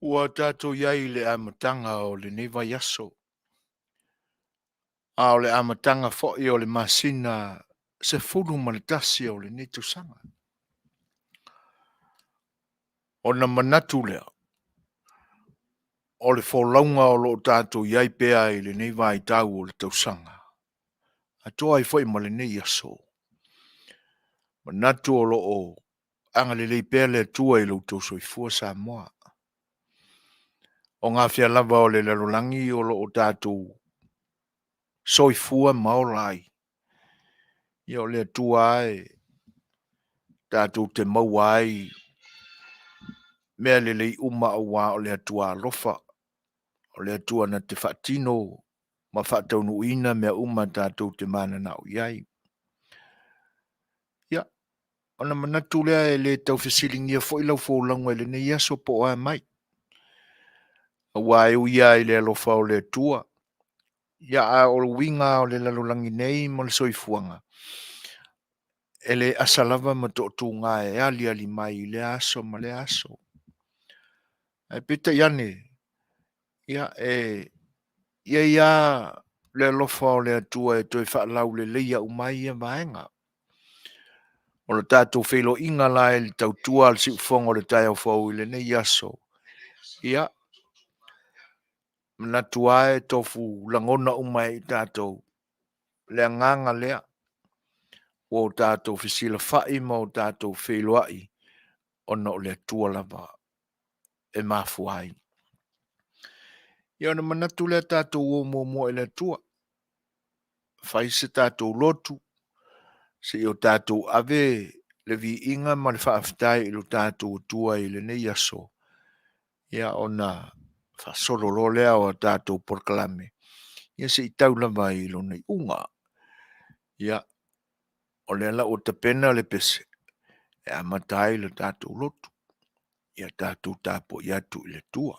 Ua tatou i ai i le amataga o lenei vaiaso, a o le amataga foi o le masina 11 o lenei tausaga. Ona manatu lea, o le folauga o lo o tatou i ai pea i lenei vaitau o le tausaga, atoa ai foi ma lenei aso, manatu o lo o agalelei pea le Atua i lo outou soifua Samoa. O gafea lava o le lalolagi o lo o tatou soifua ma ola ai, ia o le Atua lava e tatou te maua ai mea lelei uma aua o le Atua alofa, o le Atua na te faatino ma faataunuuina mea uma tatou te mananao i ai. Ia, ona manatu lea e le tau fesiligia foi lau folauga i lenei aso po o a mai, aua e ui lava i le alofa o le Atua, a o uiga lava o le lalolagi nei ma le soifuaga, e le asa lava ma toatuga e aliali mai i lea aso ma lea aso. Ae peitai ane, ia, e i ai lava le alofa o le Atua e toe faalauleleia uma ai ia vaega. O le tatou feiloaiga la i le tautua a le siufofoga i le taeao fou i lenei aso, ia, manatu lava e tofu lagona uma e i tatou le agaga lea, ua o tatou fesilafai ma o tatou feiloai ona o le Atua lava e mafua ai. Ia ona manatu lea tatou o muamua i le Atua, fai se tatou lotu, se i o tatou ave le viiga ma le faafetai i lo tatou Atua i lenei aso, ia ona faasolo loa lea o a tatou polokalame, ia se i tau lava i lona iuga. Ia, o lea la ua tapena le pese e amata ai le tatou lotu. Ia tatou tapuai atu i le Atua.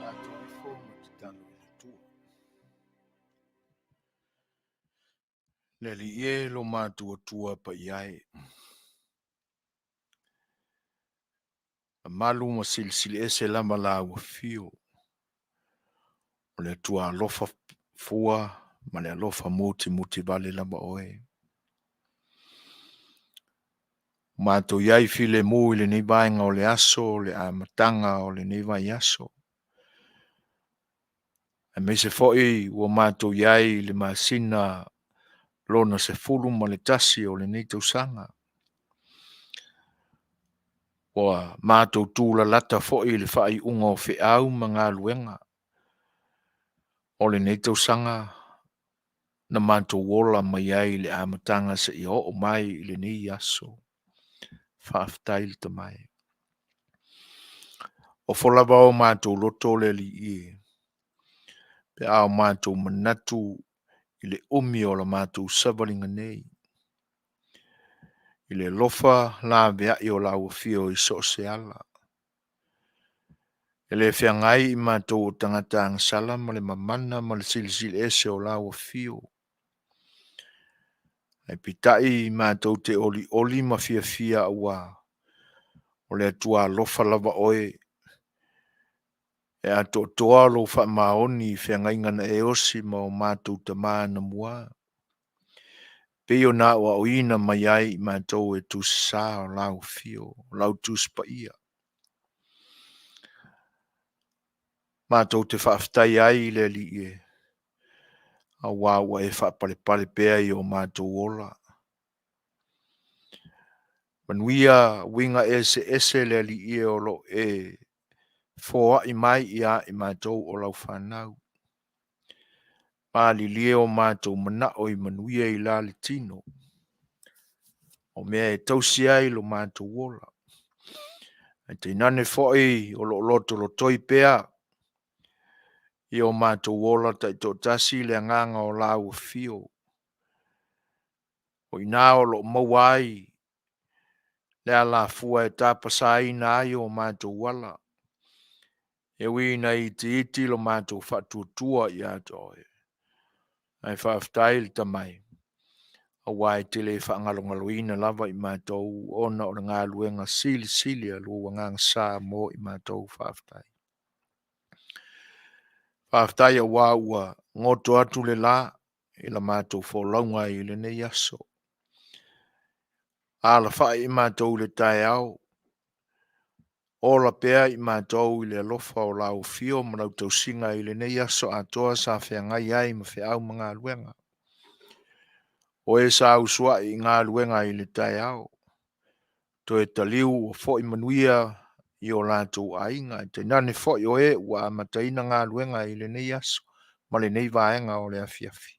Tatou ifo ma tatalo i le Atua. Le Alii e lo matou Atua paia e, mamalu ma silisili ese lava lau afio, o le Atua alofa fua ma le alofa mutimuti vale lava oe. Ua matou i ai filemu i lenei vaega o le aso, le amataga o lenei vaiaso, aemaise foi ua matou i ai i le masina lona 11 o lenei tausaga. Ua matou tulalata foi i le faaiuga o feau ma galuega o lenei tausaga na matou ola mai ai i le amataga seia oo mai i lenei aso. Faafetai le Tama e. Ofo lava o matou loto le Alii e, pe a o matou manatu i le umi o la matou savaliga nei, i le alofa laveai o lau Afio i so o se ala. E le feagai i matou o tagata agasala ma le mamana ma le silisili ese o lau Afio. Ae peitai matou te olioli ma fiafia aua o le Atua alofa lava oe, e atoatoa lou faamaoni i feagaiga na e osi ma o matou tama anamua, pei ona aoaoina mai ai i matou e Tusi Sa o lau Afio, o lau Tusi Paia. Matou te faafetai ai i le Alii e, aua ua e faapalepale pea i o matou ola. Manuia uiga eseese le Alii e o lo o e foai mai ia i matou o lau fanau. Malilie o matou manao i manuia i la le tino, o mea e tausi ai lo matou ola. Ae tainane foi o lo o lotolotoi pea i o matou ola taitoatasi le agaga o lau afio. O i ina o lo o maua ai le alafua e tapasaina ai o matou ala, e ui ina itiiti lo matou faatuatua ia te oe, ae faafetai le Tama e, aua e te le faagalogaloina lava i matou ona o le galuega silisili a lou Agaga Sa mo i matou. Faafetai. Faafetai aua ua goto atu le la i la matou folauga i lenei aso. Alafai i matou i le taeao, ola pea i matou i le alofa o lau afio ma lau tausiga i lenei aso atoa sa feagai ai ma feau ma galuega. O e sa usuai i galuega i le taeao, toe taliu ua foi manuia i o latou aiga, ae tainane foi o e ua amataina galuega i lenei aso ma lenei vaega o le afiafi.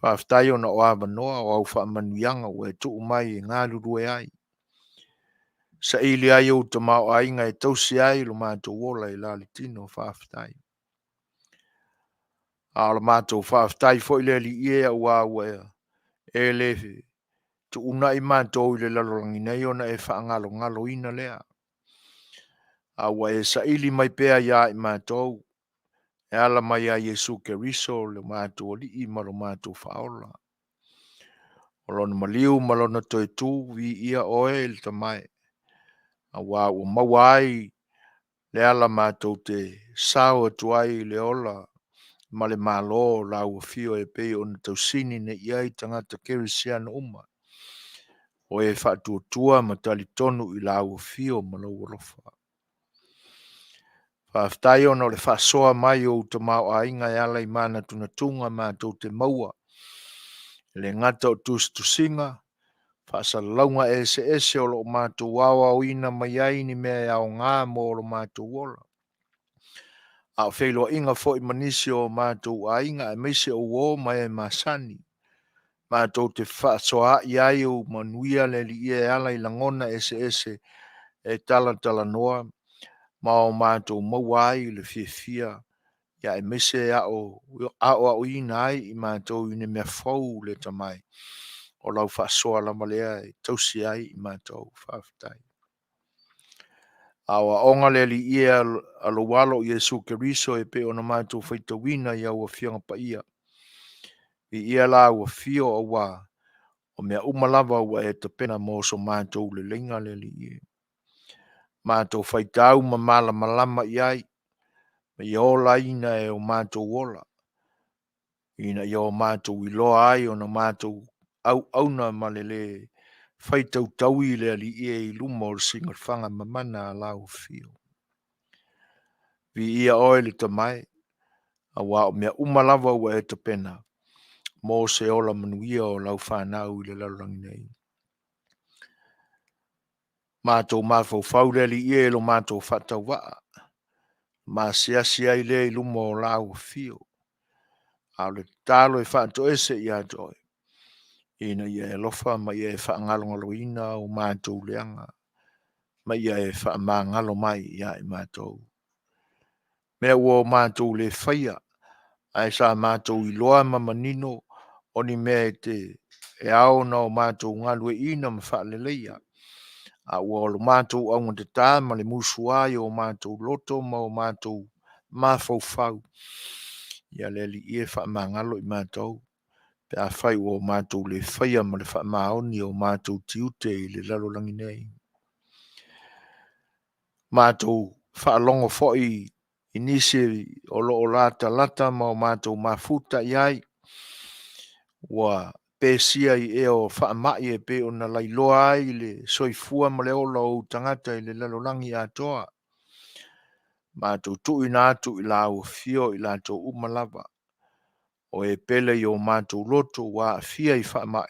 Faafetai ona o avanoa, o au faamanuiaga ua e tuu mai e galulue ai, saili ai ou tamaoaiga e tausi ai lo matou ola i la le tino. Faafetai. A o le matou faafetai foi lea Alii e, aua ua e le tuunai matou i le lalolagi nei ona e faagalogaloina lea, a ua e saili mai pea ia i matou e ala mai ia Iesu Keriso lo matou Alii ma lo matou Faaola. O Lona maliu ma Lona toe tu, viia Oe le Tama e, aua ua maua ai le ala matou te sao atu ai i le ola ma le Malo o lau Afio e pei ona tausini nei i ai tagata kerisiano uma, o e faatuatua ma talitonu i lau Afio ma lou alofa. Faafetai ona o le faasoa mai o ou tamaoaiga e ala i manatunatuga matou te maua, e le gata o tusitusiga, faasalalauga eseese o lo o matou aoaoina mai ai ni mea e aoga mo lo matou ola, a o feiloaiga foi ma nisi o matou aiga aemaise o uo ma e masani, matou te fefaasoaai ai, ua manuia le Alii e ala i lagona eseese e talatalanoa ma o matou maua ai le fiafia, aemaise aoaoina ai i matou i ni mea fou le atamai. O lau faasoa lava lea e tausi ai i matou. Faafetai. Aoaoga le Alii e a lou Alo o Iesu Keriso e pei ona matou faitauina i au Afioga Paia. Viia lau Afio aua o mea uma lava ua e tapena mo so matou leleiga le Alii e. Matou faitau ma malamalama i ai, ma ia olaina e o matou ola, ina ia o matou iloa ai ona matou auauna ma le le faitautaui le Alii e i luma o le silafaga mamana a lau Afio. Viia Oe le Tama e, aua o mea uma lava ua e tapena mo se ola manuia o lau fanau i le lalolagi nei. Matou mafaufau le Alii e i lo matou faatauvaa, ma asiasi ai lea i luma o lau Afio. A o le tatalo e faatoese ia te Oe, ina ia e alofa ma ia e faagalogaloina o matou leaga, ma ia e faamagalo mai ia i matou. Mea ua o matou le faia, ae sa matou iloa ma manino o ni mea e ao ona o matou galueaiina ma faaleleia, a ua o le matou augatata ma le musua i o matou loto ma o matou mafaufau, ia le Alii e, faamagalo i matou pe afai ua matou le faia ma le faamaoni o matou tiute i le lalolagi nei. Matou faalogo foi i nisi o lo o latalata ma o matou mafuta i ai, ua pesia i ea o faamai e pei ona lailoa ai le soifua ma le ola o ou tagata i le lalolagi atoa. Matou tuuina atu i lau Afio i latou uma lava, o e pele i o matou loto ua aafia i faamai,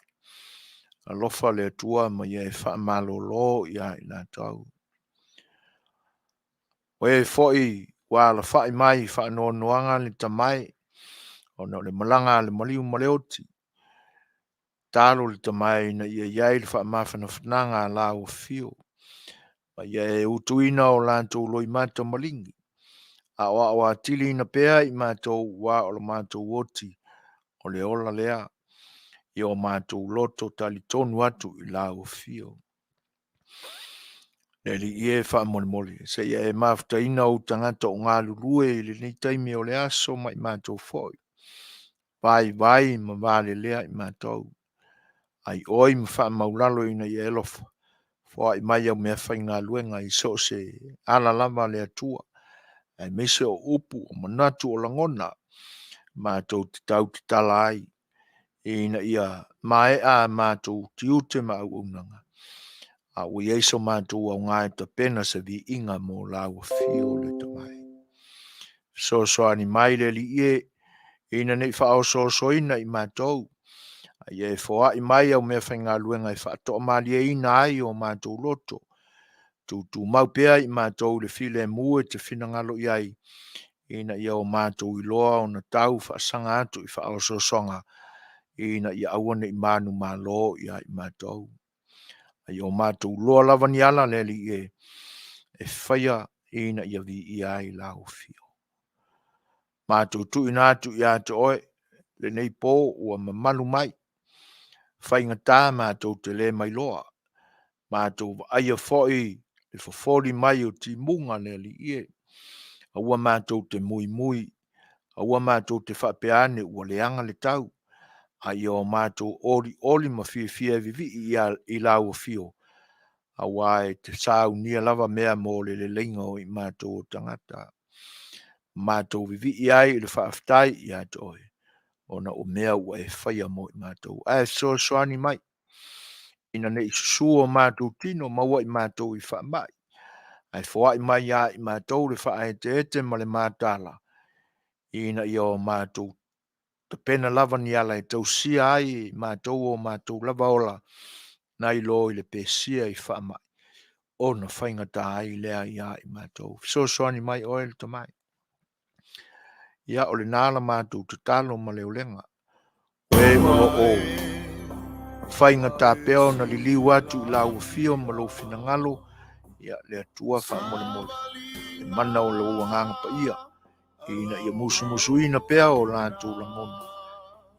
alofa le Atua ma ia e faamalolo ia i latou. O e foi ua alafai mai i faanoanoaga le Tama e, ona o le malaga a le maliu ma le oti, tatalo le Tama e ina ia i ai le faamafanafanaga a lau Afio, ma ia e utuina o latou loimata maligi, aoao atiliina pea i matou aua o le matou oti, o le ola lea i o matou loto talitonu atu i lau Afio. Le Alii e, faamolemole se i e mafutaina ou tagata o galulue i lenei taimi o le aso ma i matou foi, vaivai ma valelea i matou, aioi ma faamaualalo ina ia e alofa foai mai au meafaigaluega i so o se ala lava a le Atua, aemaise o upu, o manatu, o lagona, matou te tautatala ai, ina ia maea a matou tiute ma auaunaga, a ua i ai so matou aoga e tapena se viiga mo lau Afio le Tama e. Fesoasoani mai le Alii e, ina ne i faaosoosoina i matou, a ia e foai mai au meafaigaluega e faatoamalieina ai o matou loto. Tutumau pea i matou i le filemu e te finagalo i ai, ina ia o matou iloa ona tau faasaga atu i faaosoosoga, ina ia aua ne i manumalo ia i matou. A ia o matou iloa lava ni ala le Alii e, e faia ina ia viia ai lau afio. Matou tuuina atu ia te oe lenei po ua mamalu mai, faigata matou te le mailoa, matou vaaia foi le fofoli mai o timuga le Alii e, aua matou te muimui, aua matou te faapea ane ua leaga le tau, a ia o matou olioli ma fiafia e vivii i lau afio, aua e te saunia lava mea mo le leleiga o i matou o tagata. Matou vivii ai i le faafetai ia te oe, ona o mea ua e faia mo i matou. Ae fesoasoani mai, ina ne i susu o matou tino maua i matou i faamai, ae foai mai ia i matou le faaeteete ma le mataala, ina ia o matou tapena lava ni ala e tausia ai e matou o matou lava ola, nai lo i le pesia i faamai, ona faigata ai lea ia i matou. Fesoasoani mai oe le Tamai. Ia, o lena la matou tatalo ma le olega. O e o lo o faigata pea ona liliu atu i lau afio ma lou finagalo, ia le Atua faamolemole, le mana o lou Agaga Paia, ina ia musumusuina pea o latou lagona,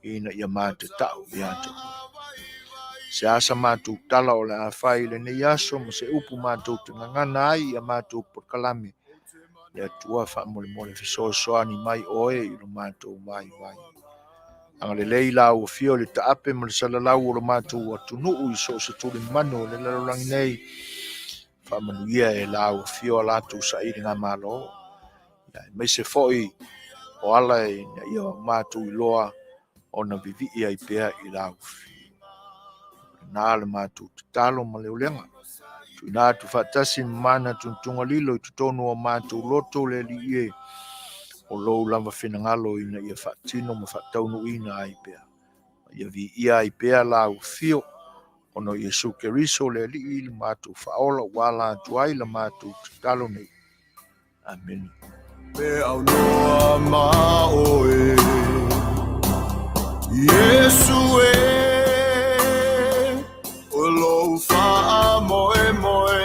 ina ia matatau ia te oe. Se a sa matou tala o le a fai i lenei aso ma se upu matou te gagana ai i a matou polokalame, le Atua faamolemole fesoasoani mai oe i lo matou vaivai. Agalelei lau afio i le taape ma le salalau o lo matou atunuu i so o se tulimanu o le lalolagi nei. Faamanuia e lau afio a latou sailiga malo. Aemaise foi o ala ina ia matou iloa ona vivii ai pea i lau afio. Na le matou tatalo ma le olega. Tuuina atu faatasi ma mana tuntunga lilo i totonu o matou loto le Alii e, o lou lava finagalo ina ia faatino ma faataunuuina ai pea. Ma ia viia ai pea lau afio, ona o Iesu Keriso le Alii le matou faaola ua ala atu ai la matou tatalo nei. Amene. Pe au noa ma oe, Iesu e, o lou faamoemoe,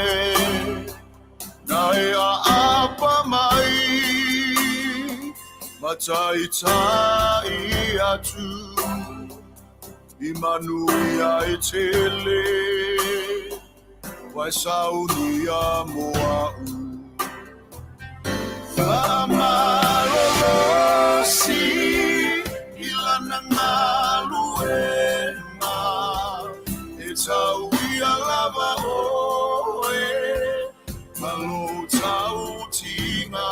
na e aapa mai, ma taitai atu, i manuia e tele, ua e saunia mo a'u. Faamalolosi i lana galuega, e tauia lava oe ma lou tautiga.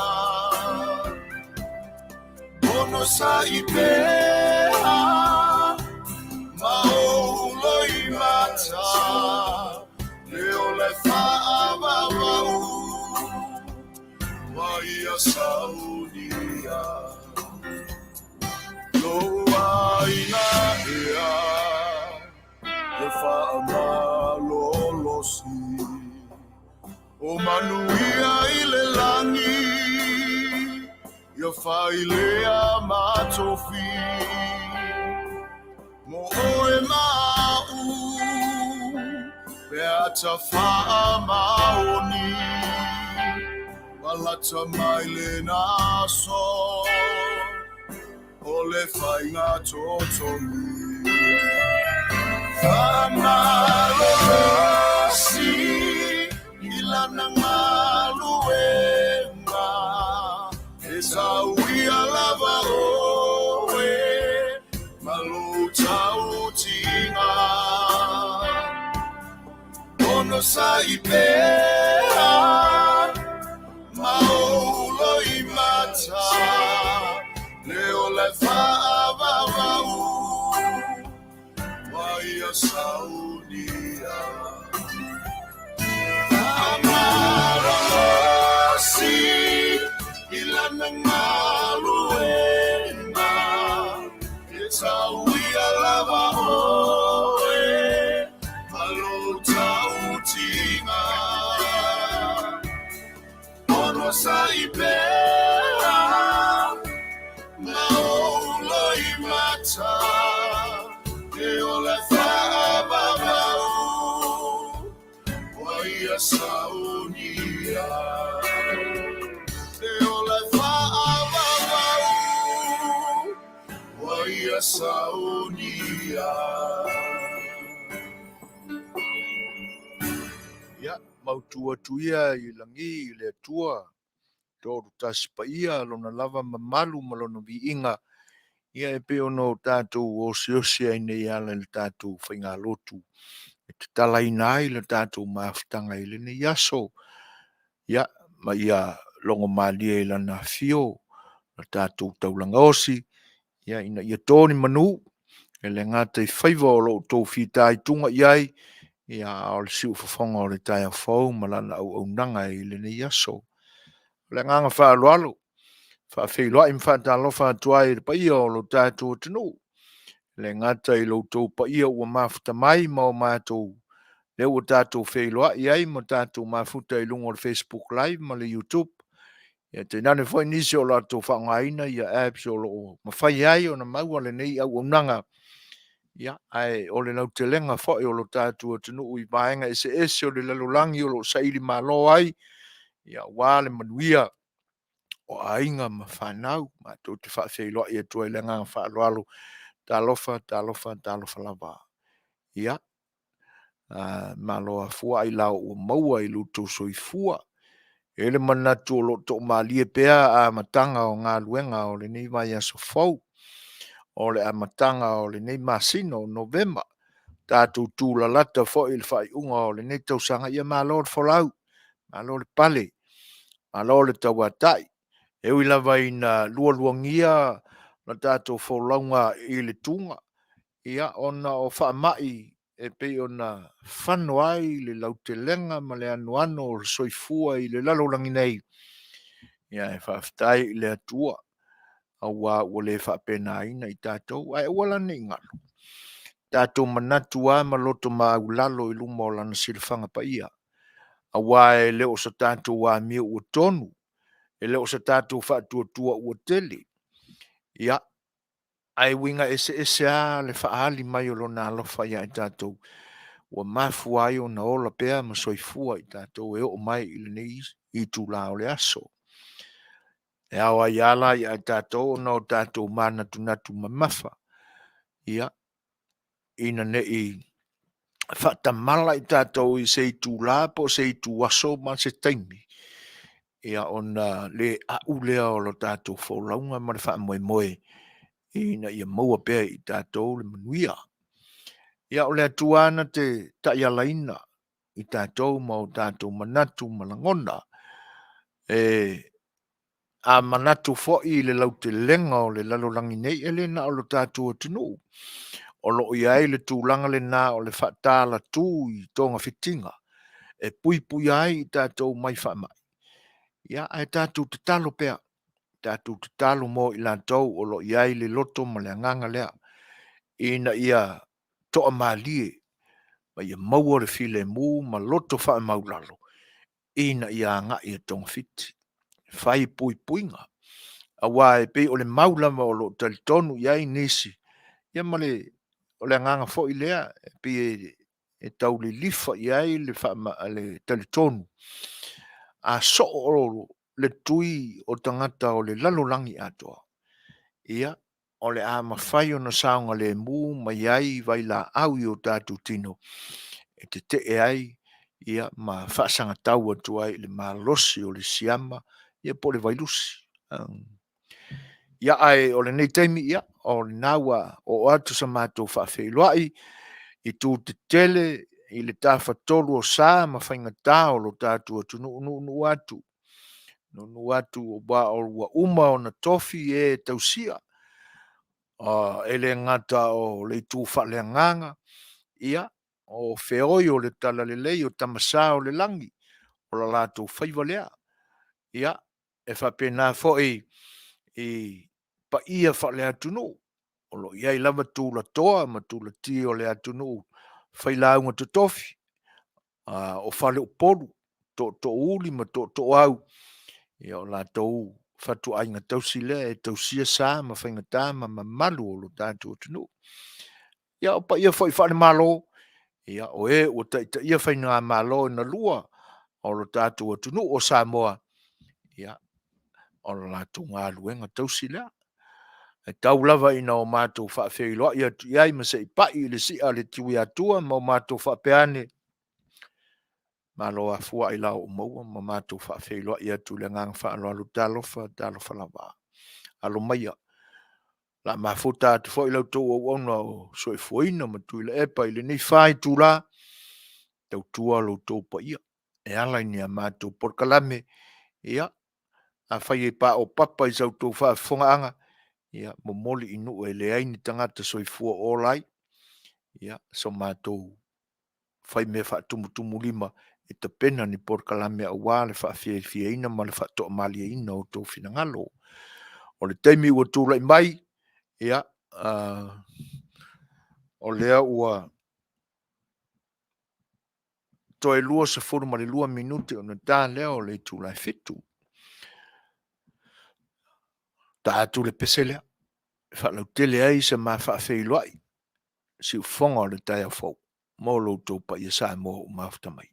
Onosai pea ma ou loimata, le ola e faavavau, ua ia saunia. Lou aiga ea, e faamalolosi, o manuia i le lagi, ia failea ma tofi, mo oe ma a'u, pe a tafaamaoni, ua lata mai lena aso, o le faiga totogi. Faamalolosi i lana galuega, e tauia lava oe ma lou tautiga. Onosai pea ma ou loimata, le ola e faavavau, ua ia saunia. Faamalolosi i lana galuega, e tauia lava oe ma lou tautiga. Onosai pea ma ou loimata e ola faavavau ua ia saunia. E ola faavavau ua ia saunia. Ia, mautu atu ia i lagi i le Atua, tolu tasi paia, lona lava mamalu ma lona viiga, ia e pei ona o tatou osiosi ai nei ala i le tatou faigalotu e tatalaina ai le tatou mafutaga i lenei aso. Ia, ma ia logo malie i lana afio le tatou taulaga osi, ia ina ia to ni manu, e le gata i faiva o lo o outou fitaituga i ai, ia a o le siufofoga o le taeao fou ma lana auaunaga i lenei aso. O le agaga faaaloalo, faafeiloai ma faatalofa atu ai i le paia o lo tatou atunuu, e le gata i lo outou paia ua mafuta mai ma o matou lea ua tatou feiloai ai ma tatou mafuta i luga o le Facebook Live ma le YouTube, ia tainane foi nisi o latou faaaogaina ia apps o lo o mafai ai ona maua lenei auaunaga, ia, ae o le lautelega foi o lo tatou atunuu i vaega eseese o le lalolagi o lo o saili malo ai, ia aua le manuia o aiga ma fanau. Matou te faafeiloai atu ai i le agaga faaaloalo. Talofa, talofa, talofa lava. Ia, malo afua ailao ua maua i lo outou soifua. E i ai le manatu o lo o toamalie pea amataga o galuega o lenei vaiaso fou, o le amataga o lenei masina o Novema. Tatou tulalata foi i le faaiuga o lenei tausaga, ia malo le folau, malo le pale, malo le tauatai. E ui lava ina lualuagia le tatou folauga i le tuga, ia ona o faamai e pei ona fano ai le lautelega ma le anoano o le soifua i le lalolagi nei, ae faafetai i le Atua aua ua le faapenaina i tatou. Ae aua la ne i galo, tatou manatu lava ma loto maualalo i luma o Lana silafaga paia, aua e le o se tatou amio ua tonu, e le o se tatou faatuatua ua tele, ia, ae uiga eseese lava le faaali mai o Lona alofa ia i tatou ua mafua ai ona ola pea ma soifua i tatou e oo mai i lenei itula o le aso. E ao ai lava la ia i tatou ona o tatou manatunatu mamafa, ia, ina ne i faatamala i tatou i se itula po o se ituaso ma se taimi, ia ona le a'u lea o le tatou folauga ma le faamoemoe ina ia maua pea e i tatou le manuia. Ia o le Atua lava na te taialaina i tatou ma o tatou manatu ma lagona. E A manatu foi i le lautelega o le lalolagi nei, e le na o lo tatou atunuu, o lo o i ai le tulaga lena o le faatalatu i togafitiga e puipuia ai i tatou mai faamai. Ia, ae tatou tatalo pea, tatou tatalo mo i latou o lo o i ai le loto ma le agaga lea, ina ia toamalie ma ia maua le filemu ma loto faamaualalo ina ia agai e togafiti, fai puipuiga. Aua e pei o le mau lava o lo o talitonu i ai nisi, ia ma le, o le agaga foi lea e pei e tau lilifa i ai le talitonu, a soo le tui o tagata o le lalolagi atoa, ia, o le a mafai ona saogalemu ma i ai vailaau i o tatou tino e tetee ai ma faasagatau atu ai i le malosi o le siama ia po o le vailusi. Ia, ae o lenei taimi, ia, o lena ua oo atu sa matou faafeiloai i itu tetele i le tafatolu o sa ma faigata o lo tatou atunuu, nuunuu atu, nuunuu atu aua ua uma ona tofi e tausia, e le gata o le itu faaleagaga, ia, o feoi o le talalelei o Tama Sa o le lagi, o le latou faiva lea. Ia, e faapena foi i paia faaleatunuu o lo o i ai lava tulatoa ma tulati o le atunuu, failauga totofi, o faleupolu, tootoouli ma tootooau. Ia, o latou fatuaiga tausi lea e tausia sa ma faigata ma mamalu o lo tatou atunuu. Ia, o paia foi faale-Malo, ia o e ua taitaia faigamalo e lua o lo tatou atunuu o Samoa, ia, o le latou galuega tausi lea. E tau lava ina o matou faafeiloai atu i ai ma se i pai i le si'a a le Tuiatua ma o matou faapea ane, malo afua ailao ua maua ma matou faafeiloai atu i le agaga faaaloalo. Talofa, talofa lava. Alo maia, o le a mafuta atu foi la outou auauna o Soifuaina ma Tuilaepa i lenei 4 itula e tautua lo outou paia e ala i a matou polokalame. Ia, afai e paopapa i sa outou faafofogaaga, ia momoli i nuu e leai ni tagata soifua o ola ai so matou faimea faatumutumulima e tapena ni polokalame aua le faafiafiaina ma le faatoamalieina o outou finagalo. O le taimi ua tulai mai, ia, o lea ua toe 22 minute ona ta lea o le itula e 7:00. Ta atu le pese lea e faalautele ai se ma faafeiloai i siufofoga o le taeao fou mo lo outou paia Samoa ua mafuta mai.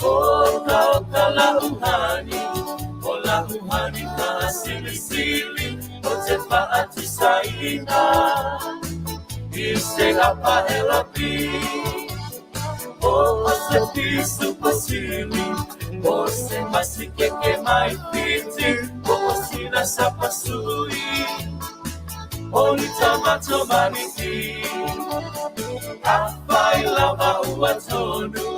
Oka oka la'u hani, o la'u hani fa'asilisili o te fa'atusaina i se apaʻelapi o o se pisupo sili o se masikeke mai Fiti o o sina sapasui o ni tamato maniki Afai lava ua tonu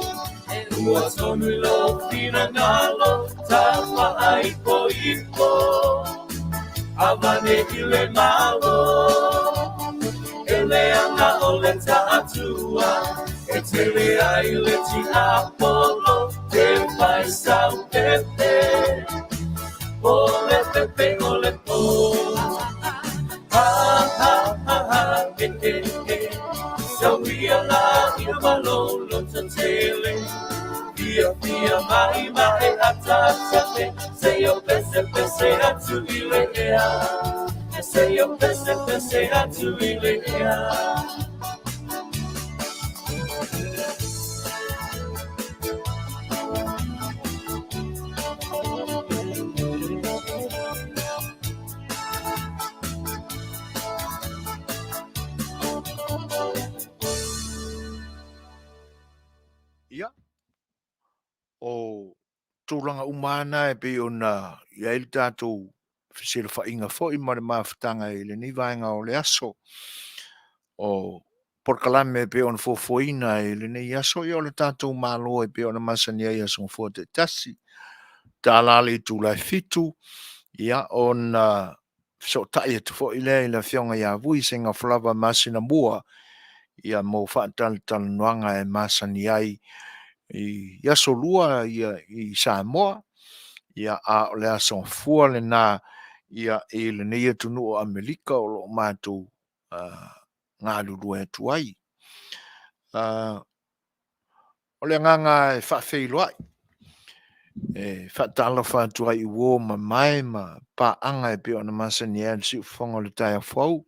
e ua tonu i lou finagalo Tafa'aipoipo Avane i le Malo E leaga o le ta'atua E tele ai le tiapolo E fai sau pepe O le pepe o le po Ha ha ha ha e e e Tauia la ina malo loto tele Fia fia mai mai ata ata e Se o pese pese atu i le ea Se o pese pese atu i le ea. Ia, o tulaga uma lava na e pei ona i ai le tatou fesilafaiga foi ma le mafutaga i lenei vaega o le aso. O polokalame e pei ona fuafuaina i lenei aso, ia o le tatou Malo e pei ona masani ai i aso Gafua taitasi. Tala le itula e 7, ia ona fesootai atu foi lea i le Afioga ia Vui Seugafolava Masinamua ia mo faatalatalanoaga e masani ai i aso Lua i Samoa, ia a o le aso Gafua lena i lenei atunuu o Amerika o lo o matou galulue atu ai. O le agaga e faafeiloai, e faatalofa atu ai i uo mamae ma paaga e pei ona masani ai le siufofoga o le taeao fou,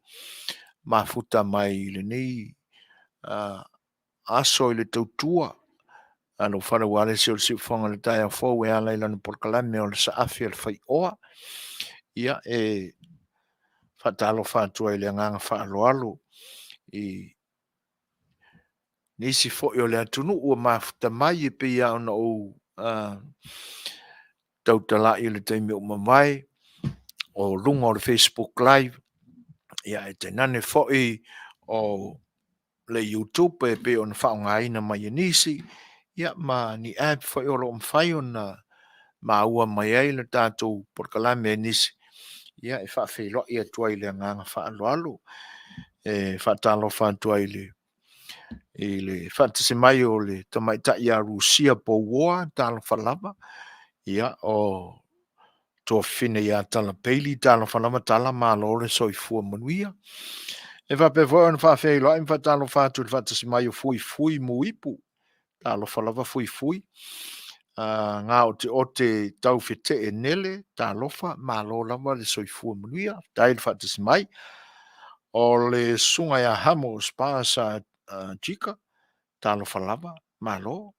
mafuta mai i lenei aso i le tautua a lou fale ua alesi o le siufofoga o le taeao fou e ala i lana polokalame o le Saafi a le Faioa. Ia, e faatalofa atu ai i le agaga faaaloalo i nisi foi o le atunuu ua mafuta mai e pei lava ona ou tautalai i le taimi ua mavae o luga o le Facebook Live, ia ae tainane foi o le YouTube e pei ona faaaogaina mai e nisi, ia ma ni app foi o lo o mafai ona maua mai ai le tatou polokalame e nisi, ia e faafeiloai atu ai i le agaga faaaloalo. E faatalofa atu ai i le faatasi mai o le tamaitai ia Rusia Pouoa, talofa lava, ia o tuafafine ia Tala Bailey, talofa lava Tala, malo le soifua manuia. E faapea foi ona faafeiloai ma faatalofa atu i le faatasi mai o Fuifui Muipu, talofa lava Fuifui, gaoteote tau fetee nele, talofa, malo lava le soifua manuia, faafetai le faatasi mai. O le susuga ia Hamo Spa Jika, talofa lava, malo.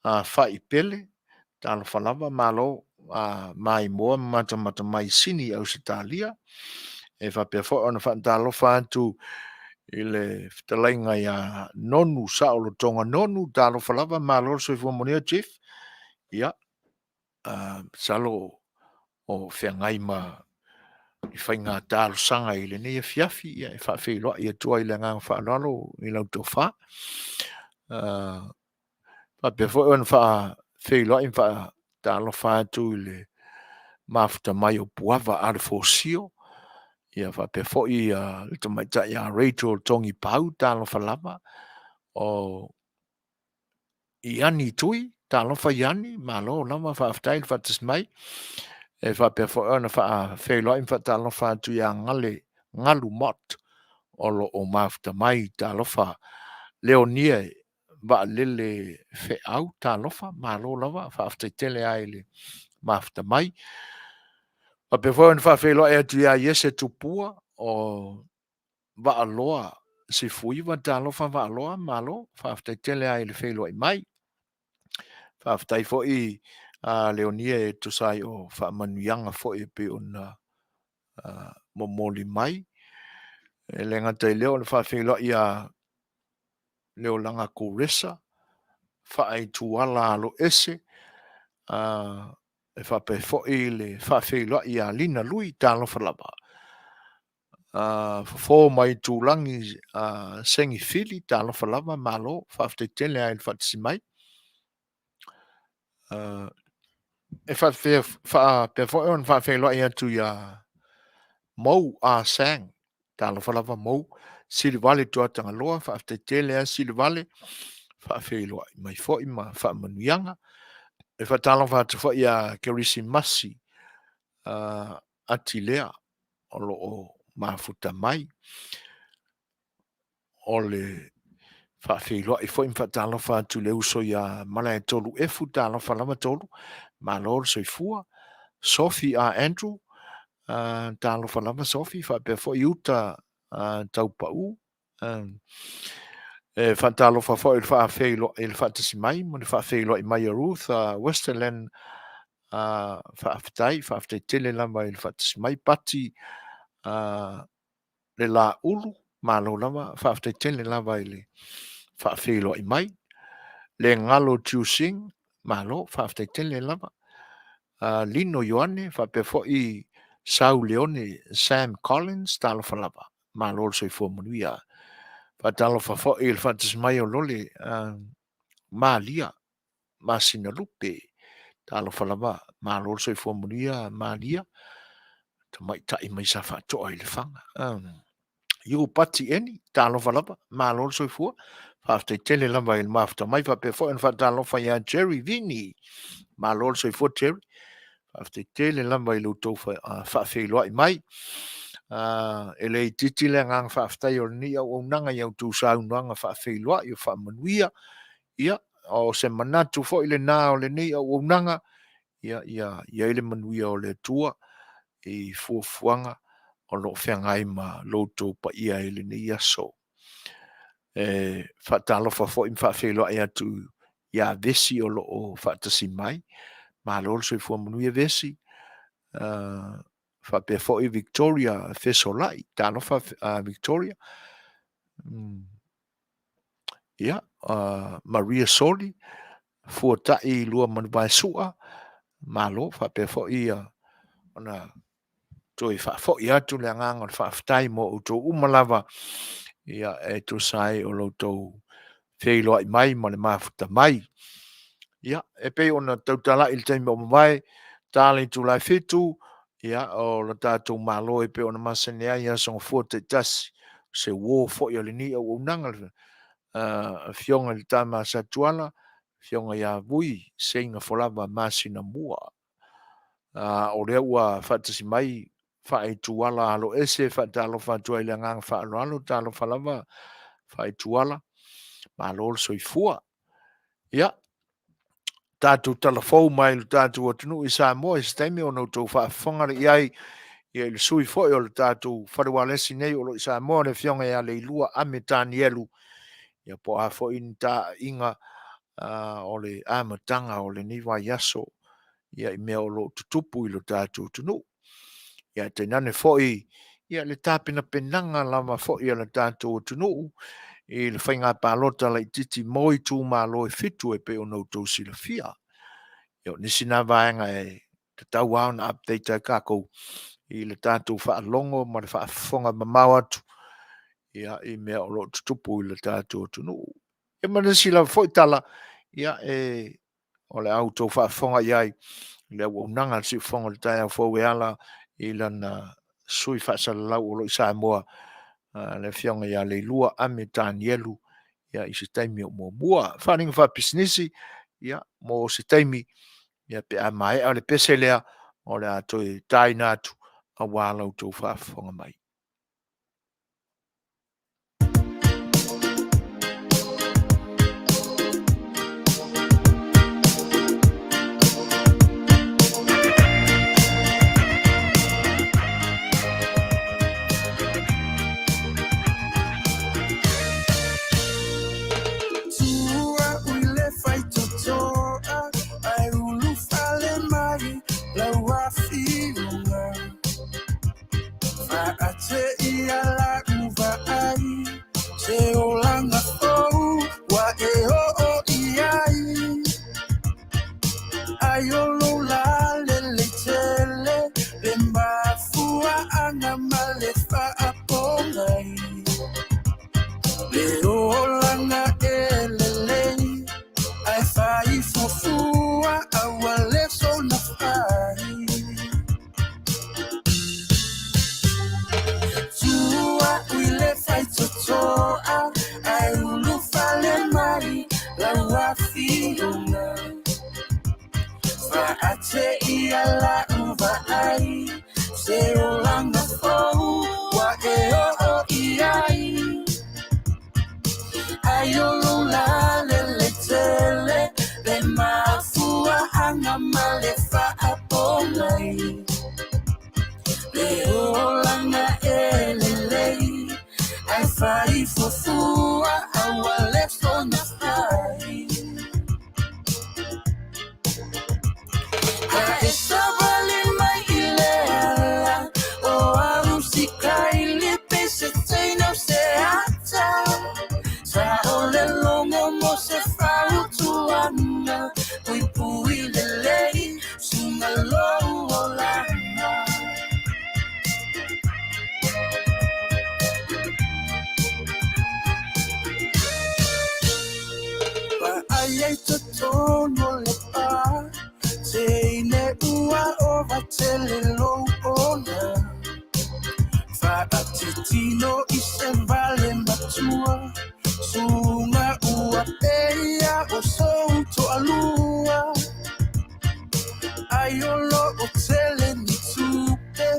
Fa'i Pele, talofa lava, malo maimoa ma matamata mai i Sini, Ausetalia. E faapea foi ona faatalofa atu i le fetalaiga ia Nonu Saolotoga Nonu, talofa lava, malo le soifua manuia Chief. Ia, masalo o feagai ma ni faiga talosaga i lenei afiafi, ia e faafeiloai atu ai i le agaga faaaloalo i lau tofa. Faapea foi ona faafeiloai ma faatalofa atu i le mafuta mai o Puava Alefosio, ia faapea foi le tamaitai ia Rachel Togipau, talofa lava, o Iani Tui, talofa Iani, malo lava faafetai le faatasi mai. E faapea foi ona faafeiloai ma faatalofa atu ia Gale Galu Mott o lo o mafuta mai, talofa Leonie Vaalele Feau, talofa, malo lava, faafetai tele lava i le mafuta mai. Faapea foi ona faafeiloai atu ia Iese Tupua o Vaaloa Sifuiva, talofa Vaaloa, malo, faafetai tele lava i le feiloai mai. Faafetai foi a Leonia e tusa ai o faamanuiaga foi e pei ona momoli mai. E le gata i lea o le faafeiloai a Leolaga Kuresa, Faaituala Aloese, e faapea foi le faafeiloai ia Lina Lui, talofa lava. Fofo ma Itulagi Segi Fili, talofa lava, malo, faafetai tele lava i le faatasi mai. E faapea foi ona faafeiloai atu ia Mou Ah Sang, talofa lava Mou, Silivale Tuatagaloa, faafetai tele lava Silivale, faafeiloai mai foi ma faamanuiaga. E faatalofa atu foi ia Kerisimasi Atilea o lo o mafuta mai. O le faafeiloai foi ma faatalofa atu i le uso ia Malaetolu Efu, talofa lava Tolu, malo le soifua. Sofi A. Andrew, talofa lava Sofi, faapea foi Uta Taupau. E faatalofa foi i le faafeiloai i le faatasi mai ma le faafeiloai mai a Ruth Westerland. Faafetai, faafetai tele lava i le faatasi mai. Pati le Laulu, malo lava, faafetai tele lava i le faafeiloai mai. Le Galo Tusing, malo, faafetai tele lava. Lino Ioane faapea foi Sau Leone Sam Collins, talofa lava, malo le soifua manuia. Faatalofa foi i le faatasi mai o Lole Malia Masinalupe, talofa lava, malo le soifua manuia Malia, tamaitai mai Safaatoa i Lefaga. Iupati Eni, talofa lava, malo le soifua, faafetai tele lava i le mafuta mai, faapea foi ona faatalofa ia Jerry Vini, malo le soifua Jerry, faafetai tele lava i lo outou faafeiloai mai. E le itiiti le agaga faafetai o lenei auaunaga i a outou saunoaga faafeiloai o faamanuia. Ia, o se manatu foi lena o lenei auaunaga, ia i ai le manuia o le Atua i fuafuaga o lo o feagai ma lo outou paia i lenei aso. E faatalofa foi ma faafeiloai atu ia Vesi o lo o faatasi mai. Malo le soifua manuia Vesi. Faapea foi Victoria Fesolai. Talofa Victoria. Ia, Maria Soli, Fuatai Luamanuvaesua, malo, faapea foi ona toe faafoi atu le agaga o le faafetai mo outou uma lava ia e tusa ai o lo outou feiloai mai ma le mafuta mai. Ia, e pei ona tautalai i le taimi ua mavae, ta le itula e 7, ia, o le tatou Malo e pei ona masani ai i aso Gafua taitasi, se uo foi a lenei auaunaga, le Afioga i le Tama a Satuala, Afioga ia Vui Seingafolava Masinamua. O lea ua faatasi mai Faaituala Aloese e faatalofa atu ai i le agaga faaaloalo, talofa lava Faaituala, malo le soifua. Ia, tatou talafou mai lo tatou atunuu i Samoa i se taimi ona outou faafofoga lea i ai ia i le sui foi o le tatou fale ualesi nei o lo o i Samoa, le Afioga ia Leilua Ame Tanielu, ia po o a foi ni taaiga o le amataga o lenei vaiaso ia i mea o lo o tutupu i lo tatou atunuu. Ia ae tainane foi ia le tapenapenaga lava foi a le tatou atunuu i le faiga palota laitiiti mo itumalo e 7 e pei ona outou silafia. Ia o nisi na vaega e tatau lava ona update ai tatou i le tatou faalogo ma le faafofoga mamao atu ia i mea o lo o tutupu i le tatou atunuu. Ia ma le isi lava foi tala, ia e o le a outou faafofoga i ai i le auaunaga a le Siufofoga o le Taeao Fou e ala i lana sui faasalalau o lo o i Samoa, le Afioga ia Leilua Ame Tanielu, ia i se taimi o muamua. Faaaliga faapisinisi, ia, mo se taimi, ia pe a maea le pese lea, o le a toe taina atu aua la outou faafofoga mai. te ia la'u vaai, se olaga fou ua e oo i ai. Ai o lou lalelei tele le mafuaaga ma le faapolai, le olaga e lelei ae fai fuafua a ua le soona fai. A e savali mai i le ala o au sikaili pe se teina o se ata, sa o le logo mo se fautuaga puipui lelei suga lou olaga. Vaai ai totonu o le pa, teine ua ova tele lou ola. Faatitino i se vale matua, suga ua peia o sou toalua. Ai o loo tele ni tupe,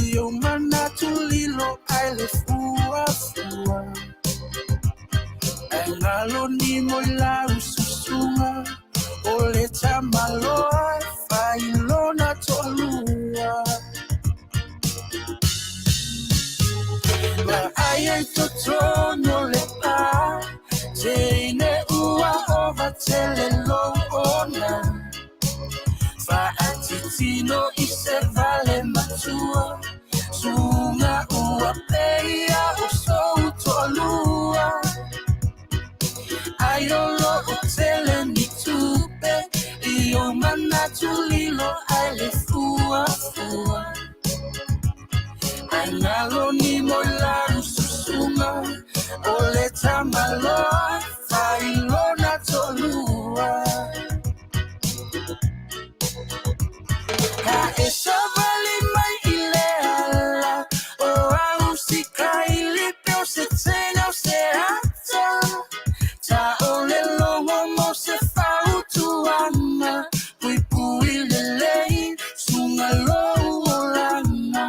i ou manatu lilo ai le fuafua. Ai galo ni mo i lau susuga, o le tamaloa fai lona toalua. Vaai ai totonu o le pa, teine ua ova tele lou ola. Faatitino i se vale matua, suga ua peia o sou toalua. Ai o loo tele ni tupe, i ou manatu lilo ai le fuafua. Ai galo ni mo i lau susuga, o le tamaloa fai lona toalua. A e savali mai i le ala o au sikaili pe o se teina o se ata, ta o le logo mo se fautuaga puipui lelei suga lou olaga.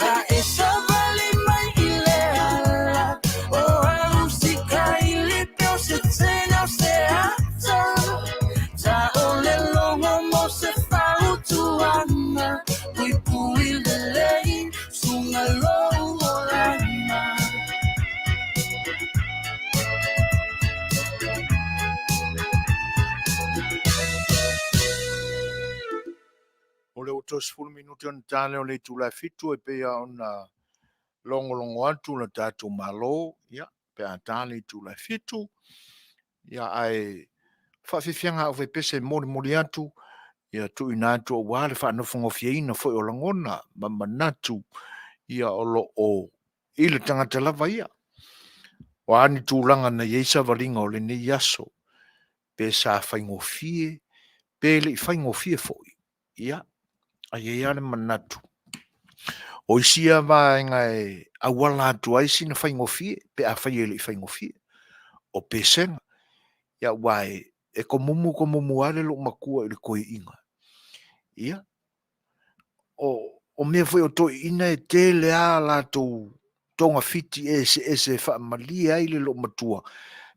A e savali mai i le ala o au sikaili pe o se teina o se ata, ta o le logo mo se fautuaga puipui lelei suga lou olaga. O lea ua 30 minute ona ta lea o le itula e 7 e pei lava ona logologo atu le tatou Malo, ia, pe a ta le itula e 7, ia, ae faafiafiaga a aufaipese e molimoli atu, ia tuuina atu aua le faanofogofieina foi o lagona ma manatu, ia, o lo o i le tagata lava ia. O a ni tulaga na i ai savaliga o lenei aso, pe sa faigofie, pe le i faigofie foi, ia, ae i ai lava le manatu, o isi ia vaega e auala atu ai sina faigofie pe afai e le i faigofie, o pesega. Ia aua e komumu komumu lava le loomatua i le toeaina. Ia, o mea foi o toeaiina e tele lava latou togafiti eseese e faamalie ai le loomatua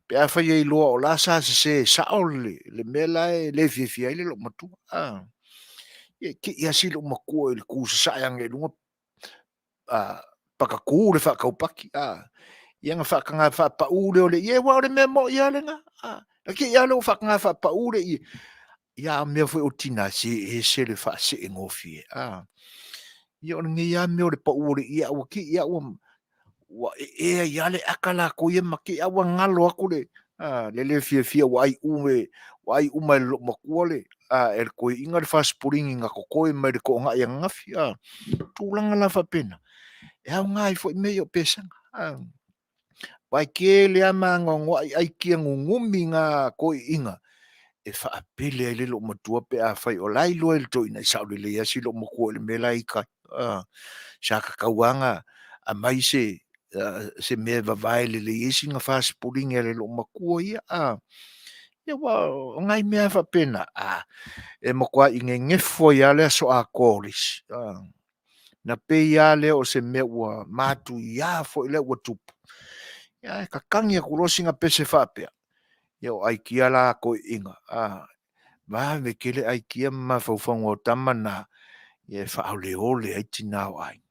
pe afai e iloa o la sa sese sao le mea la e le fiafia ai le loomatua. Ia e te i lava si loomatua i le tu sasae ane i luga patatu le faataupati, ia ona faataga faapau lea o le ie, aua o le mea moni lava lena. Na te i lava lea ua faataga faapau le ie. Ia a o mea foi o tina, se e ese le faaseegofie. Ia o lenei lava mea o le pau o le ie, a ua te i lava ua ee ai lava le ata latou ia ma te i lava ua galo atu le le fiafia ua ai uma e le loomatua le e le toeaina le fasipulini na totoe mai le toonai ananafi. Tulaga la faapena, e aoga ai foi mea ia o pesega. Aua e tele lava ma anoanoai aikia nunumi na a toeaiina e faapele ai le loomatua pe afai o la e iloa e le toeaina, e sao lelei lava si loomatua i le mea la e ita ai. Sa tatau lava ona aumai se mea e vavae lelei ai sina fasipulini a le loomatua ia. Ia ua o nai mea faapena, a e matuai gegefu ai lava le aso atoa o le isi. Na pei lava lea o se mea ua matuia foi lea ua tupu, ae tatagi atu loa sina pese faapea, ia o aikia la a toeaiina, vave tele aikia ma mafaufauga o tama na, ia e faaoleole ai tina o aiga.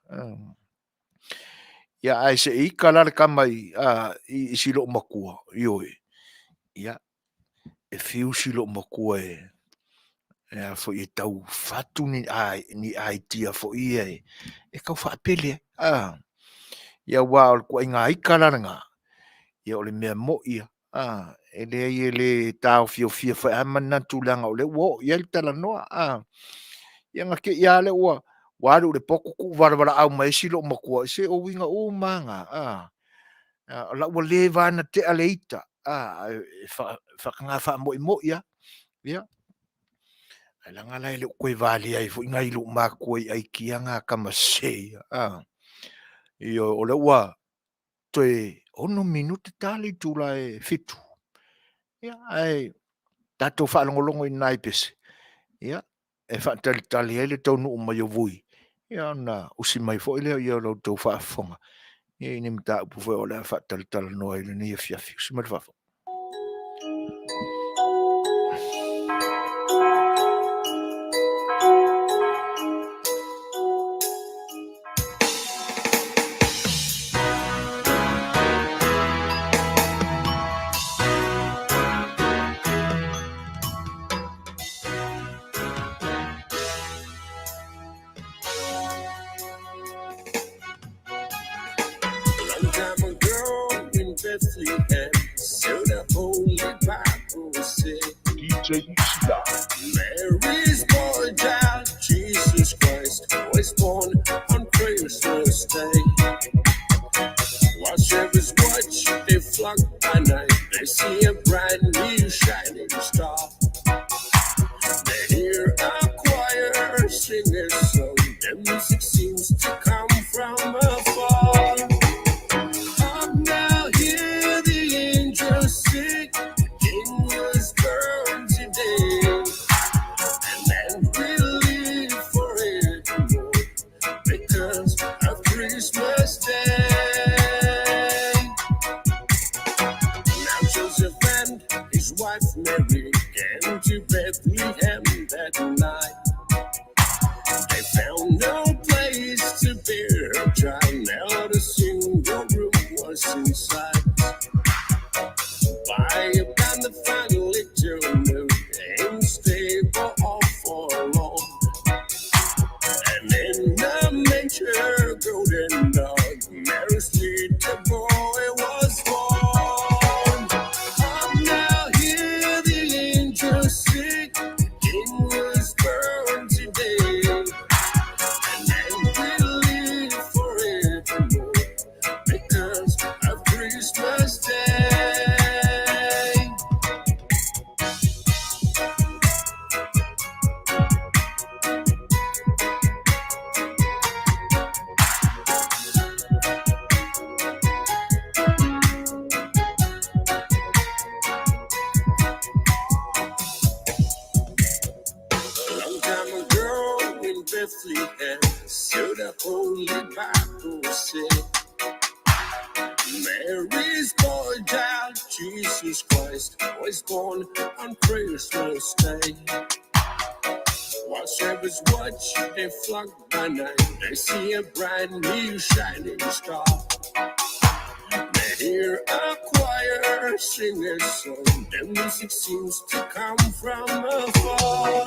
Ia ae se i ita la le tama i si loomatua, ioe, ia e fiu si loomatua e tau fatu ni aitia foi ia e tau faapele ai. Ia aua o le ituaiga ita la lena, ia o le mea moi lava, e leai e le taofiofia foi lava manatu leaga o lea ua oo i ai le talanoa. Ia ona te i lava lea ua alu i le potu tuuvalavalaau mai ai si loomatua, se o uiga uma lava na, o la ua leva lava ona tea le ita, ae faataga faamoimoi lava. Ia, ae leaga la e le o toe valea ai foi nai lou matua i aikia na a tama sese ia. Ioe, o lea ua toe 6 minute ta le itula e 7:00, ia ae tatou faalogologo i nai pese e faatalitali ai le taunuu mai o Vui, ia ona usi mai foi lea o la outou faafofoga i ni mataupu foi o le a faatalatalanoa i lenei afiafi. Usi mai le faafofoga. Long time ago in Bethlehem, so the Holy Bible said, DJ Sila. Mary's boy child, Jesus Christ, was born on Christmas Day. While shepherds watch their flock by night, they see a bright new shining star. They hear a choir sing a song. The music seems to come from afar. Up now, hear the angels sing. The King was born today, and then we live forevermore because of Christmas Day. Now Joseph and his wife Mary came to Bethlehem that night. They found no place to bear her child. Not a single room was in sight. By upon the final little noon, in stable all forlorn. And in the manger, golden dog, Mary's little boy was born. Up now, hear the angels sing, the King was born today. And then we live forevermore because of Christmas Day. Long time ago in Bethlehem, so the Holy Bible said, Mary's boy child, Jesus Christ, was born on Christmas Day. While shepherds watch their flock by night, they see a bright new shining star. They hear a choir sing a song. The music seems to come from afar.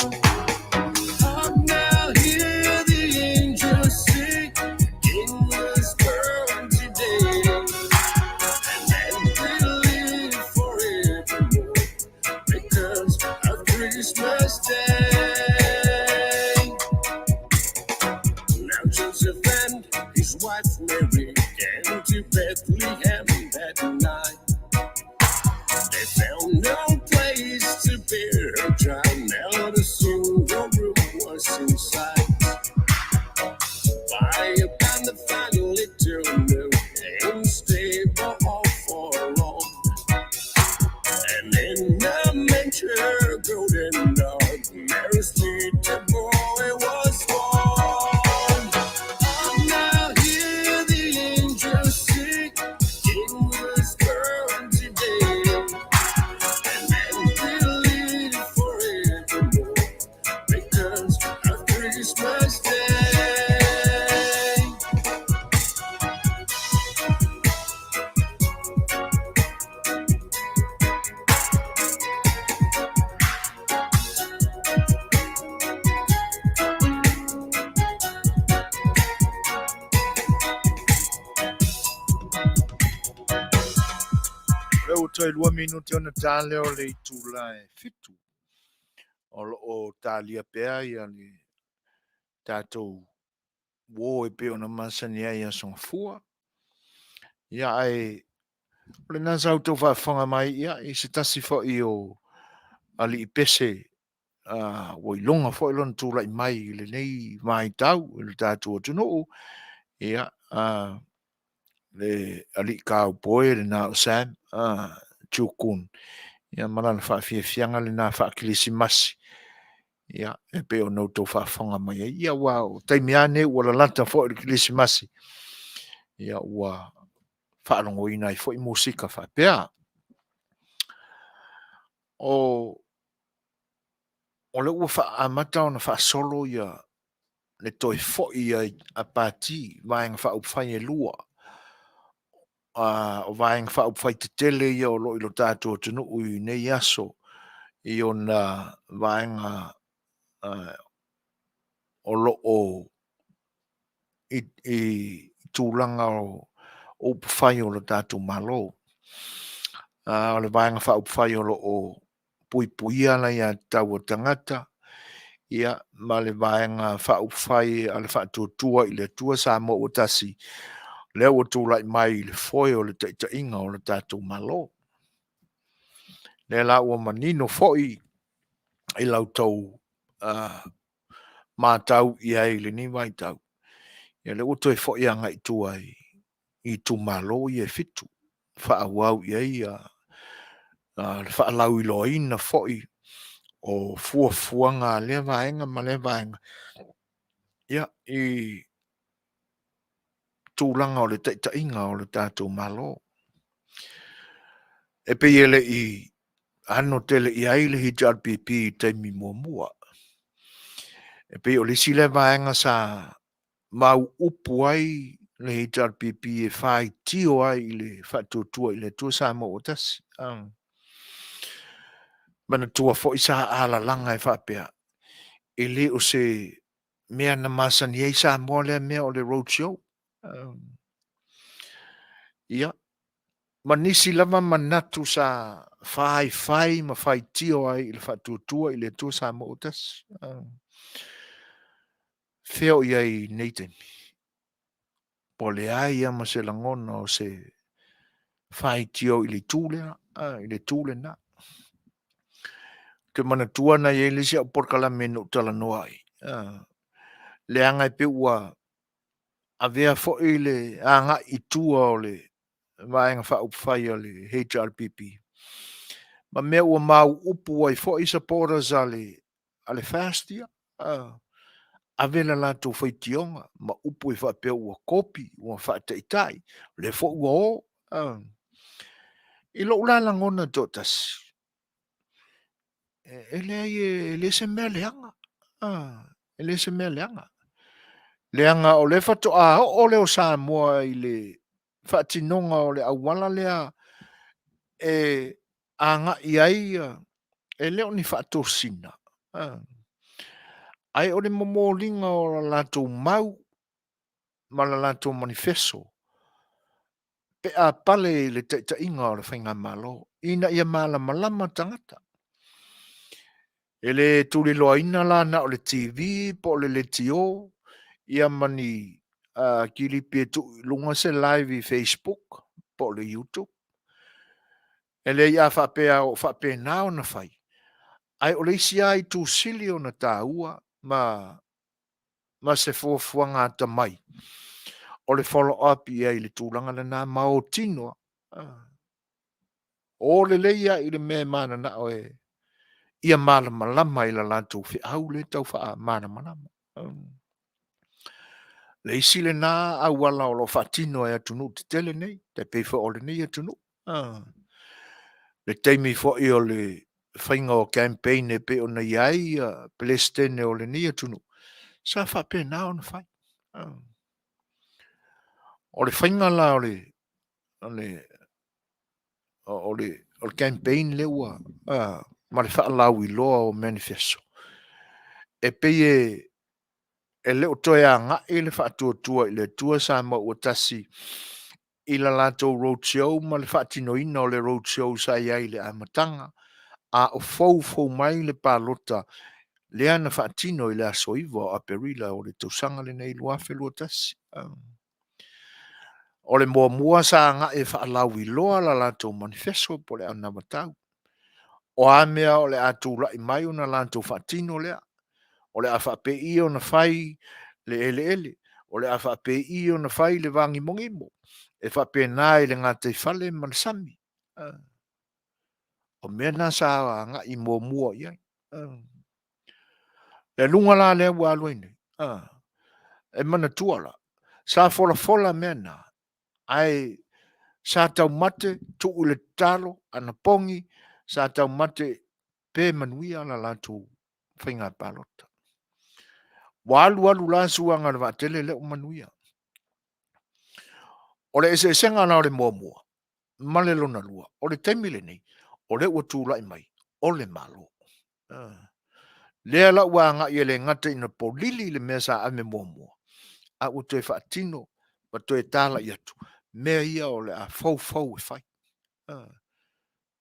Up now, hear the angels sing. The King was born today, and then we live forevermore because of Christmas Day. Now Joseph and his wife Mary came to Bethlehem that night. They found no place to bear her child. Not a single room was in sight. By upon the final little noon, in stable all forlorn. And in the manger cold and dark, Mary's little boy was born. Now hear the angels sing, King was born today. And men will live forevermore because of Christmas Day. O lea ua toe 2 minute ona ta lea o le itula e 7. O lo o talia pea ia le tatou uo e pei ona masani ai i Aso Gafua. Ia ae o lena sa outou faafofoga mai ia i se tasi foi o alii pese ua iloga foi lona tulai mai i lenei vaitau i le tatou atunuu, ia le alii cowboy lena o Sam Chukun, ia ma lana faafiafiaga lena faakerisimasi, ia e pei ona outou faafofoga mai ai. Ia aua o taimi lava nei ua lalata foi i le kerisimasi, ia ua faalogoina ai foi musika faapea. O lea ua amata ona faasolo ia le toe foi a Pati Vaega Faaupufai e 2. O Vaega Faaupufai tetele ia o lo o i lo tatou atunuu i nei aso i ona vaega o lo o i tulaga o upufai o le tatou Malo. O le Vaega Faaupufai o lo o puipuia le aiatatau a tagata, ia ma le Vaega Faaupufai a le Faatuatua i le Atua Samoa ua Tasi, lea ua tulai mai i le foe o le taitaiga o le tatou Malo. Lea la ua manino foi i la outou matau i ai i lenei vaitau, ia lea ua toe foi agai i tua i itumalo ia e 7, faaauau i ai le faalauiloaina foi o fuafuaga a lea vaega ma lea vaega, ia, i tulaga o le taitaiga o le tatou Malo. E pei e le i ano tele i ai le HRPP i taimi muamua. E pei o le isi lea vaega sa mau upu ai le HRPP e faitio ai i le Faatuatua i le Atua Samoa ua Tasi. Manatua foi sa alalaga e faapea, e le o se mea na masani ai Samoa lea mea o le road show. Ia, ma nisi lava manatu sa faifai ma faitio ai i le Faatuatua i le Atua Samoa ua Tasi. Fea o i ai i nei taimi? Ua leai lava ma se lagona o se faitio i le itu lea, i le itu lena. Ou te manatua na i ai le isi au polokalame na ou talanoa ai, leaga e pei ua avea foi le agai i tua o le Vaega Faaupufai a le HRPP ma mea ua mau upu ai foi supporters a le FAST ia, ave le latou faitioga ma upu e faapea ua kopi, ua faataitai, o lea foi ua o. I lou la lagona toatasi, e leai e le se mea leaga, e le se mea leaga. Leaga o lea faatoa oo lea o Samoa i le faatinoga o le auala lea e agai ai, e le o ni faatosina, ae o le momoliga o la latou mau ma la latou manifeso pe a pale i le taitaiga o le faigamalo ina ia malamalama tagata. E le tuliloaina la na o le TV po o le leitio ia ma ni kilipi e tuu i luga se live i Facebook po o le YouTube. E leai a faapea o faapena ona fai, ae o le isi lava itu sili ona taua ma se fuafuaga atamai, o le follow up i ai i le tulaga lena ma o tino. O lelei lava i le mea e mananao e Ia malamalama i la latou feau lea e tau faamalamalama. Le isi lena auala o lo o faatino e atunuu tetele nei, tai pei foi o lenei atunuu. Le taimi foi o le faiga o campaign e pei ona i ai Peresetene o lenei atunuu, sa faapena ona fai. O le faiga la o le campaign lea ua ma le faalauiloa o menifeso, e pei e le o toe agai le Faatuatua i le Atua Samoa ua Tasi i le latou roadshow ma le faatinoina o le roadshow sa i ai i le amataga, a o foufou mai le palota lea na faatino i le aso 9 o Aperila o le tausaga lenei 2021. O le muamua sa agai e faalauiloa le latou menifeso po o le anavatau. O a mea o le a tulai mai ona latou faatino lea. O le a faapei i ona fai le eleele, o le a faapei i ona fai le vagimogimo, e faapena i le gataifale ma le sami. O mea na sa agai muamua i ai. Le aluga la lea ua alu ai nei, e manatua la, sa folafola mea na, ae sa taumate tuu le tatalo anapogi, sa taumate pe manuia le latou faiga palota. Ua alu alu la suaga o le vaatele lea ua manuia. O le eseesega la o le muamua ma le lona lua, o le taimi lenei, o lea ua tulai mai o le Malo. Lea la ua agai e le gata ina polili le mea sa ave muamua, a ua toe faatino ma toe talai atu mea ia o le a foufou e fai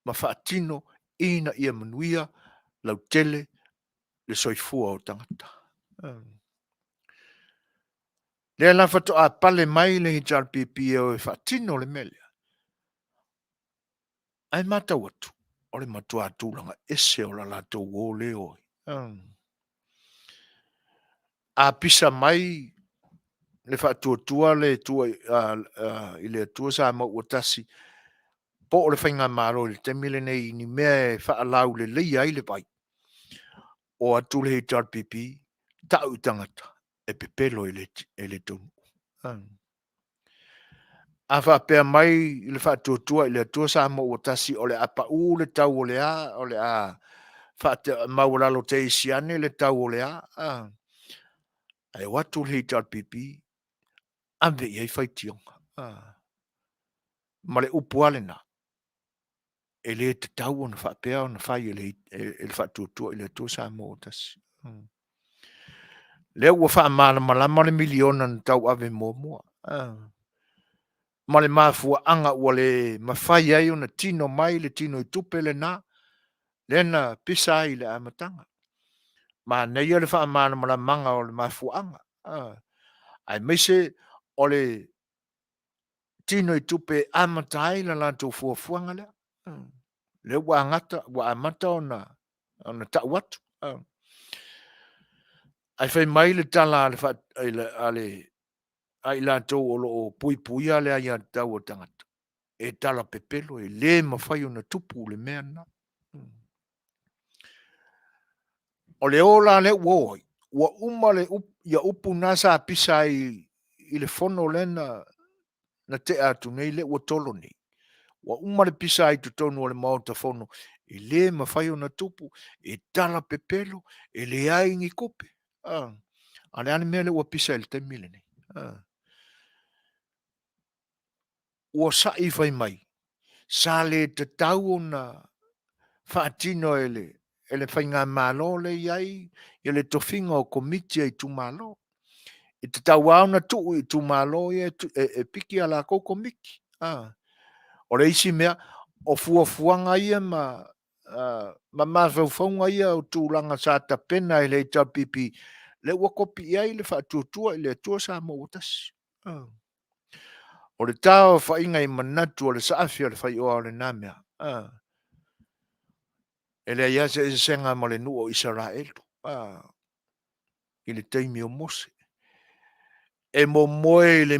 ma faatino ina ia manuia lautele le soifua o tagata. Lea la faatoa pale mai le HRPP e o e faatino le mea lea, ae matau atu, o le matua tulaga ese o le latou o lea e o ai. A pisa mai le faatuatua le i le Atua Samoa ua Tasi po o le Faigamalo i le taimi lenei i ni mea e faalauleleia ai le vai, o atu le HRPP tau i tagata e pepelo e le taunuu. A faapea mai le Faatuatua i le Atua Samoa ua Tasi o le a pau le tau o le a, o le a maualalo te isi ane le tau o le a, ae o atu le HRPP ave i ai faitioga. Ma le upu lava lena, e le tatau ona faapea ona fai e le Faatuatua i le Atua Samoa ua Tasi. Lea ua faamalamalama le miliona na tauave muamua, ma le mafuaaga ua le mafai ai ona tino mai le tinoitupe lena, lea na pisa ai i le amataga. Manaia le faamalamalamaga o le mafuaaga, aemaise o le tinoitupe e amata ai le latou fuafuaga lea. Lea ua amata ona tau atu. Ae fai mai le tala a i latou o lo o puipuia le aiatatau a le tagata, e tala pepelo, e le mafai ona tupu le mea lena. O le o la lea ua o ai, ua uma upu na sa pisa ai i le fono lea na tea atu nei lea ua solo nei, ua uma le pisa ai i totonu o le Maota Fono, e le mafai ona tupu, e tala pepelo, e leai ni tupe. A o le a le mea lea ua pisa ai i le taimi lenei? Ua sa'i fai mai, sa le tatau ona faatino e le faigamalo lea e i ai le tofiga o Komiti a itumalo. E tatau lava ona tuu i itumalo ia e piki a latou Komiti. O le isi mea, o fuafuaga ia ma mafaufauga ia o tulaga sa tapena e le HRPP, lea ua kopi i ai le Faatuatua i le Atua Samoa ua Tasi. O le taaofaiga i manatu o le saafi o le faioa o lena mea, e leai lava se eseesega ma le nuu o Isaraelu i le taimi o Mose. E momoe i le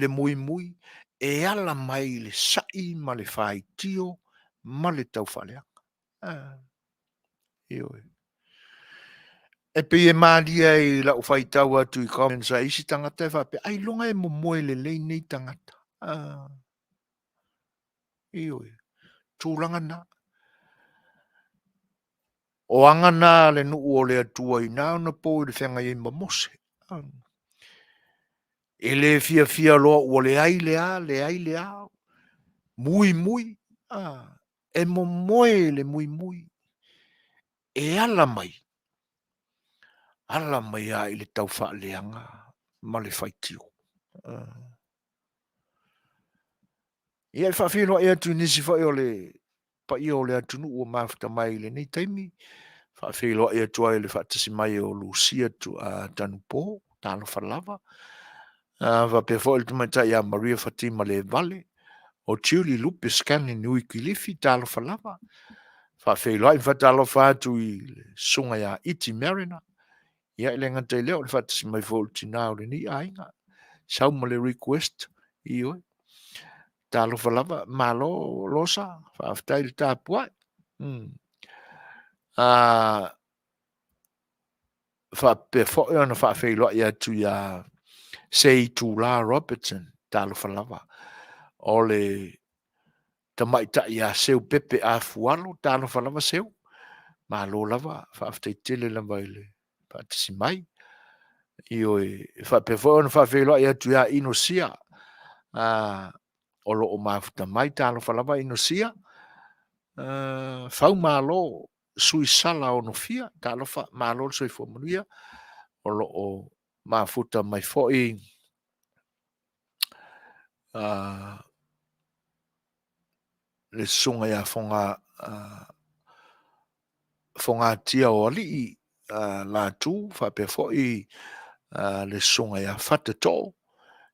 muimui, e ala mai i le sai ma le faitio ma le taufaaleaga. Ioe. E pei e malie ai i lau faitau atu i comments a isi tagata e faapea, ailoga e momoe lelei nei tagata. Ah. Ioe. Tulaga na. O aga na a le nuu o le Atua i na ona po i le feagai ai ma Mose. Ah. E le fiafia loa ua leai le a, leai le a. Mui mui. Ah. E momoe le muimui. E ala mai, ala mai lava i le tau faaleaga ma le faitio. Ia e faafeiloai atu i nisi foi o le paia o le atunuu ua mafuta mai i lenei taimi, faafeiloai atu ai i le faatasi mai o Lucia Tanupo, talofa lava. Faapea foi le tamaitai ia Maria Fatima Levale, o Julie Lupe Scanlan Uikilifi, talofa lava. Faafeiloai ma faatalofa atu i le susuga ia Iti Mariner. Ia e le gata i lea o le faatasi mai foi o le tinā o lenei aiga. Sau ma le request, ioe. Talofa lava, malo Losa, faafetai le tapuai. Faapea foi ona faafeiloai atu ia Seitula Robertson, talofa lava, o le tamaitai ia Seu Pepe Afualo, talofa lava Seu, malo lava, faafetai tele lava i le faatasi mai. Ioe, faapea foi ona faafeiloai atu ia Inosia, o lo o mafuta mai, talofa lava Inosia, Faumalo Suisala Onofia, talofa, malo le soifua manuia, o lo o mafuta mai foi le susuga ia Foga, Fogatia o Alii Latu, faapea foi le susuga ia Fata Too,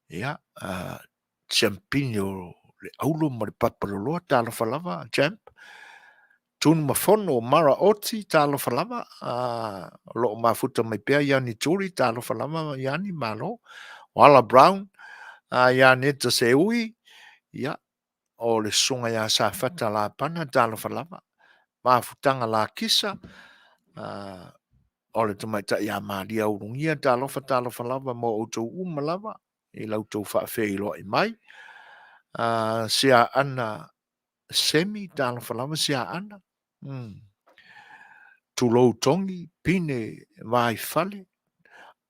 ia, Siampini o le Aulo ma le Papaloloa, talofa lava Champ. Tunumafono Mara Oti, talofa lava, o lo o mafuta mai pea Iani Turi, talofa lava Iani, malo. O Ala Brown, Ianeta Seui, ia, o le susuga ia Safata Lapana, talofa lava. Mafutaga Lakisa, o le tamaitai ia Malia Ulugia, talofa, talofa lava mo outou uma lava i la outou faafeiloai mai. Siaana Semi, talofa lava Siaana. Tulou Togi, Pine Vaifale,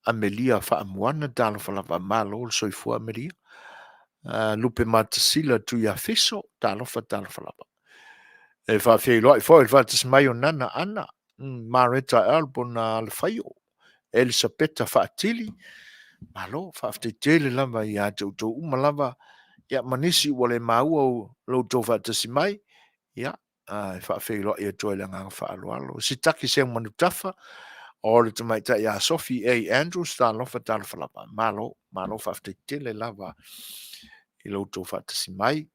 Amelia Faamuana, talofa lava, malo le soifua Amelia. Lupe Matasila Tuiafiso, talofa, talofa lava. E faafeiloai foi i le faatasi mai o Nana Ana, Mareta Albona Alefaio, Elisapeta Faatili, malo, faafetai tele lava ia te outou uma lava, ia ma nisi ua le maua lo outou faatasi mai, ia, e faafeiloai atu ai le agaga faaaloalo. Sitaki Seumanutafa, o le tamaitai ia Sophie A. Andrews, talofa, talofa lava. Malo, malo faafetai tele lava i lo outou faatasi mai.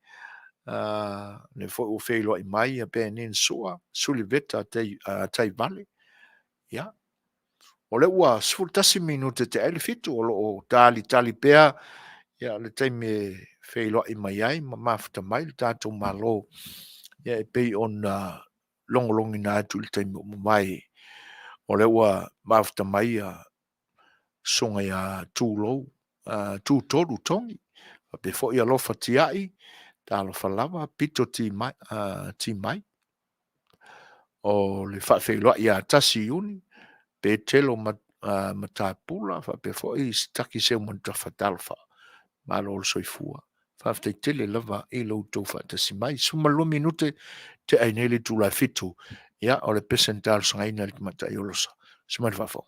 Le foi ua feiloai mai ia Benin Sua, Suliveta Taivale. Ia, o lea ua 11 minute te ai le 7, o lo o talitali pea ia le taimi e feiloai mai ai ma mafuta mai le tatou Malo, ia e pei ona logologina atu i le taimi ua mavae. O lea ua mafuta mai ia susuga ia Tulou, Tutolu Togi, faapea foi Alofa Tiai, talofa lava, Pito Timai, Timai, o le faafeiloai ia 1 Iuni, Petelo Matapula, faapea foi Sitaki Seumanutafa, talofa, malo le soifua. Faafetai tele lava i lo outou faatasi mai. 12 minute te ai nei le itula e 7. Ia, o le pese na talosagaina e le tamaitai o Losa. Se mai le faafofoga.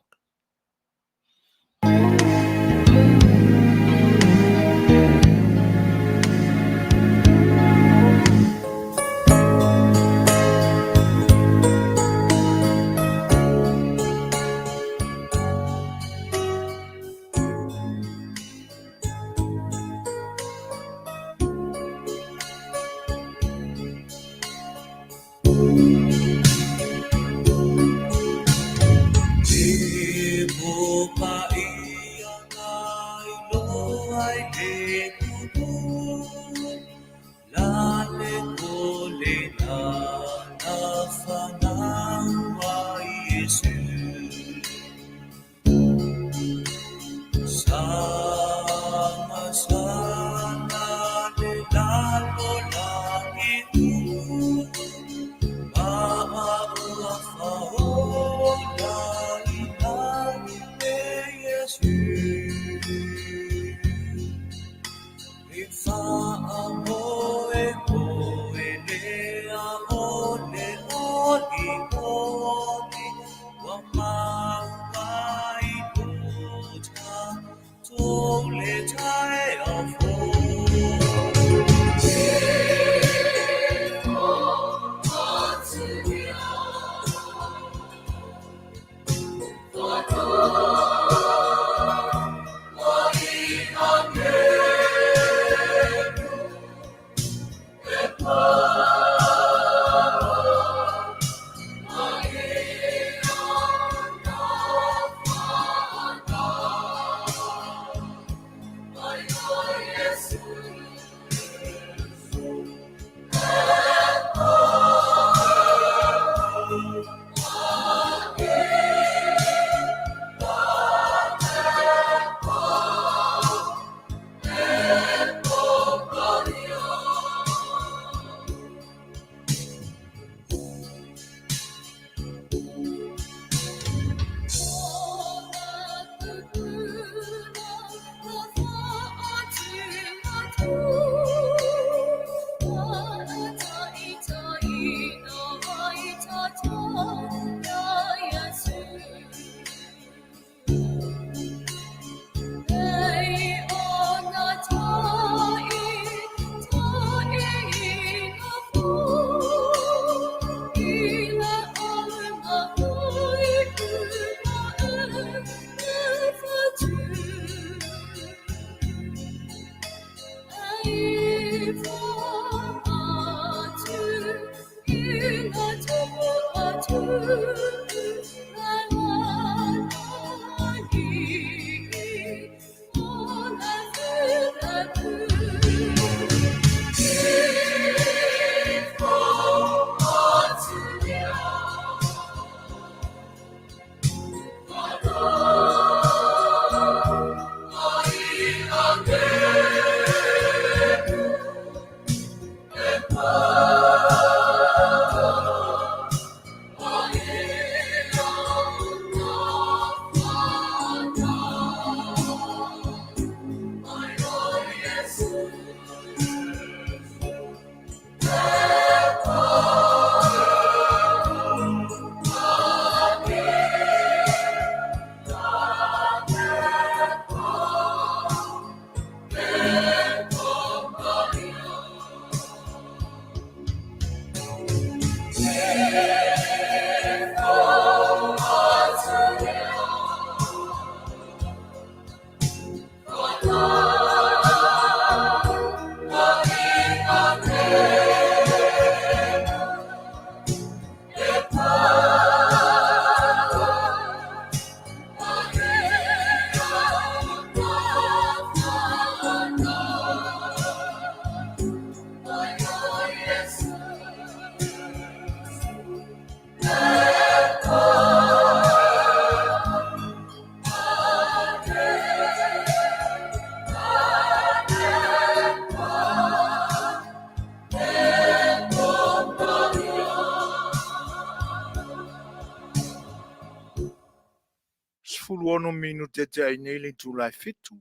16 minute tea ai nei le itula e 7.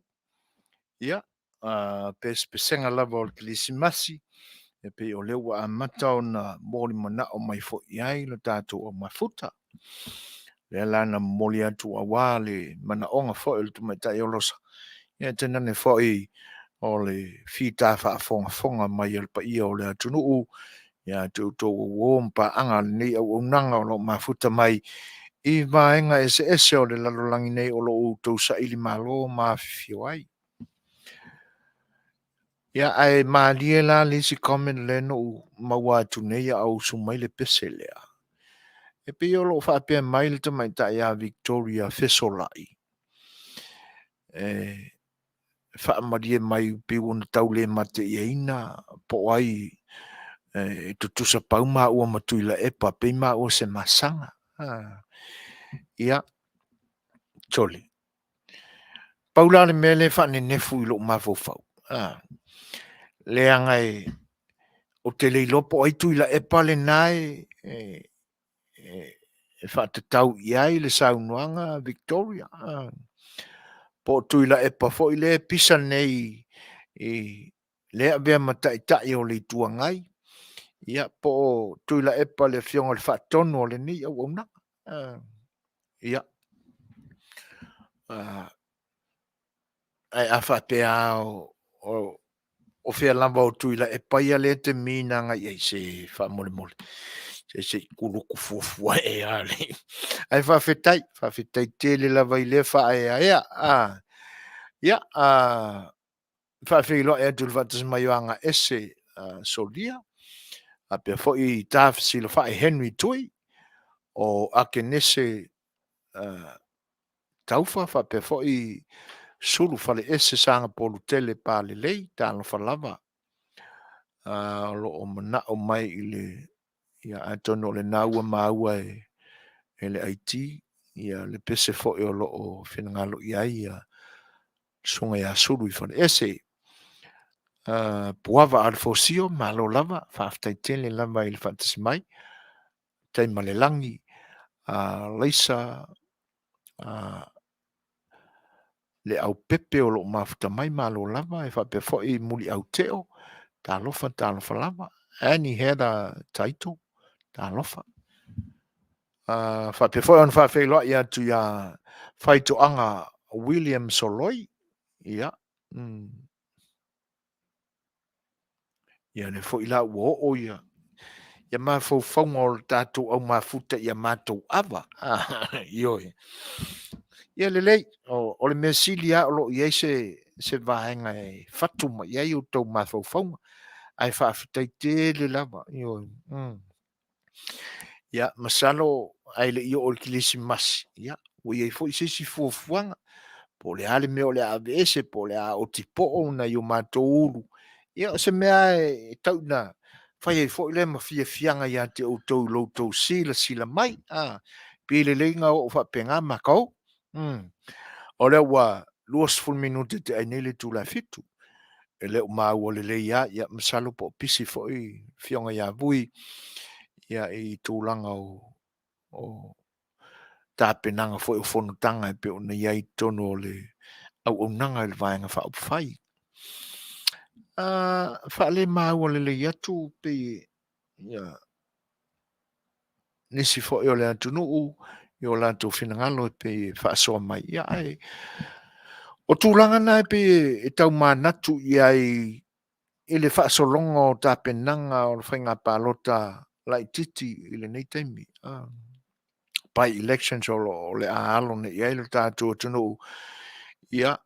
Ia, pesepesega lava o le Kerisimasi, e pei o lea ua amata ona momoli manao mai foi i ai lo tatou au mafuta. Lea la na momoli atu aua le manaoga foi o le tamaitai Olosa, ia tainane foi o le fita faafogafoga mai a le paia o le atunuu ia te outou uo ma paaga a lenei auaunaga o lo o mafuta mai i vaega eseese o le lalolagi nei o lo o outou saili malo ma afifio ai. Ia, ae malie la le isi comment lea na ou maua atu nei a o usu mai le pese lea. E pei o lo o faapea mai le tamaitai ia Victoria Fesolai, e faamalie mai pei ua na tau le mateiaina po o ai e tutusa pau maua ma Tuilaepa, pei maua o se masaga. Ia, sole, pau la le mea lea e faanenefu i lou mafaufau, leaga ou te le iloa po o ai Tuilaepa lena e faatatau i ai le saunoaga Victoria. Po o Tuilaepa foi lea e pisa nei i lea e avea ma Taitai o le Itu Agai, ia po o Tuilaepa le Afioga i le Faatonu o lenei auaunaga. Ia, ae a faapea lava o fea lava o Tuilaepa ia lea e te minaga i ai, se faamolemole, se i kuluku fuafua ea lava. Ae faafetai, faafetai tele lava i lea faaeaea. Ia, e faafeiloai atu i le faatasi mai o Agaese Solia, faapea foi Tafesilafai Henry Tui, o Akenese Taufa faapea foi Sulu Faleese Sagapolutele Palelei, talofa lava. O lo o manao mai i le... Ia atonu o lena ua maua e le IT ia le pese foi o lo o finagalo i ai le susuga ia Sulu i Faleese. Puava Alefosio, malo lava, faafetai tele lava i le faatasi mai. Taimalelagi, Laisa Leaupepe o lo o mafuta mai, malo lava, e faapea foi Muliauteo, talofa, talofa lava. Annie Heather Taito, talofa. Faapea foi ona faafeiloai atu ia Faitoaga William Soloi. Ia, Ia lea foi la ua oo ia ia mafaufauga o le tatou au mafuta ia matou ava. Ioe. Ia lelei, o le mea sili lava o lo o i ai se vaega e fatu mai i ai outou mafaufauga. Ae faafetai tele lava. Ioe. Ia, masalo ae le i oo i le Kerisimasi, ia, ua i ai foi se isi fuafuaga, po o le a le mea o le a aveese, po o le a otipoo nai o matou ulu. Ia, o se mea lava e tau ina fai ai foi lea ma fiafiaga ia te outou i lo outou silasila mai. Pe lelei ona oo faapena matou. O lea ua 20 minute te ai nei le itula e 7. E le o maua lelei lava, ia masalo po o pisi foi le afioga ia Vui ia i tulaga o tapenaga foi o fonotaga e pei ona i ai i totonu o le auaunaga i le Vaega Faaupufai. Faalemaua lelei atu pei ia nisi foi o le atunuu i o latou finagalo e pei e faasoa mai. Ia ae o tulaga na e pei e tau manatu i ai i le faasologa o tapenaga o le faiga palota laitiiti i lenei taimi, by elections o le a alo nei i ai le tatou atunuu ia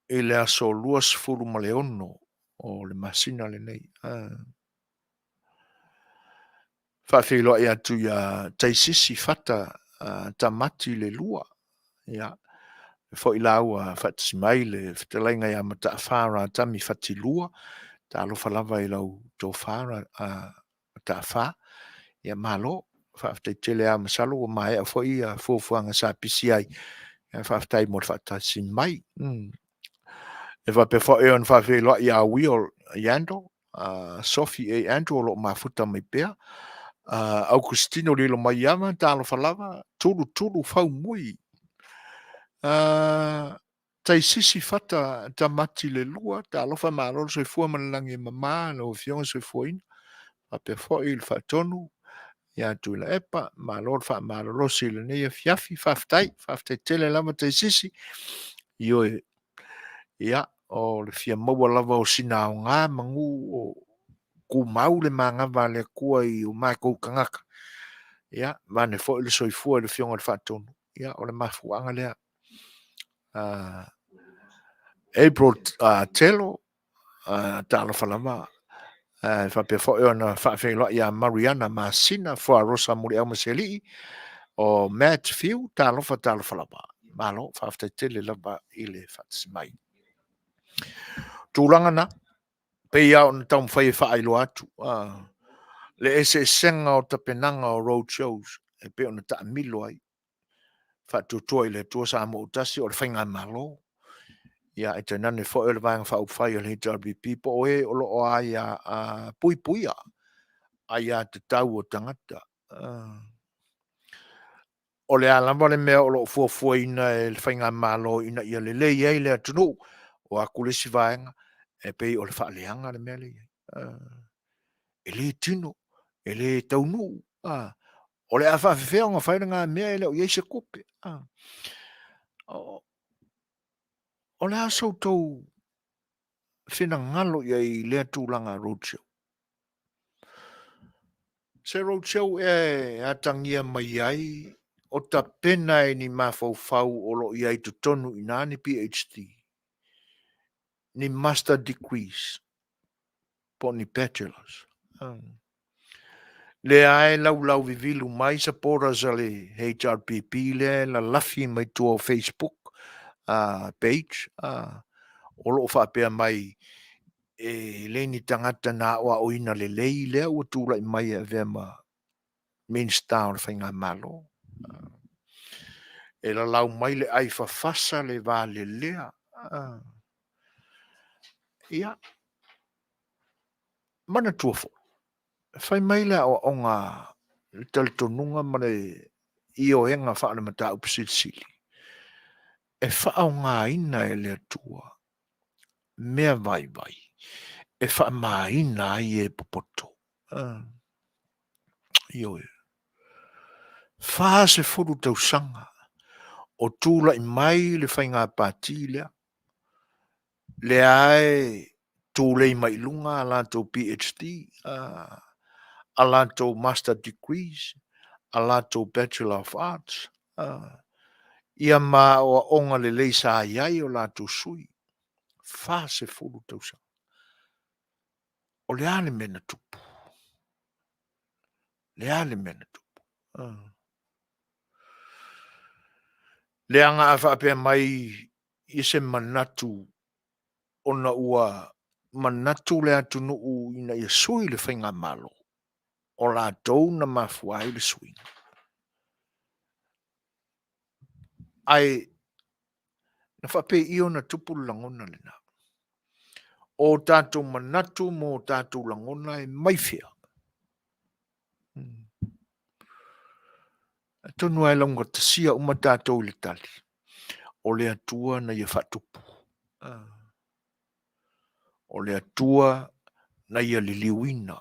i le aso 26 o le masina lenei. Faafeiloai atu ia Taisisi Fata Tamati le lua. Ia, foi la ua faatasi mai le fetalaiga ia Mataafa Ratami Fatilua. Talofa lava i lau tofa Mataafa. Ia malo, faafetai tele lava, masalo ua maea foi ia fuafuaga sa pisi ai. Ia faafetai mo le faatasi mai. E faapea foi ona faafeiloai ia Will Yandle, Sophie A. Andrew o lo o mafuta mai pea, Augustino Lilomaiava, talofa lava, Tulutulu Faumui, Taisisi Fata Tamati le lua, talofa malo le soifua ma le lagi e mama lau Afioga Soifuaina, faapea foi le Faatonu ia Tuilaepa, malo le faamalolosi i lenei afiafi, faafetai, faafetai tele lava Taisisi. Ioe, ia, o le fia maua lava o sina aoga manu o tumau le manava a le Atua i o matou tagata, ia, vaeane foi le soifua i le Afioga i le Faatonu, ia, o le mafuaaga lea. April Telo, talofa lava, e faapea foi ona faafeiloai ia Mariana Masina Fuarosa Muliaumasealii, o Matt Fiu, talofa, talofa lava. Malo, faafetai tele lava i le faatasi mai. Tulaga na, pei lava ona taumafai e faailoa atu le eseesega o tapenaga o road shows e pei ona taamilo ai Faatuatua i le Atua Samoa ua tasi o le Faigamalo, ia ae tainane foi o le Vaega Faaupufai o le HRPP po o e o lo o puipuia aiatatau a tagata. O le a lava le mea o lo o fuafuaina e le Faigamalo ina ia lelei ai le atunuu, o atu le isi vaega e pei o le faaleaga le mea lea e i ai. E le tino, e le taunuu, o le a faafefea ona fai lena mea e le o i ai se tupe. O le a so outou finagalo i ai i lea tulaga roadshow? Se roadshow ea e atagia mai ai o tapena e ni mafaufau o lo o i ai i totonu i ina ni PhD, ni Master Degrees, po o ni Bachelors. Lea e laulau vivilu mai supporters a le HRPP lea e lalafi mai tua o Facebook page o lo o faapea mai e le ni tagata na aoaoina lelei lea ua tulai mai e avea ma Minisita o le Faigamalo. E lalau mai le ai fafasa le valelea. Ia, manatua foi, fai mai le aoaoga, le talitonuga ma le ioega faale-mataupu silisili, e faaaogaina e le Atua mea vaivai e faamaina ai e popoto. Ioe. 40 tausaga o tulai mai le faiga pati lea, lea e tulei mai i luga a latou PhD, a latou Master Degrees, a latou Bachelor of Arts, ia ma aoaoga lelei sa i ai o latou sui, 40 tausaga. O le a le mea na tupu? Le a le mea na tupu? Leaga a faapea mai i se manatu ona ua manatu le atunuu ina ia sui le faigamalo, o latou na mafua ai le suiga. Ae na faapei i ona tupu le lagona lena? O tatou manatu ma o tatou lagona e mai fea? Atonu lava e laugatasia uma tatou i le tali, o le Atua na ia faatupu. O le Atua na ia liliuina.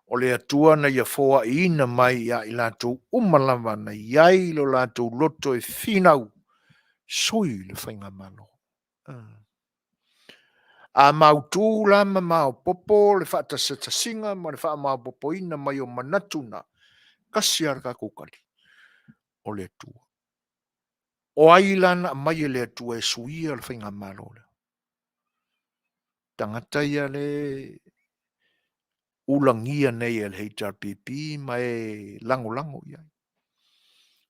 O le Atua na ia foaiina mai ia i latou uma lava na i ai lo latou loto e finau, sui le faigamalo. A mautu la ma maopoopo le faatasatasiga ma le faamaopoopoina mai o manatu na, tasi lava le tatou tali, o le Atua. O ai la na aumai e le Atua e suia le faigamalo lea? Tagata ia le ulagia nei e le HRPP ma e lagolago i ai.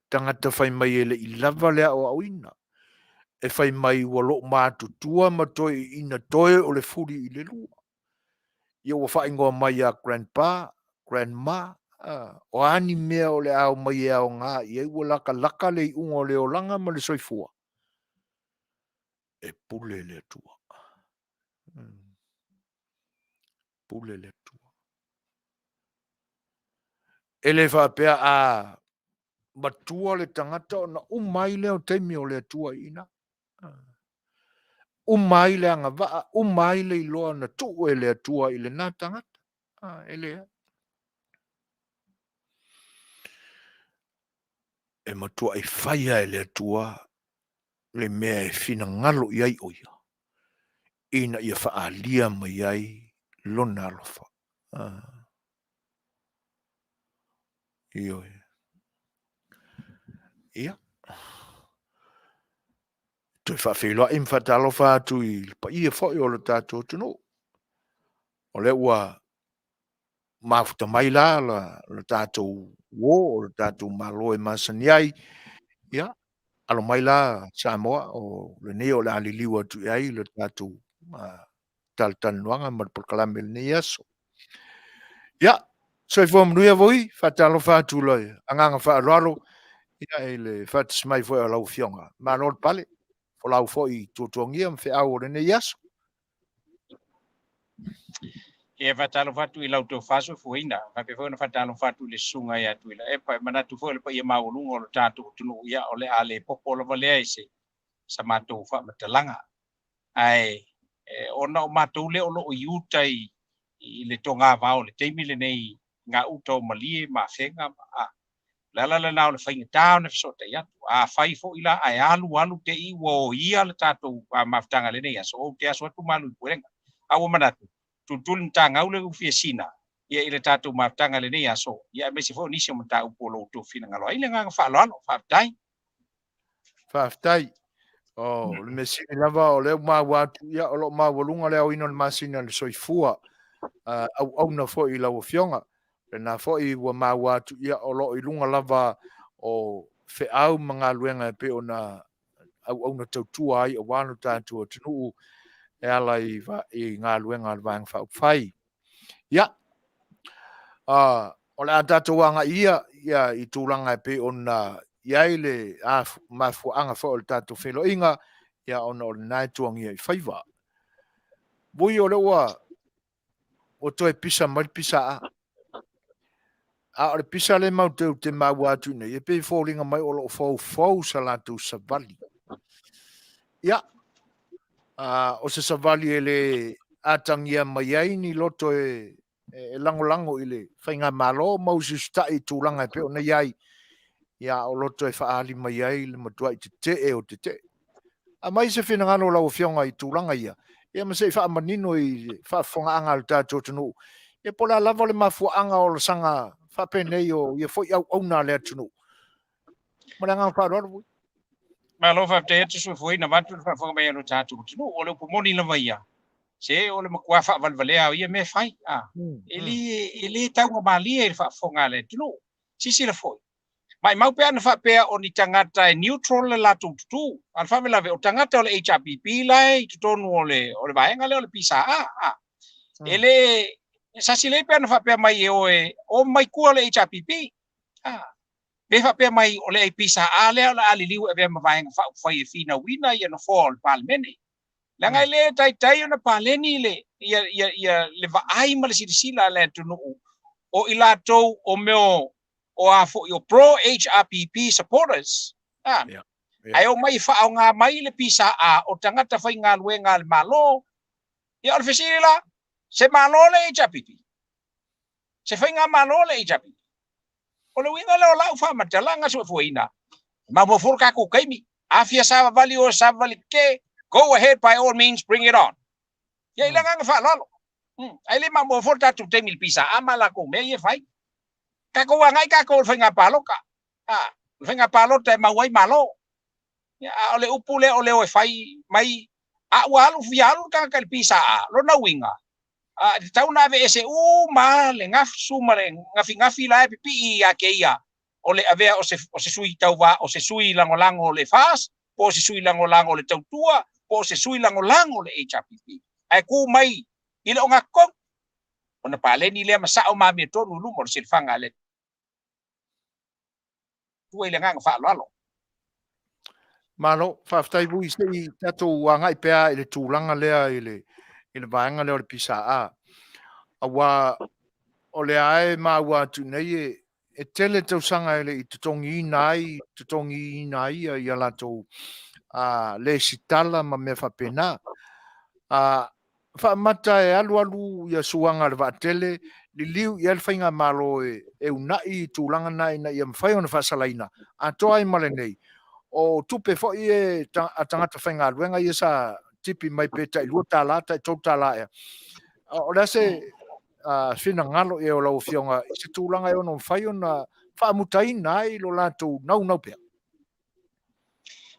Tagata fai mai e le i lava le aoaoina, e fai mai ua loomatutua ma toeaiina toe o le fuli i le lua. Ia ua faaigoa mai ia grandpa, grandma, o a ni mea o le a omai e aoga i ai ua latalata le iuga o le olaga ma le soifua, e pule le Atua. Pule le Atua. E le faapea a matua le tagata ona uma ai lea o taimi o le Atua i ina. Uma ai le agavaa, uma ai le iloa na tuu e le Atua i lena tagata. E leai. E matuai faia e le Atua le mea e finagalo i ai o ia, ina ia faaalia mai ai lona alofa. Ioe. Ia. Toe faafeiloai ma faatalofa atu i le paia foi o le tatou atunuu. O lea ua mafuta mai la le tatou uo, o le tatou Malo e masani ai. Ia, alo mai la Samoa, o lenei o le a liliu atu i ai le tatou talatalanoaga ma le polokalame i lenei aso. Ia, soifua manuia voi, faatalofa atu i le agaga faaaloalo i le faatasi mai foi o lau Afioga. Malo le pale, folau foi i tuatuagia ma feau o lenei aso. Ia faatalofa atu i lau tofa soifuaina, faapea foi ona faatalofa atu i le susuga ia Tuilaepa. E manatu foi o le paia maualuga o le tatou atunuu, ia o le a le popo lava lea i se sa matou faamatalaga. Ae ona o matou lea o lo o i uta i le togavao i le taimi lenei i gauta o Malie ma Afega, o le ala lena o le faigata ona fesootai atu. Afai foi la ae alu alu te i ua oia le tatou mafutaga i lenei aso, ou te aso atu malu i pulega. A ua manatu, tulituli matagau le ufiasina ia i le tatou mafutaga i lenei aso, ia aemaise foi o nisi o mataupu o lo outou finagalo ai. Le agaga faaaloalo, faafetai. Faafetai. O le mea sili lava o lea ua maua atu, ia o lo o maualuga le aoina o le masina i le soifua auauna foi i lau Afioga. Lena foi ua maua atu, ia o lo o i luga lava o feau ma galuega e pei ona auauna tautua ai aua lo tatou atunuu e ala i galuega a le Vaega Faaupufai. Ia, o le a tatou agai ia i tulaga e pei ona i ai le mafuaaga foi o le tatou feiloaiga, ia ona o lena e tuagia i faiva. Vui o lea ua toe pisa mai le pisa a. A o le pisa lea matou te maua atu nei, e pei e foliga mai o lo o foufou sa latou savali. Ia, o se savali e le atagia mai ai ni loto e lagolago i le faigamalo ma usiusitai i tulaga e pei ona i ai. Ia, a o loto e faaali mai ai le matuai tetee o tetee. Aumai se finagalo o lau Afioga i tulaga ia, ia ma se i faamanino i le faafofogaaga a le tatou atunuu, ia po o le a lava le mafuaaga o le saga faapenei o ia foi auauna a le atunuu. Ma le agaga faaaloalo foi. Malo faafetai atu Suefuaina vaeatu le faafofoga mai a lo tatou atunuu. O le upu moni lava ia, se o le matua faavalevalea o ia mea e fai. A, e le, e le taugamalie i le faafofoga a le atunuu. Silasila foi, maimau pe ana faapea o ni tagata e neutral le latou tutū, a o le faalavelave o tagata o le HRPP la e i totonu o le, o le vaega lea o le PSA. A, e le, sasi lelei pe ana faapea mai e o e o mai tua o le HRPP. A, pe faapea mai o le PSA lea o le a liliu e avea ma Vaega Faaupufai e finauina ia nofoa o le Palemene. Leaga e le taitai ona paleni le, ia, ia, ia, le vaai ma le silasila a le atunuu o i latou o mea o, o a foi o pro HRPP supporters. A, yeah. Yeah. Ae omai e faaaoga mai le PSA o tagata faigaluega a le Malo. Ia o le fesili la, se Malo le HRPP? Se faigamalo le HRPP? O le uiga lea o lau faamatalaga Soefuaina, e maumau foi lo tatou taimi. A fia savavali oe savavali tetee, go ahead by all means, bring it on. Ia i le agaga faaaloalo. Ae le maumau foi lo tatou taimi i le PSA ma latou mea ia e fai. Tatou agai tatou i le faiga palota. A, o le faiga palota e mau ai Malo. Ia, a o le upu lea o le o e fai mai, a ua alu, fia alu le tagata i le PSA, lona uiga, a, e tatau ona aveese uma le gasu ma le gafigafi la e pipii ia te ia o le avea o se, o se sui tauva, o se sui lagolago o le FAST, po o se sui lagolago o le Tautua, po o se sui lagolago o le HRPP. Ae tu mai i le ogatotonu, ona paleni lea ma sao ma amiotonu i luma o le silafaga a le Atua i le agaga faaaloalo. Malo, faafetai Vui, se i tatou agai pea i le tulaga lea i le, i le vaega lea o le PSA. Aua o lea e maua atu nei e, e tele tausaga e le i totogiina ai, totogiina ai ia, ia latou a, lesitala ma mea faapena. A, faamata e alualu ia suaga a le vaatele, liliu i ai le faigamalo e, e una'i i tulaga na ina ia mafai ona faasalaina, atoa ai ma lenei. O tupe foi e ta, a tagata faigaluega ia sa tipi mai pe tai $2, tai $3 ea. O le a se uh, finagalo i o lau Afioga i se tulaga e ono mafai ona faamutaina ai lo latou naunau pea?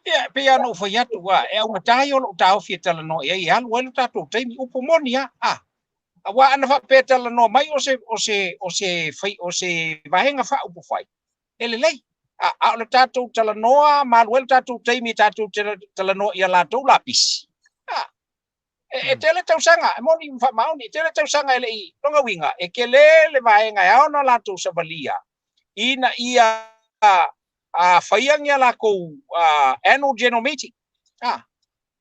Ia, e pei lava ona ou fai atu, a, e augata ia o lou taofi e talanoa i ai e alu ai lo tatou taimi, upu moni lava, a. Aua ana faapea e talanoa mai o se, o se, o se, fai, o se vaega faaupufai, e lelei. A, a o le tatou talanoa ma alu ai lo tatou taimi e tatou te talanoa i a latou lapisi, a, e, e tele tausaga, e moni ma faamaoni, e tele tausaga e le i, lona uiga, e tele le vaega e ao ona latou savalia ina ia a faia ni a latou annual general meeting, a,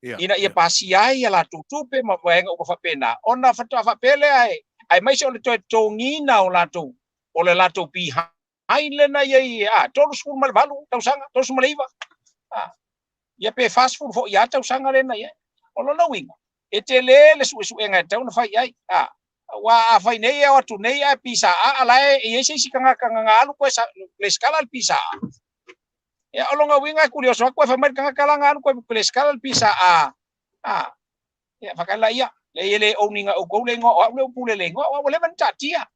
yeah, ina ia yeah. pasia ai a latou tupe ma vaega uma faapena, ona faatoa faapea lea e, aemaise o le toe totogiina o latou, o le latou behind lena i ai, a, 38 tausaga, 39, a, ia pe 40 foi a tausaga lena i ai. O lona uiga, e tele le suesuega e tatau ona fai i ai. A, aua a fai nei e o atu nei ae pisa a, a la e i ai se isi tagata na na alu koe lesitala le pisa a. Ia, o lona uiga e kulioso atu ae fai mai le tagata la na alu koe lesitala le pisa a. A, ia, whakaela ia, le ia le own ina outou le ingoa o au le u pule le ingoa, o au ua leva ona taatia.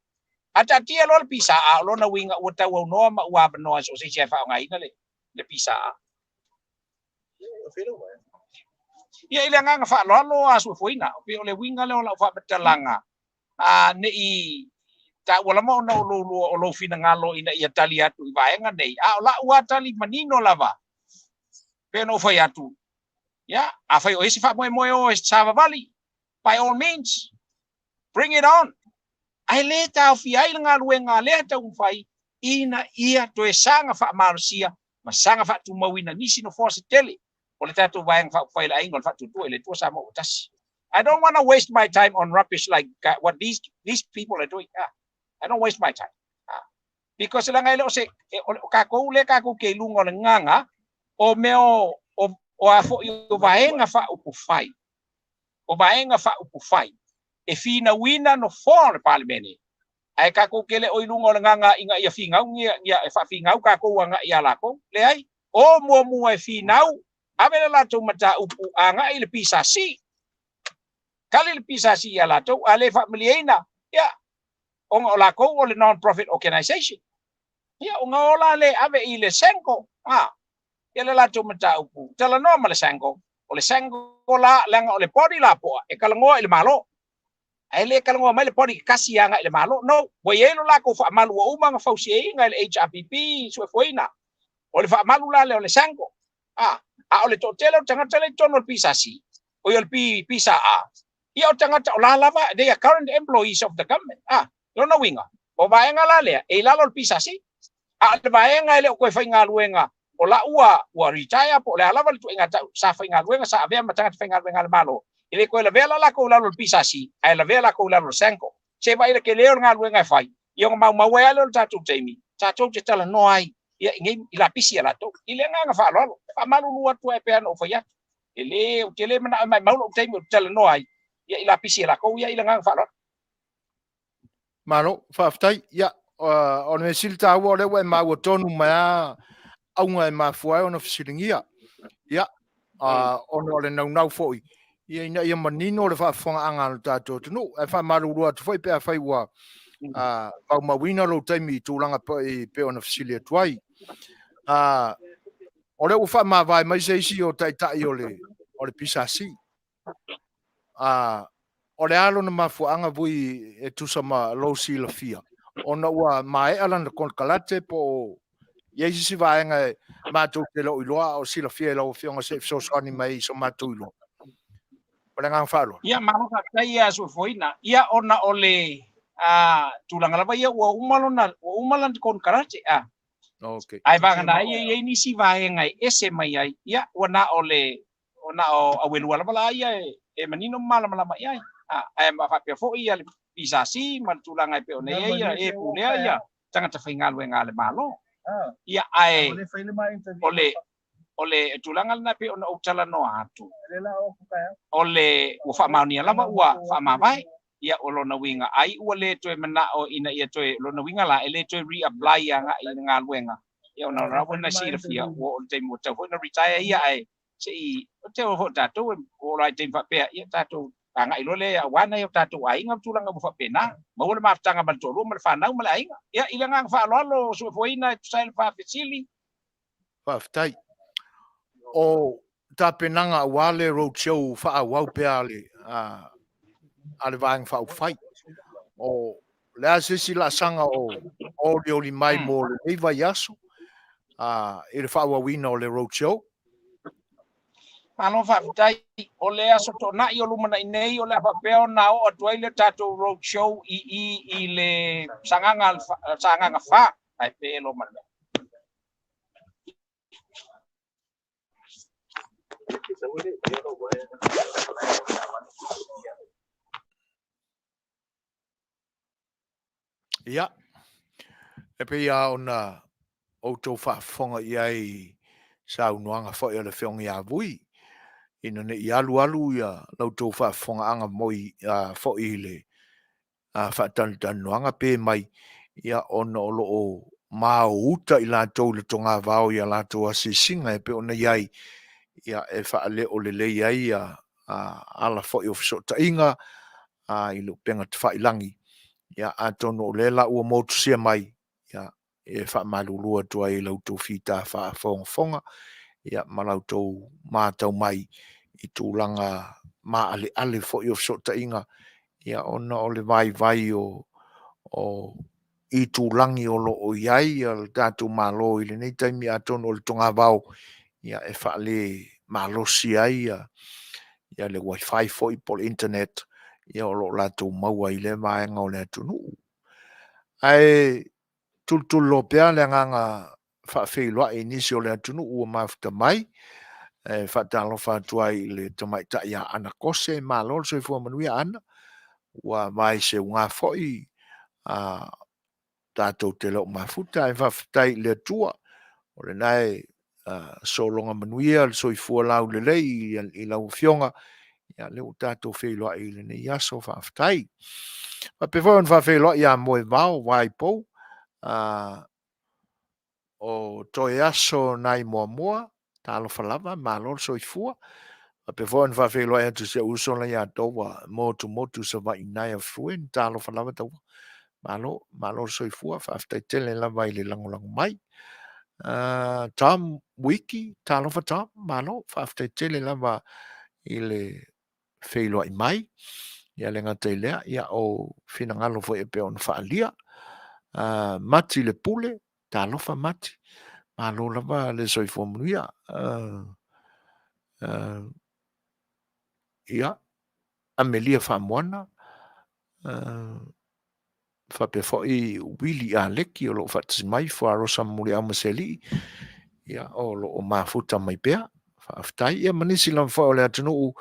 A taatia loa le pisa a, o lona uiga ua tauaunoa ma ua avanoa so o se isi e faaaogaina le, le pisa a. Ia, i le agaga faaaloalo a Suefuaina, pei o le uiga lea o lau faamatalaga, a ne i taua lava ona o lou, o lou finagalo ina ia tali atu i vaega nei, a o lau lava tali manino lava, pei ona ou fai atu, ia, afai o i ai se faamoemoe o e savavali, by all means, bring it on. Ae le taofia ai le galuega a lea taumafai ina ia toe saga faamalosia ma saga faatumauina nisi nofoa se tele o le tatou Vaega Faaupufai a le Aiga o le Faatuatua i le Atua Samoa ua Tasi. I don't want to waste my time on rubbish like what these these people are doing. Ah, I don't waste my time. Ah, because leaga e le o se, e, o, o kakou le kakou ke i luga o le gaga o mea o, o, o a foi o vaega faaupufai, o vaega faaupufai e finauina nofoa o le Palemene. Ae tatou te le o i luga o le gaga ina ia finau ia e faafinau tatou agai ia latou. Leai, o muamua e finau, ave le latou mataupu agai i le PSC. Tali le PSC ia latou, a le faamalieina, ia, ona o latou o le non-profit organization. Ia, ona o la le ave i le SANGO, a, ia le latou mataupu. Talanoa ma le SANGO, o le SANGO la, leaga o le body lapoa, e talanoa i le Malo. Ae le talanoa mai le body kasi agai i le Malo. No, ua i ai lo latou faamalu ua uma ona fausiaina e le HRPP suefueina. O le faamalu la lea o le SANGO. A, a o le toatele o tagata le i totonu o le PSC, o le PSA, ia o tagata o la lava, they are current employees of the government. A, lona uiga, o vaega la lea, e i lalo o le PSC. A o le vaega e le o toe faigaluega, o la ua retire po o le a lava le ituaiga tau sa faigaluega sa avea ma tagata faigaluega a le Malo, e le toe lavea la latou i lalo o le PSC, ae lavea latou i lalo o le SANGO. Se vaai le tele o le galuega e fai, ia ona maumau ai lea o le tatou taimi, tatou te talanoa ai ia i nei i lapisi a latou. I le agaga faaaloalo, e faamalulu atu ai pei ona ou fai atu. E le, ou te le manao e maumau lou taimi ou te talanoa ai ia i lapisi a latou ia i le agaga faaaloalo. Malo, faafetai. Ia, o le mea sili taua o lea ua e maua tonu mai a auga e mafua ai ona fesiligia. Ia, ona o le naunau foi, ia ina ia manino le faafofogaaga a lo tatou atunuu. Ae faamalulu atu foi pe afai ua maumauina lou taimi i tulaga e pei ona fesili atu ai. O lea ua faamavae mai se isi o taitai o le PSC. O le a lona mafuaaga Vui e tusa ma lou silafia, ona ua maea lana konekarate po o i ai se isi vaega e matou te le o iloa a o silafia e lau Afioga se i fesoasoani mai i so matou iloa. Ma le agaga faaaloalo. Ia, malo faafetai ia Suefuaina. Ia, ona o le tulaga lava ia ua uma lona konekarate. Okay. Ae vagana ai e i ai nisi vaega e ese mai ai. Ia, ua na o le o na o auelua lava la ia e manino ma malamalama i ai. Ae ma faapea foi ia le PSC ma le tulaga e pei ona i ai ia e pulea ia tagata faigaluega a le Malo. Ia, ae o le tulaga lena pei ona ou talanoa atu, o le ua faamaonia lava ua faamavae. Ia, o lona uiga ai ua le toe manao ina ia toe, lona uiga la e le toe re-apply agai i le galuega. Ia, ona o lena foi na silafia ua oo i le taimi ua tatau foi ona retire ia, ae se i o te o foi tatou e o la i taimi faapea, ia tatou agai loa lea aua nai o tatou aiga ma tulaga uma faapena, maua le mafutaga ma le toalua ma le fanau ma le aiga. Ia, i le agaga faaaloalo, Suefuaina, e tusa ai le faafesili. Faafetai. O tapenaga aua le roadshow faaauau pea a le Vaega Faaupufai. O le a se isi laasaga o olioli mai mo lenei vaiaso i le faaauauina o le roadshow? Malo faafetai. O le aso Toonai o lumanai nei o le a faapea ona oo atu ai le tatou roadshow i le Sagaga 4, ai pe lo ma le mea. Ia, e pei lava ona outou faafofoga i ai i saunoaga foi a le Afioga ia Vui, ina ne i alu alu ia la outou faafofogaaga foi i le faatalatalanoaga pe mai, ia ona o lo o maouta i latou i le togavao i a latou asiasiga e pei ona i ai, ia e faaleo lelei ai ia ala foi o fesootaiga i le upega tafailagi. Ia atonu o lea la ua motusia mai, ia e faamalulu atu ai i la outou fita faafogafoga, ia ma la outou matau mai i tulaga maaleale foi o fesootaiga, ia ona o le vaivai o itulagi o lo o i ai le tatou Malo i lenei taimi, atonu o le togavao ia e faale malosi ai ia le wifi foi po o le internet ia o lo o latou maua i lea vaega o le atunuu. Ae tulituliloa pea le agaga faafeiloai i nisi o le atunuu ua mafuta mai. E faatalofa atu ai i le tamaitai ia Ana Kose, malo le soifua manuia Ana, ua vaeseuga foi tatou te le o mafuta, ae faafetai i le Atua o lena e sologa manuia le soifua laulelei i lau Afioga. Ia, lea ua tatou feiloai i lenei aso, faafetai. Faapea foi ona faafeiloai ia Moevao Vaipou, o toe aso nai Moamoa, talofa lava, malo le soifua. Faapea foi ona faafeiloai atu i si ou uso la ia Dover Motumotu Savaii Naea Fruen, talofa lava Dover, malo, malo le soifua, faafetai tele lava i le lagolago mai. Tom Wiki, talofa Tom, malo, faafetai tele lava i le feiloai mai. Ia le gata i lea, ia o finagalo foi e pei ona faaalia. Mati Le Pule, talofa Mati, malo lava le soifua manuia. Ia, Amelia Faamoana, faapea foi Wili Aleki o lo o faatasi mai, Fuarosa Muliau ma Selii, ia, o lo o mafuta mai pea. Faafetai. Ia ma nisi lava foi o le atunuu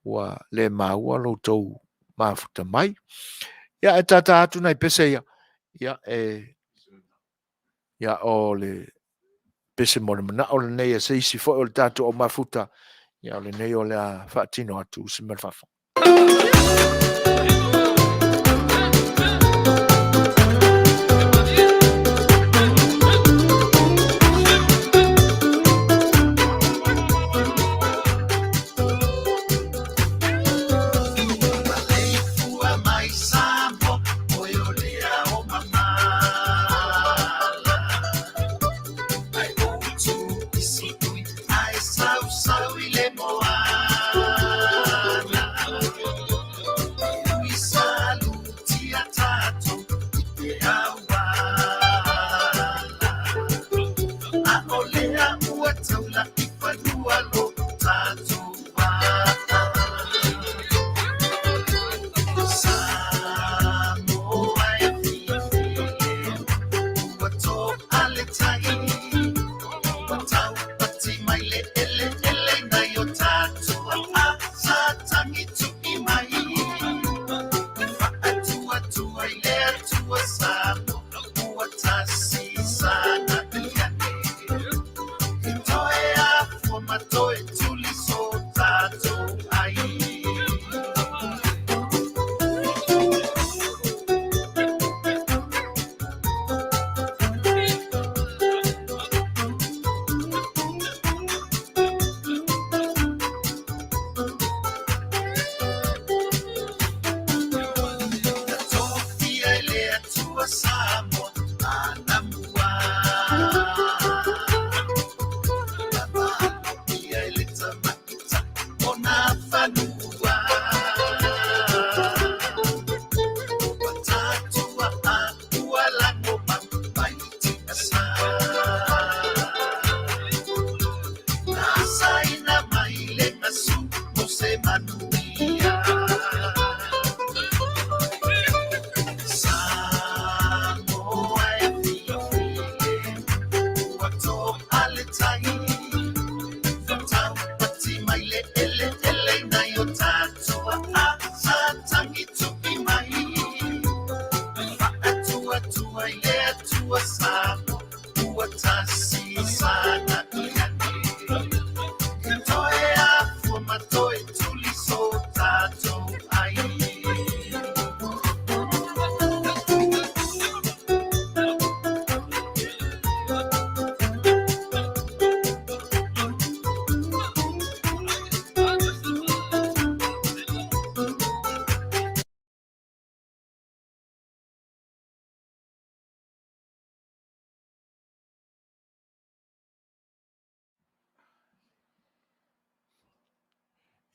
ua le maua lo outou mafuta mai. Ia, e tata atu nai pese ia, ia, e, ia, o le pese mo le manao lenei a se isi foi o le tatou au mafuta, ia, o lenei o le a faatino atu se mea faafofoga.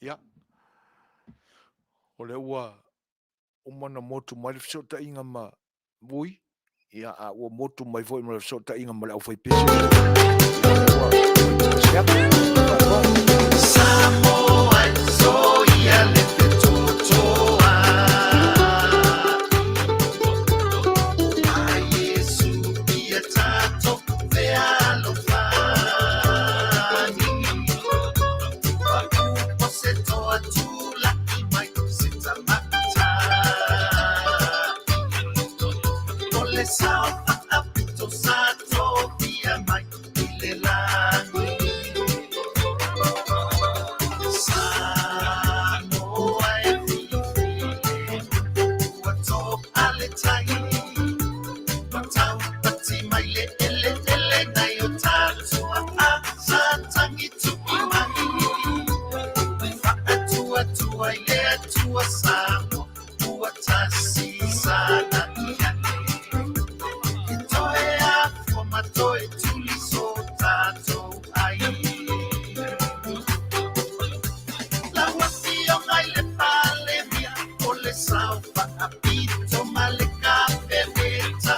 Ia, o lea ua uma ona motu mai le fesootaiga ma Vui, ia, a ua motu mai foi ma le fesootaiga ma le aufaipese. Samoa soia le fetotoa. A Iesu ia tatou fealofani. O se toa tula'i mai se tamatai. O le sao faapito sa tofia mai i le lagi. eleele nai o tatua a sa tangi tu'i mai. Faatuatua i le Atua Samoa ua tasi sana i ane. E toe afua ma toe tuli so tatou ai. Lau Afioga i le Palemia o le sao faapito ma le Kapeneta.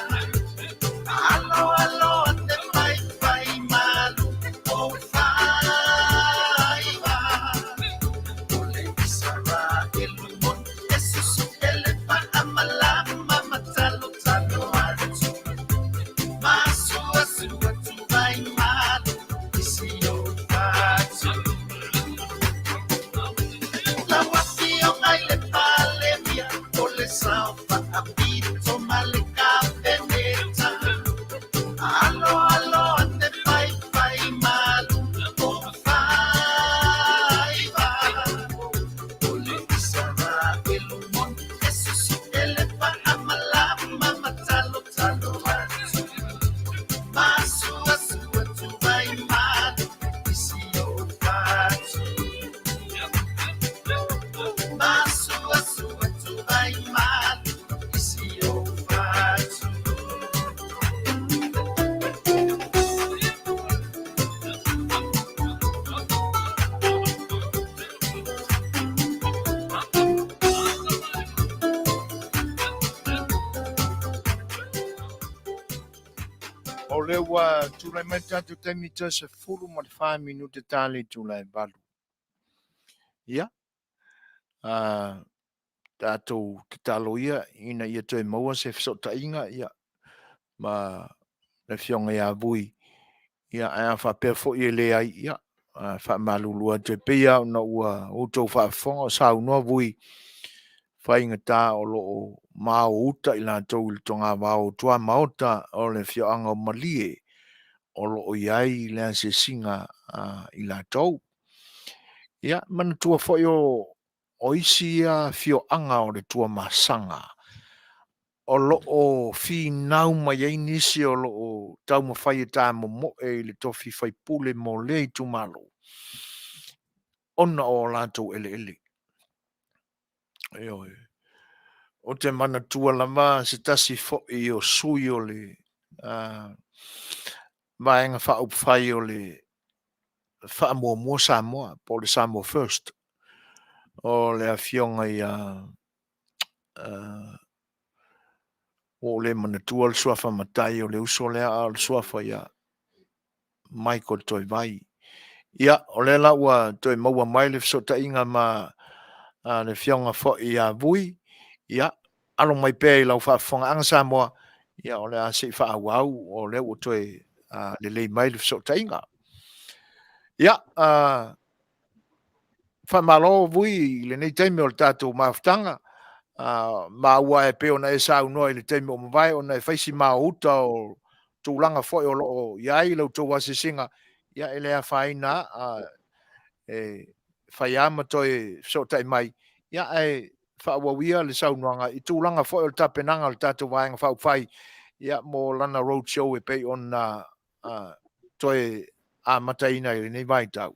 Alo alo a te faifai malu o faiva. O le Isaraelu moni e susu ele faamalama ma talotalo atu. Masuasu atu vai malu i si o fatu. Lau Afioga i le Palemia o le sao faapito ma le Kapeneta. Alo alo a te faifai malu o faiva. O le Isaraelu moni e susu ele faamalama ma talotalo atu. Masuasu atu vai malu i si o fatu. Masuasu atu vai malu i si o fatu. O lea ua tulai mai le tatou taimi toe 14 minute ta le itula e 8. Ia, tatou tatalo ia ina ia toe maua se fesootaiga ia ma le Afioga ia Vui, ia ae a faapea foi e leai, ia faamalulu atu e pei lava ona ua outou faafofoga o saunoa Vui, faigata o lo o mao uta i latou i le togavao o tuamaota o le afioaga o Malie o lo o i ai le asiasiga a i latou. Ia, manatua foi o isi ia afioaga o le Tuamasaga o lo o finau mai ai nisi o lo o taumafai e tamomoe i le tofi faipule mo lea itumalo ona o latou eleele. Ioe. Ou te manatua lava se tasi foi o sui o le Vaega Faaupufai o le Faamuamua Samoa po o le Samoa First, o le afioga ia ua ou le manatua le suafa matai o le uso lea, a o le suafa ia Michael Toivai. Ia, o lea la ua toe maua mai le fesootaiga ma le afioga foi ia Vui. Ia, alo mai pea i lau faafofogaaga Samoa, ia o le a se i faaauau, o lea ua toe lelei mai le fesootaiga. Ia, faamalo Vui i lenei taimi o le tatou mafutaga. Maua e pei ona e saunoa i le taimi ua mavae ona e fai si mao uta o tulaga foi o lo o i ai la outou asiasiga, ia e le afaina lava, e fai lava ma toe fesootai mai, ia ae faaauau ia le saunoaga i tulaga foi o le tapenaga o le tatou Vaega Faaupufai ia mo lana road show e pei ona toe amataina i lenei vaitau.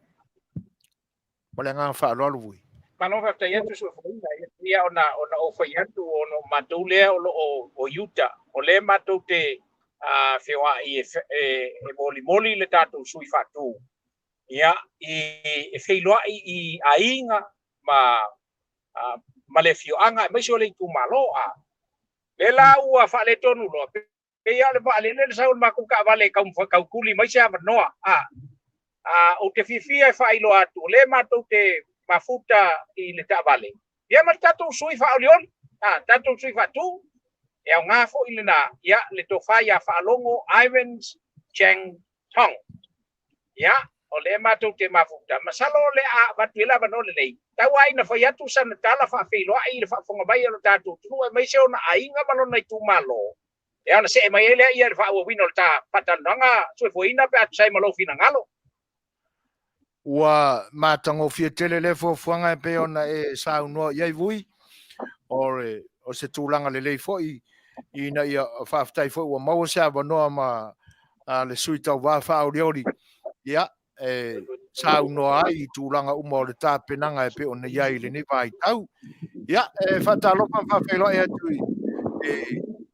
Ma le agaga faaaloalo Vui. Malo faafetai atu Suefuaina. Ia pei ona ou fai atu ona o matou lea o lo o o Utah, o lea matou te feoai e molimoli le tatou sui faatu ia e feiloai i aiga ma le afioaga aemaise o le itumalo. A lea la ua faaletonu loa, pei lava o le vaalele le sau o le matou taavale e tautuli mai se avanoa. Ou te fiafia e faailoa atu, o lea matou te mafuta i le taavale, ia ma le tatou sui faaolioli, tatou sui faatu, e aoga foi lena, ia, le tofa ia Faalogo Irons Chang Tong. Ia, o lea matou te mafuta, masalo o le a avatu i le avanoa lenei, tau lava ina fai atu sana tala faafeiloai i le faafofoga mai a lo tatou atunuu, aemaise ona aiga ma lona itumalo, ia ona see mai ai lea i le faaauauina o le ta faatalanoaga Suefuaina pe a tusa ai ma lou finagalo. Ua matagofie tele lea fuafuaga e pei ona e saunoa i ai Vui, o se tulaga lelei foi ina ia faafetai foi ua maua se avanoa ma le sui tauva faaolioli, ia, e saunoa ai i tulaga uma o le tapenaga e pei ona i ai i lenei vaitau. Ia, e faatalofa ma faafeiloai atu i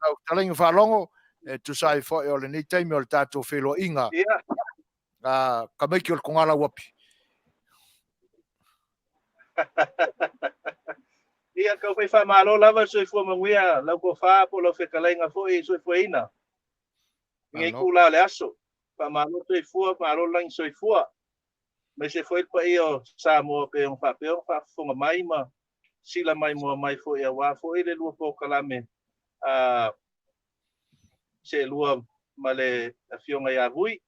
lau fetalaiga Faalogo, e tusa ai foi o lenei taimi o le tatou feiloaiga. Ia. Tamaiti o le Togalauapi. Ia, tau fai faamalo lava le soifua manuia lau tofa po o lau fetalaiga foi i soifuaina. I lenei itula o le aso. Faamalo soifua, malo le lagi soifua. Aemaise foi le paia o Samoa pei ona faapea ona faafofoga mai ma sila maimoa mai foi aua foi le lua polokalame a seelua ma le Afioga ia Vui.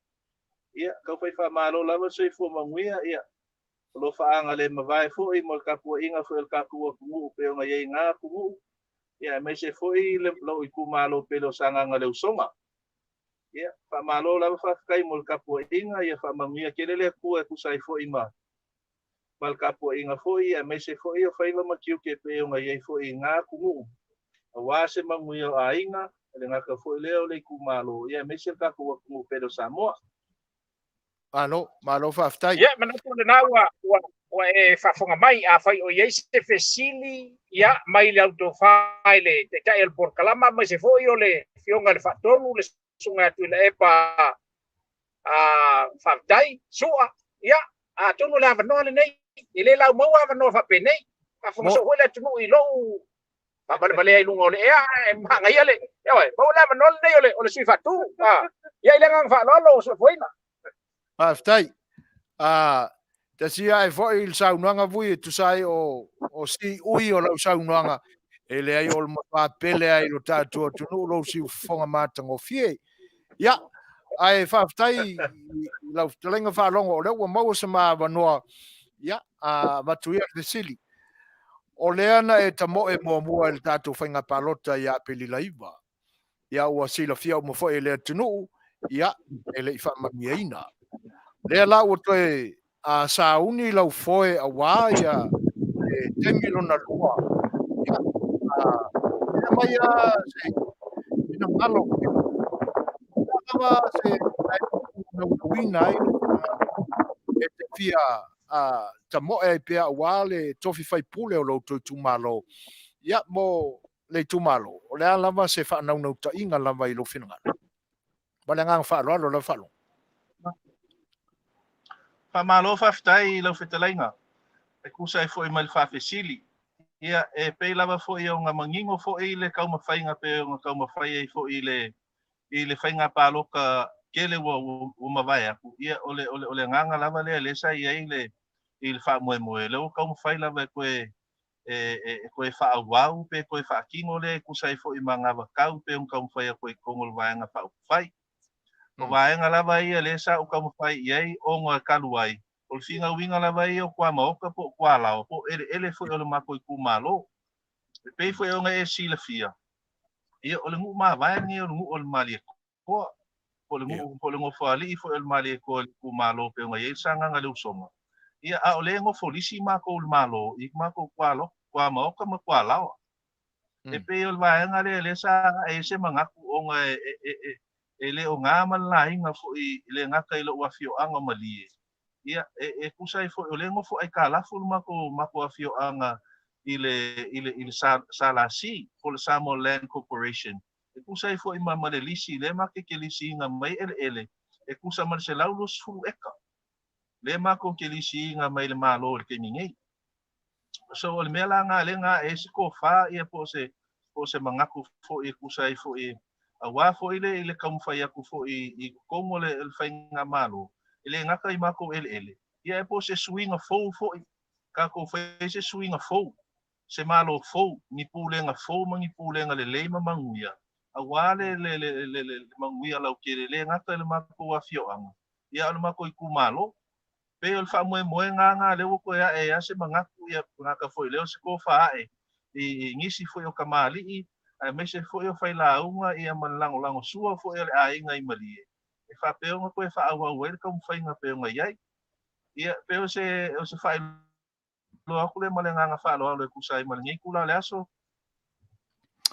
Ia, tau fai faamalo lava le soifua manuia, ia, o lo o faaagale mavae foi mo le tapuaiga foi a le tatou atunuu pei ona i ai na atunuu, ia, aemaise foi lou itumalo pele o Sagaga le Usoga. Ia, faamalo lava faafetai mo le tapuaiga, ia faamanuia tele le Atua e tusa ai foi ma ma le tapuaiga foi, aemaise foi o faiva ma tiute pei ona i ai foi i na atunuu, aua se manuia o aiga, e le gata foi lea o le itumalo, ia aemaise le tatou atunuu pele o Samoa. Malo, malo faafetai. Ia, manatu o lena ua, ua, ua e faafofoga mai, afai o i ai se fesili, ia, mai le autofa i le Taitai o le Polokalama, aemaise foi o le Afioga i le Faatonu, le Susuga ia Tuilaepa a Faafetai, Sua, ia, atonu o le avanoa lenei, e le laumaua avanoa faapenei. Faafofoga soo foi le atunuu i lou faavalevalea i luga o le ea, ae manaia le, ioe, maua le avanoa lenei o le sui faatu. Ia, i le agaga faaaloalo o Soifuaina. Faafetai. Tasi ae foi le saunoaga Vui e tusa ai o siui o lau saunoaga, e leai o le matua pele ai lo tatou atunuu lou siufofoga matagofie. Ia, ae faafetai i lau fetalaiga Faalogo, o lea ua maua se ma avanoa, ia, avatu ia le fesili. O lea na e tamoe muamua i le tatou faiga palota ia Aperila 9. Ia ua silafia uma foi e le atunuu, ia, e le i faamanuiaina. Lea la ua toe a sauni lau foe aua ia le taimi lona lua. Ia, a mai a se finagalo lava se naunauina ai e te fia tamoe ai pea aua le tofi faipule o lo outou itumalo. Ia, mo le itumalo, o le a lava se faanaunautaiga lava i lou finagalo? Ma le agaga faaaloalo lau Faalogo. Faamalo faafetai i lau fetalaiga e tusa ai foi ma le faafesili. Ia, e pei lava foi ona manino foi le taumafaiga pei ona taumafai ai foi i le faiga palota tele ua mavae atu. Ia, o le, o le, o le agaga lava lea lea sa i ai le, i le faamoemoe, lea ua taumafai lava e toe e toe faaauau pe toe faatino lea e tusa ai foi ma anavatau pei ona taumafai atu ai i totonu o le Vaega Faaupufai. O vaega lava ia lea sa ou taumafai i ai ona e talu ai, o le finauina lava ia o tuamaota po o tualaoa po o eleele foi o le matou itumalo. E pei foi ona e silafia, ia o le nuu mavae lenei o le nuu o le Malietoa, po o le nuu po o le nofoalii foi o le Malietoa i le itumalo pei ona i ai le Sagaga le Usoga. Ia, a o lea e nofo lisi matou i le Malo i matou tuamaota ma tualaoa. E pei o le vaega lea lea sa ae ai se manatu ona e le o na ma le laina foi e le gata i lou afioaga o Malie, ia, e tusa ai foi o lea e nofo aitalafu le matou afioaga i le SLC po o le Samoa Land Corporation, e tusa ai foi ma le lisi lea matou te lisiina mai eleele e tusa ma le 120 eka lea matou te lisiina mai le Malo i le taimi nei. So o le mea la lena lea na ae ai se tofa ia po o se manatu foi e tusa ai foi aua foi le i le taumafai atu foi i totonu o le faigamalo, e le gata i matou eleele, ia e po o se suiga fou foi, tatou fai se suiga fou, se Malo fou, ni pulega fou ma ni pulega lelei ma manuia, aua le manuia lautele, e le gata i le matou afioaga, ia a o le matou itumalo. Pei o le faamoemoega lena lea ua toe ae ai lava se manatu, ia gata foi lea o se tofa ae i nisi foi o kamali'i, aemaise foi o failauga ia ma le lagolagosua foi o le aiga i Malie, e faapea ona toe faaauau ai le taumafaiga pei ona i ai. Ia, pei o se faailoa atu lea ma le agaga faaaloalo e tusa ai ma lenei itula o le aso.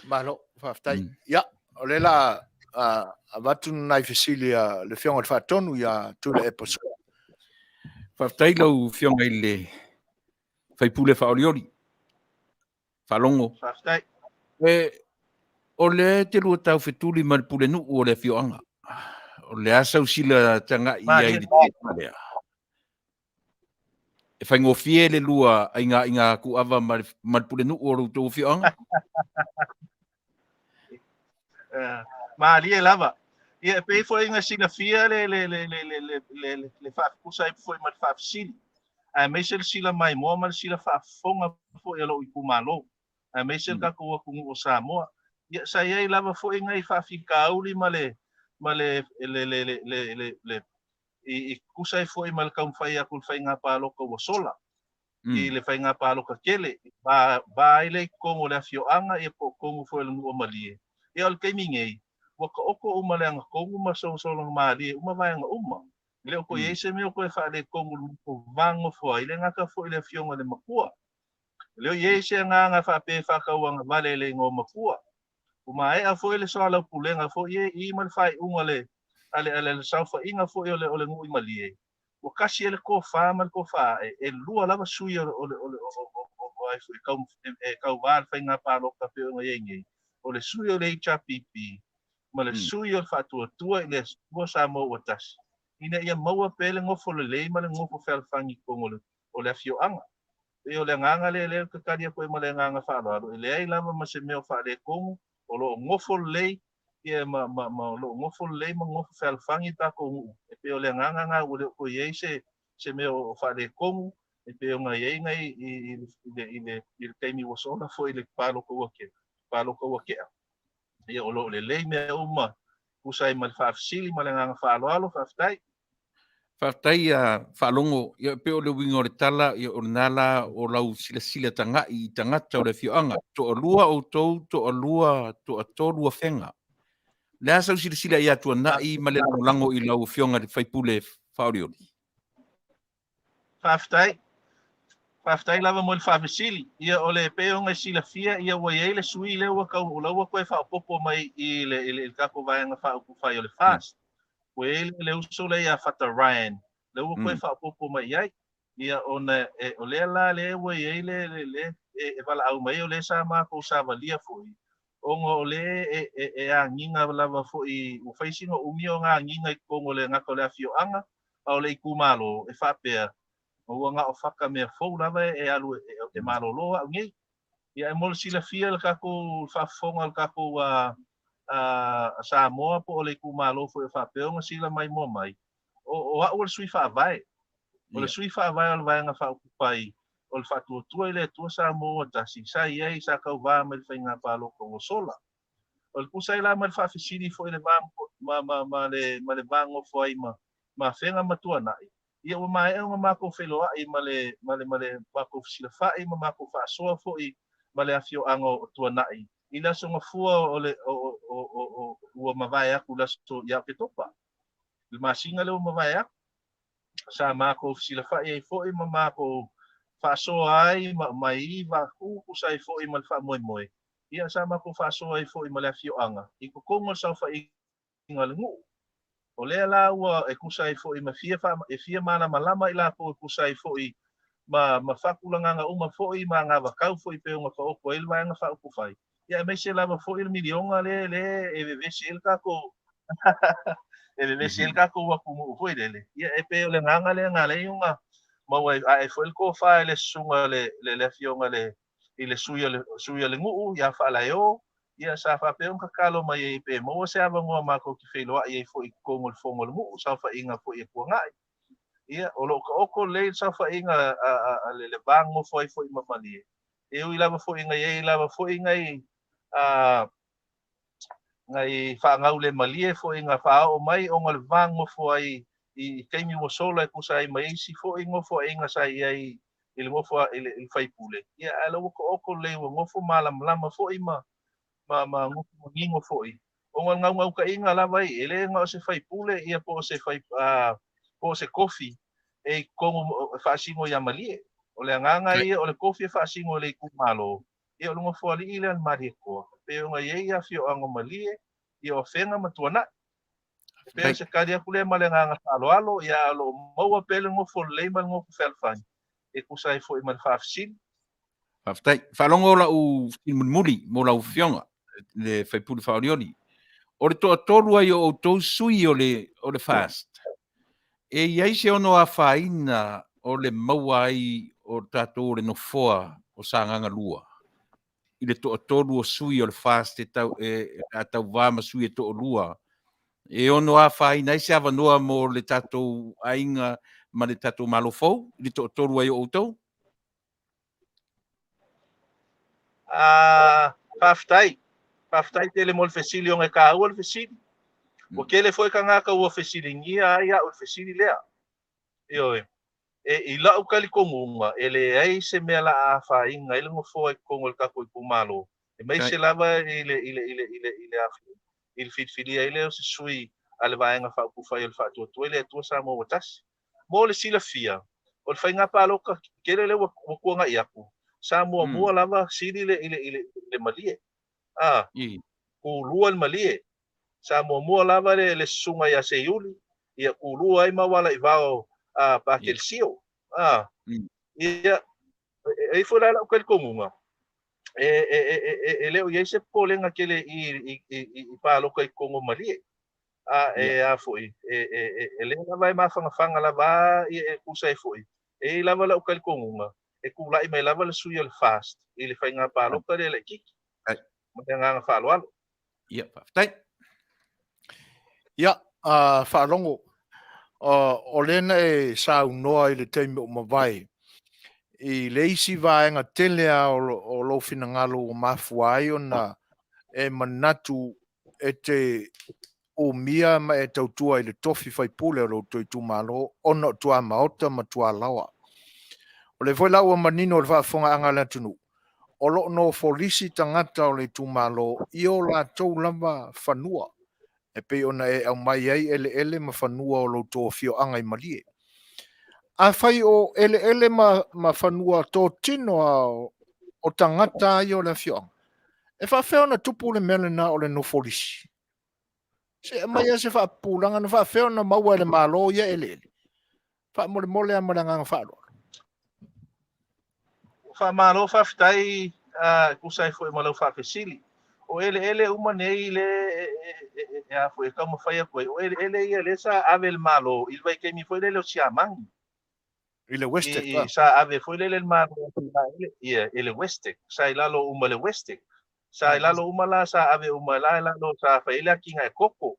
Malo, faafetai. Ia, o lea la avatu nai fesili a le Afioga i le Faatonu ia Tuilaepa Sua. Faafetai lau Afioga i le Faipule Faaolioli. Faalogo. Faafetai. E, o lea e te lua tau fetuli ma le pulenuu o le afioaga. O le a sau sila tagai i ai i le tulaga lea? E faigofie le lua aiga kuava ma le, ma le pulenuu o lo outou afioaga? Malie lava. Ia, e pei foi ona silafia le, le, le, le, le, le, le, le, le faatusa ai foi ma le faafesili, aemaise le sila maimoa ma le sila faafofoga foi a lou itumalo, aemaise le tatou atunuu o Samoa. Ia, sa i ai lava foi nai faafitauli ma le, ma le, le, le, le, le, le, le i, i tusa ai foi ma le taumafai atu i le faiga palota ua sola. I le faiga palota tele, va, va ai lea i totonu o le afioaga ia po o totonu foi o le nuu o Malie. Ia o le taimi nei, ua taoto uma le agatonu ma solosologa malie uma vaega uma. E le o toe i ai se mea o toe faaletonu i le matou va nofo ai, e le gata foi i le afioga i le matua. E le o i ai se agaga faapea e faatauagavale i le igoa matua. Ua maea foi le soalaupulega foi e i ma le faaiuga a le, a le, a le, a le saofaiga foi o le, o le nuu i Malie, ua tasi ai le tofa ma le tofa ae, e lua lava sui o le, o le, o le, o, o, o, o ai foi e, tau, e, e tauvā le faiga palota pei ona i ai nei, o le sui o le HRPP ma le sui o le Faatuatua i le Atua Samoa ua tasi, ina ia maua pea le nofo lelei ma le nofo fealofani i totonu o le, o le afioaga. Pei o le agaga lea lea ou te tali atu ai ma le agaga faaaloalo, e leai lava ma se mea o faaletonu, o lo o nofo lelei ia ma, ma, ma o lo o nofo lelei ma nofo fealofani le tatou nuu. E pei o le agaga lena ua le o toe i ai se, se mea o faaletonu, e pei ona i ai nai i, i, i, le, i, le, i le taimi ua sola foi i le palota ua tea, palota ua tea. Ia o lo o lelei mea uma, tusa ai ma le faafesili ma le agaga faaaloalo, faafetai. Faafetai a Faalogo, ia pei o le uiga o le tala, ia o lena la o lau silasila taga'i i tagata o le afioaga, toalua outou, toalua, toatolu afega. O le a sau silasila ia Tuanai ma le lagolago i lau afioga i le faipule faaolioli? Faafetai. Faafetai lava mo le faafesili. Ia o le pei ona e silafia, ia ua i ai le sui lea ua tau, o la ua toe faaopoopo mai i le, i le, i le tatou Vaega Faaupufai o le FAST. Ua i ai le, le uso lea ia Fata Ryan, lea ua toe faaopoopo mai i ai. Ia ona e, o lea la lea ua i ai le, le, le e, e valaau mai o lea sa matou savalia foi, ona o lea e, e, e agiga lava foi, ua fai sina umi o agiga i totonu o le gata o le afioaga, a o le itumalo, e faapea, ua na o faka mea fou lava e alu e, e malolo au nei. Ia, e mo le silafia le tatou faafofoga o le tatou a, a, a Samoa po o le itumalo foi o faapea ona sila maimoa mai, o, o au o le sui faavae. O le sui faavae o le Vaega Faaupufai o le Faatuatua i le Atua Samoa ua tasi, sa i ai, sa tauvā mai le faiga palota ua sola. O le tusa ai la ma le faafesili foi i le va ma, ma, ma, le, ma le va nofo ai ma, ma Afega ma Tuanai, ia ua maea ona matou feiloai ma le, ma le, ma le matou fesilafai ma matou faasoa foi ma le afioaga o Tuanai i le aso Gafua o le, o, o, o, o, o, ua mavae atu i le aso ia Oketopa, i le masina lea ua mavae atu. Sa matou fesilafai ai foi ma matou faasoa ai ma mai iva tusa ai foi ma le faamoemoe. Ia, sa matou faasoa ai foi ma le afioaga i totonu o le saofaiga a le nuu. O lea la ua e tusa ai foi ma fia e fia malamalama i latou e tusa ai foi ma ma faatulagaga uma foi ma agavakau foi pei ona taoto ai le Vaega Faaupufai. Ia, aemaise lava foi le miliona lea lea e vevesi ai le tatou e vevesi ai le tatou atunuu foi lele. Ia, e pei o le agaga lea na ala ai ona maua ae foi le tofa i le susuga le le afioga le i le sui o le sui o le nuu ia Faalaeo, ia sa faapea ona tatalo mai ai pe maua se avanoa matou te feiloai ai foi i totonu o le fono a le nuu, saofaiga foi e Tuanai. Ia, o lo o taoto lelei le saofaiga a, a, a le, le va nofo ai foi ma Malie. E ui lava foi ina i ai lava foi nai a, nai faagau le malie foi na faaoo mai ona o le va nofo ai i taimi ua sola e tusa ai ma isi foi nofoaiga sa i ai i le nofo i le, i le faipule. Ia, ae la ua taoto lelei ua nofo malamalama foi ma, ma, ma nofo manino foi. Ona o le naunautaiga lava ia, e le na o se faipule ia po o se fai, a, po o se kofi e i totonu e faasino ia Malie. O le agaga ia o le kofi e faasino e le itumalo, ia o le nofoalii lea o le Malietoa. Pei ona i ai afioaga o Malie, Ia o Afega ma Tuanai. E pei o se tali atu lea ma le agaga faaaloalo, ia ae o lo o maua pea le nofo lelei ma le nofo fealofani e tusa ai foi ma le faafesili. Faafetai. Faalogo lau fesili mulimuli mo lau Afioga le sui usufono faaolioli. O le toatolu ai o outou sui o le, o le FAST, e i ai se ono afaina o le maua ai o tatou o le nofoa o Sagaga 2 i le toatolu o sui o le FAST e, tau, e, e a tauva ma sui e toalua, e ono afaina ai se avanoa mo le tatou aiga ma le tatou Malo fou i le toatolu ai o outou? Ah, faafetai. Faafetai tele mo le fesili ona e taua le fesili. Ua tele foi tagata ua fesiligia ai au i le fesili lea. Ioe. E, i la'u talitonuga, e leai se mea la a afaina ai le nofoa i totonu o le tatou itumalo, aemaise lava i le, i le, i le, i le, i le, i le filifilia ai lea o se sui a le Vaega Faaupufai o le Faatuatua i le Atua Samoa ua Tasi. Mo le silafia, o le faiga palota tele lea ua, ua tuanai atu, sa muamua lava sili le, i le, i le, i le malie. A, tulua le malie. Sa muamua lava le, le susuga ia Seiuli, ia tulua ai ma Alaivao a Pakelisio. A, ia, e i ai foi la lau talitonuga, e, e, e, e, e le o i ai se popolega tele i, i, i, i, i palota i totonu o Malie. A, e a foi, e, e, e, e le lava e mafanafana lava ia e tusa ai foi. E i ai lava lau talitonuga, e tulai mai lava le sui o le FAST i le faiga palota lea laitiiti. Ma le agaga faaaloalo. Ia, faafetai. Ia, faalogo, o lea na e saunoa i le taimi ua mavae i le isi vaega tele lava o lou finagalo ua mafua ai ona e manatu e te umia ma e tautua i le tofi faipule o lo outou itumalo ona o tuamaota ma tualaoa. O lea foi la ua manino i le faafofogaaga a le atunuu, o lo o nofo lisi tagata o le itumalo i o latou lava fanua e pei ona e aumai ai eleele ma fanua o lo outou afioaga i Malie. Afai o eleele ma, ma fanua totino a o, o tagata ia o le afioaga, e faafefea ona tupu le mea lena o le nofo lisi? Se aumai lava se faapupulaga na faafefea ona maua e le Malo ia eleele? Faamolemole lava ma le agaga faaaloalo. Faamalo faafetai e tusa ai foi ma lau faafesili. O eleele uma nei le e a foi e taumafai atu ai, o eleele ia lea sa ave e le Malo i le vaitaimi foi lele o Siamani. I le Westec. I, sa ave foi lele le Malo ia i le Westec, sa i lalo uma le Westec. Sa i lalo uma la, sa ave uma la i lalo, sa fai ai le atinae koko.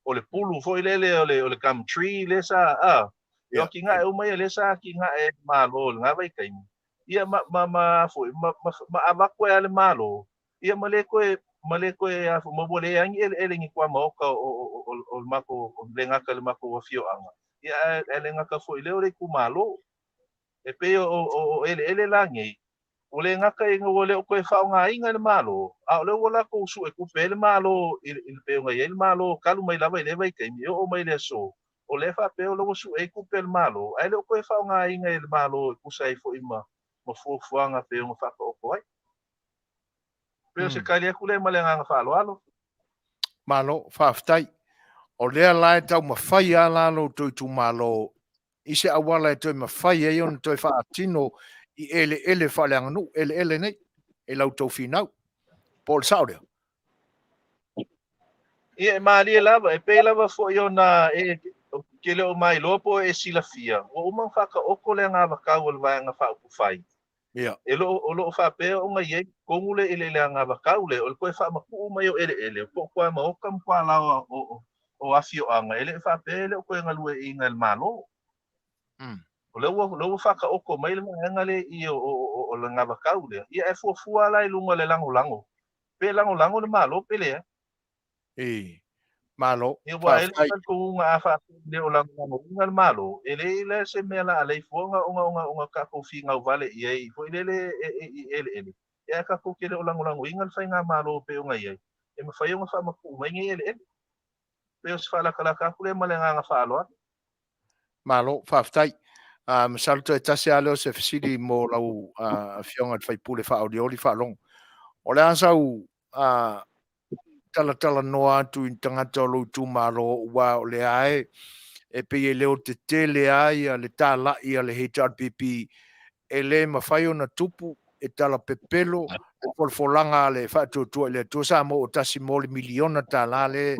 O le pulu foi lele o le, o le gum tree lea sa, a, e o atinae uma ia lea sa atinae e le Malo i lena vaitaimi. Ia ma, ma, ma, foi, ma, ma, ma avatu ai a le Malo, ia ma le toe, ma le toe, a, ma ua leai ni eleele ni tuamaota o, o, o, o, o le matou, o le gata i le matou afioaga. Ia ae, ae le gata foi lea o le itumalo. E pei o, o, o eleele la nei, ua le gata ina ua le o toe faaaogaina e le Malo, a o lea ua latou suetupe ai le Malo i le pei ona i ai le Malo talu mai lava i lea vaitaimi e oo mai i le aso, o lea e faapea o la ua sue ai tupe a le Malo, ae le o toe faaaogaina e le Malo e tusa ai foi ma ma fuafuaga pei ona faataoto ai. Pei o se tali atu lea ma le agaga faaaloalo. Malo, faafetai. O lea la e taumafai lava la lo outou itumalo i se auala e toe mafai ai ona toe faatino i eleele faaleaganuu, eleele nei, i la outou finau. Po o le sao lea? Ia, e malie lava, e pei lava foi ona e, ou te le o mailoa po o e silafia, ua uma ona faataoto le anavatau a le Vaega Faaupufai. Ia. E lo, o lo o faapea ona i ai totonu le, le, le anavatau lea, o le toe faamatuu mai o eleele, po o tuamaota ma tualaoa o, o, o afioaga, e le faapea e le o toe galueaiina e le Malo. O lea ua, lea ua faataoto mai le vaega lea i o, o, o, o le anavatau lea, ia e fuafua la i luga o le lagolago, pe lagolago le Malo pe leai. I, Malo, Ia, aua e le talitonuga a faapea e le o lagolagoina le Malo, e leai la se mea la a leai fua ona, ona, ona, ona tatou finau vale i ai foi lele e, e, i eleele. Ia ae tatou te le o lagolagoina le faigamalo e pei ona i ai, e mafai ona faamatuu mai nei eleele. Pei o se faalatalata atu lea ma le agaga faaaloalo. Malo, faafetai. Masalo toe tasi lava lea o se fesili mo lau Afioga i le sui usufono faaolioli faalogo. O le a sau Talatalanoa atu i tagata o lou itumalo aua o lea e e pei e leotetele lava ia le talai a le HRPP e le mafai ona tupu e tala pepelo le folafolaga a le Faatuatua i le Atua Samoa ua tasi mo le miliona tala le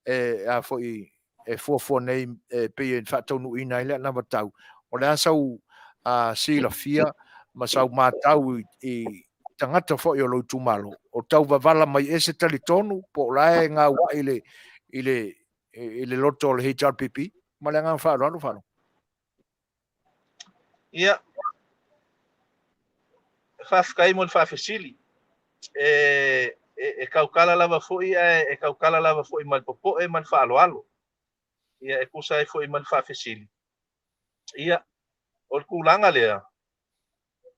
e a foi e fuafua nei e pei e faataunuuina ai le anavatau. O le a sau silafia ma sau matau i tagata foi o lou itumalo o tau vavala mai ea se talitonu po o la e gauai i le i le i le loto o le HRPP? Ma le agaga faaaloalo faalogo. Ia, faafetai mo le faafesili. E, e, e tautala lava foi ae e tautala lava foi ma le popoe ma le faaaloalo. Ia, e tusa ai foi ma le faafesili. Ia, o le tulaga lea,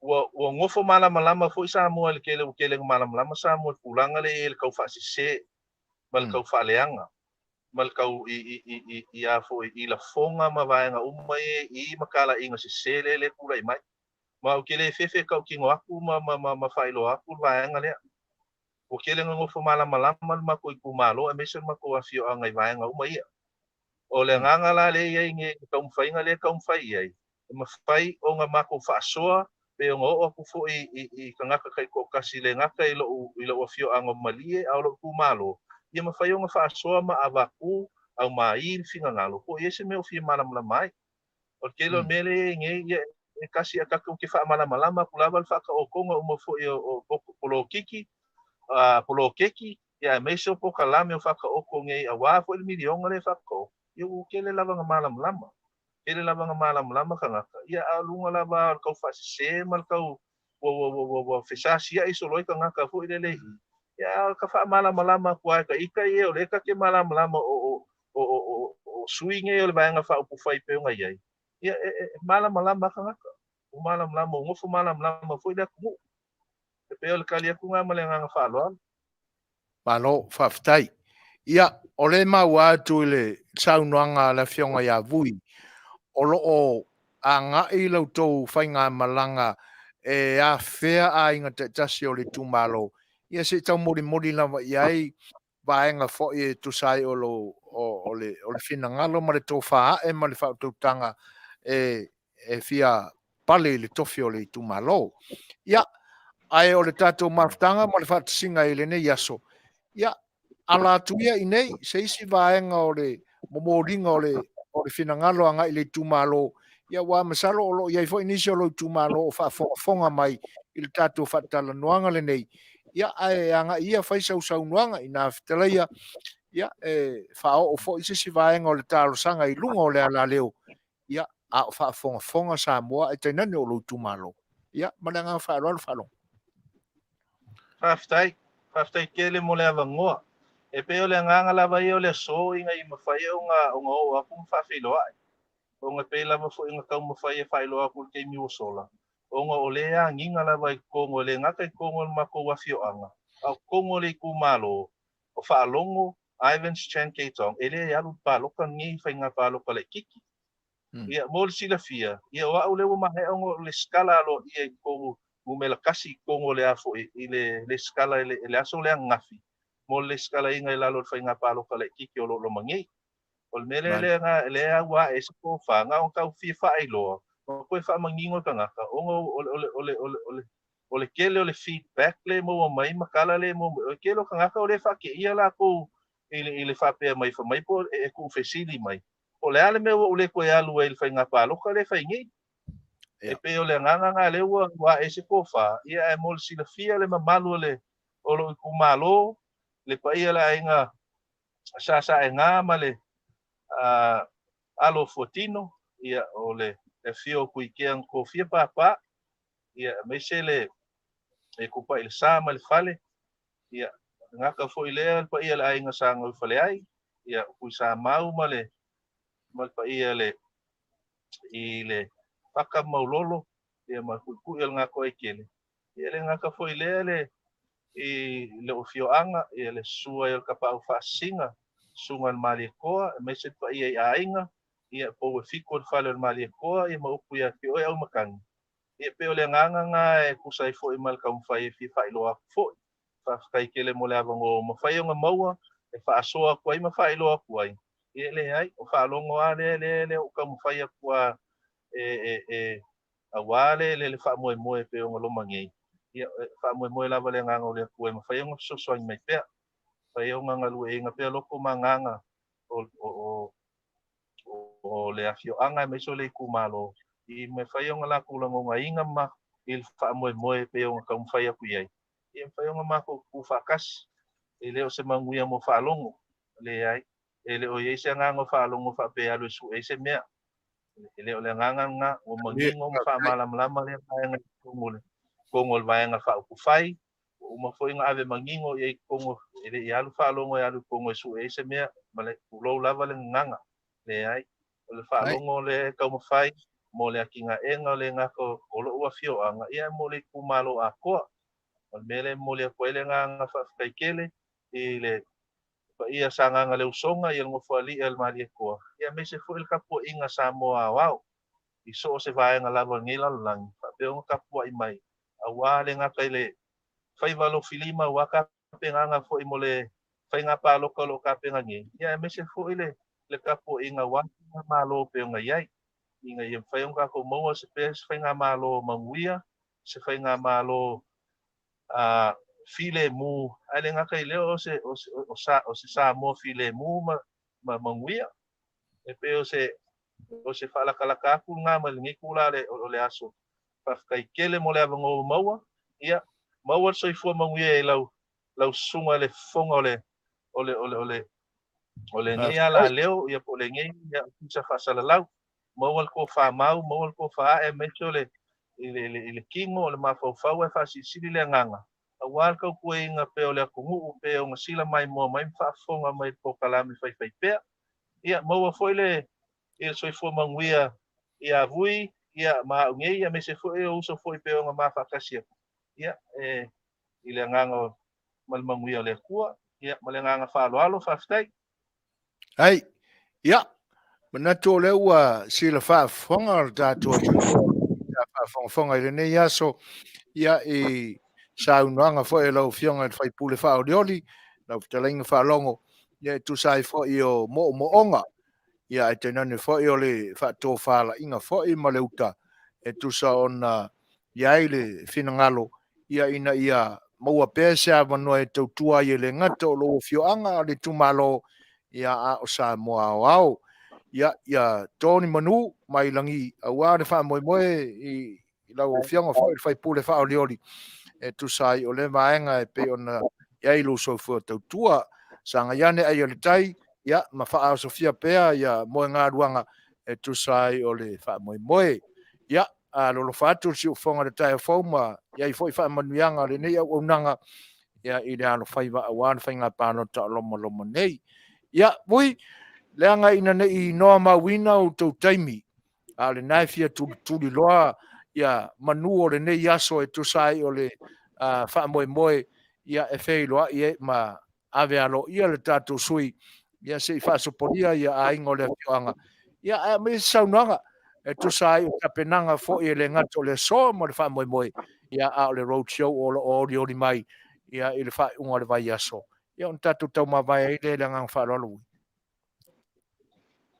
ua, ua nofo malamalama foi Samoa i le tele, ua tele ina malamalama Samoa i le tulaga lea e i ai i le tau faasese ma le tau faaleaga ma le tau i, i, i, i, i a foi i lafoga ma vaega uma ia i ma talaiga sese lea lea e tulai mai. Ma ou te le fefe e tautino atu ma, ma, ma, ma faailoa atu le vaega lea. Ua tele ina nofo malamalama le matou itumalo aemaise le matou afioaga i vaega uma ia. O le agaga la lea e i ai nei i le taumafaiga lea e taumafai i ai, e mafai ona matou faasoa pe ona oo atu foi i, i tagata taitoatasi le gata i lou, i lou afioaga o Malie a o lou itumalo, ia mafai ona faasoa ma avatu aumai le finagalo po o i ai se mea o fia malamalama ai. O le tele o mea lea e i ai nei, ia e tasi ae tatou te faamalamalama atu lava le faataotoga uma foi o, o polokiki, poloketi, ia aemaise o polokalame o faataoto nei aua foi le miliona lea e faataoto, ia ua tele lava ina malamalama. Tele lava ina malamalama tagata, ia a o luga lava o le tau faasese ma le tau ua ua ua ua ua fesasiai solo ai tagata foi lele i i. Ia a o ka faamalamalama atu lava e ta ita ia o lea ta te malamalama o o o o o o sui nei o le Vaega Faaupufai pei ona i ai, ia e e malamalama lava tagata. Ua malamalama, ua nofo malamalama foi le atunuu. E pei o le tali atu lena ma le agaga faaaloalo. Malo, faafetai. Ia, o lea e maua atu i le saunoaga a le Afioga ia Vui, o lo o agai la outou faigamalaga e afea aiga taitasi o le itumalo, ia se i taumolimoli lava i ai vaega foi e tusa ai o le finagalo ma le tofa ae ma le faautautaga e e fia pale i le tofi o le itumalo. Ia, ae o le tatou mafutaga ma le faatasiga i lenei aso, ia, ala atu ia i nei se isi vaega o le momoliga o le, o le finagalo agai i le itumalo, ia aua masalo o lo o i ai foi nisi o lou itumalo o faafogafoga mai i le tatou faatalanoaga lenei, ia, ae agai ia fai sau saunoaga ina fetalaia, ia, e faaoo foi se isi vaega o le talosaga i luga o le alaleo ia, a o faafogafoga Samoa ae tainane o lou itumalo. Ia, ma le agaga faaaloalo faalogo. Faafetai. Faafetai tele mo le avanoa. E pei o le agaga lava ia o le aso ina ia mafai ona ona oo atu ma faafeiloai. Ona e pei lava foi ona taumafai e faailoa atu i le taimi ua sola, ona o lea e agiga lava i totonu, e le gata i totonu o le matou afioaga, a o totonu o le itumalo, o faalogo Ivans Chan Kei Tong e le alu i le palota lenei faiga palota laitiiti. Ia, mo le silafia, ia o au lea ua maea ona o lesitala aloaia i totonu numera tasi i totonu o le a foi i le lesitala i le, i le aso lea ananafi mo le lesitalaina i lalo o le faiga palota laitiiti o lo o loma nei. O le mea lea lea na lea e aua ae se tofa na ona tau fia faailoa ma toe faamanino i tagata ona o le o le o le o le o le o le tele o le feedback lea e maua mai ma tala lea e maua mai, o le tele o tagata o lea e faateia latou i le, i le faapea mai fai mai po e tuufesili mai, po o le a le mea ua ou le toe alu ai i le faiga palota lea e fai nei. E pei o le agaga lena lea ua ua ae se tofa, ia ae mo le silafia le mamalu o le o lou itumalo, le paia o le aiga Sa Saega ma le alo o Fuatino, ia o le afio o Tuikea na tofia papa, ia aemaise le e kupa i le sa ma le fale, ia gata foi lea le paia o le aiga sa Gauifaleai, ia Tuisamau ma le ma le paia le i le Faka Maulolo, ia ma le Tuitui o le Gatoaitele, ia le gata foi lea le i lou afioaga, ia le susu ai o le Tapaau Faasisina, Susuga i le Malietoa, aemaise le paia i aiga, ia pou e fitu o le fale o le Malietoa, ia ma upu ia te oe Auimatagi. Ia pei o le agaga lena e tusa ai foi ma le taumafai e fia faailoa atu foi. Faafetai tele mo le avanoa ua mafai ona maua e faasoa atu ai ma faailoa atu ai. Ia leai, o faalogo lava lea lea lea ua taumafai atu lava e e e aua le le faamoemoe e pei ona loma nei. Ia e faamoemoe lava le agaga o le Atua e mafai ona fesoasoani mai pea. Mafai ona galueaiina pea loto ma agaga o o o le afioaga aemaise o le itumalo i mafai ona latou lagonaina ma i le faamoemoe e pei ona taumafai atu i ai. Ia mafai ona matou tutu faatasi. E le o se manuia mo faalogo, leai. E le o i ai se agaga o faalogo faapea e alu e sue ai se mea. E le o le agaga lena, ua manino ma faamalamalama lea vaega i totonu o le totonu o le Vaega Faaupufai. Ua uma foi ona ave manino i ai i totonu, e le i alu faalogo e alu i totonu e sue ai se mea, ma le tulou lava le gagana. Leai. O le faalogo lea e taumafai mo le atinaega o le gata o lou afioaga, ia mo le itumalo atoa. O le mea lea e momoli atu ai le agaga faafetai tele i le paia Sagaga le Usoga, ia le Nofoalii a le Malietoa, ia aemaise foi le tapuaiga Samoa aoao i so o se vaega lava o lenei lalolagi, faapea ona tapuai mai aua le gata i le faiva alofilima aua tapenaga foi mo le faiga palota o lo o tapena nei, ia aemaise foi le le tapuaiga aua faigamalo e pei ona i ai, ina ia mafai ona tatou maua se pea se faigamalo manuia, se faigamalo a filemu, ae le gata i lea o se o se o sa o se Samoa filemu ma ma manuia. E pei o se o se faalatalata atu lena mai lenei itula o le aso. Faafetai tele mo le avanoa ua maua. Ia, maua le soifua manuia i lau lau susuga i le fofoga o le o le o le o le o lenei alaleo ia po o lenei ofisa faasalalau. Maua le tofa mau, maua le tofa ae aemaise o le i le, i le kino o le mafaufau ae faasilisili le agaga aua le tautuaina pea o le atunuu pei ona sila maimoa mai ma faafofoga mai i le polokalame faifaipea. Ia maua foi le i le soifua manuia ia Vui ia ma au nei aemaise foi o uso foi pei ona ma faatasi atu ia e i le agaga ma le manuia o le Atua ia ma le agaga faaaloalo. Faafetai. Ai, ia, manatu o lea ua sila faafofoga le tatou atunuu sa faafogafoga i lenei aso, ia, i saunoaga foi a lau Afioga i le sui usufono faaolioli, lau fetalaiga Faalogo, ia, e tusa ai foi o moomooga, ia, ae tainane foi o le faatofalaiga foi ma le uta e tusa ona i ai le finagalo ia ina ia maua pea se avanoa e tautua ai e le gata o lou afioaga a o le itumalo, ia a o Samoa aoao. Ia, ia to ni manu mai lagi aua le faamoemoe i lau Afioga foi i le sui usufono faaolioli e tusa ai o lea vaega e pei ona i ai lou soifua tautua. Sagai ane ai o le tai, ia, ma faaosofia pea ia moegaluaga e tusa ai o le faamoemoe. Ia, alolofa atu le siufofoga i le taeao fou ma i ai foi faamanuiaga o lenei auaunaga ia, i le alofaiva aua le faiga palota o lomaloma nei. Ia, Vui, leaga ina ne i noa mauina outou taimi, a o lena e fia tulituliloa ia manu o lenei aso e tusa ai o le faamoemoe ia, e feiloai ai ma ave aloaia le tatou sui ia se i faasopolia ia aiga o le afioaga ia ae aumai se saunoaga e tusa ai o tapenaga foi e le gata o le aso ma le faamoemoe ia a o le road show o lo o olioli mai ia i le faaiuga o le vaiaso ia ona tatou taumavae ai lea i le agaga faaaloalo. Ui.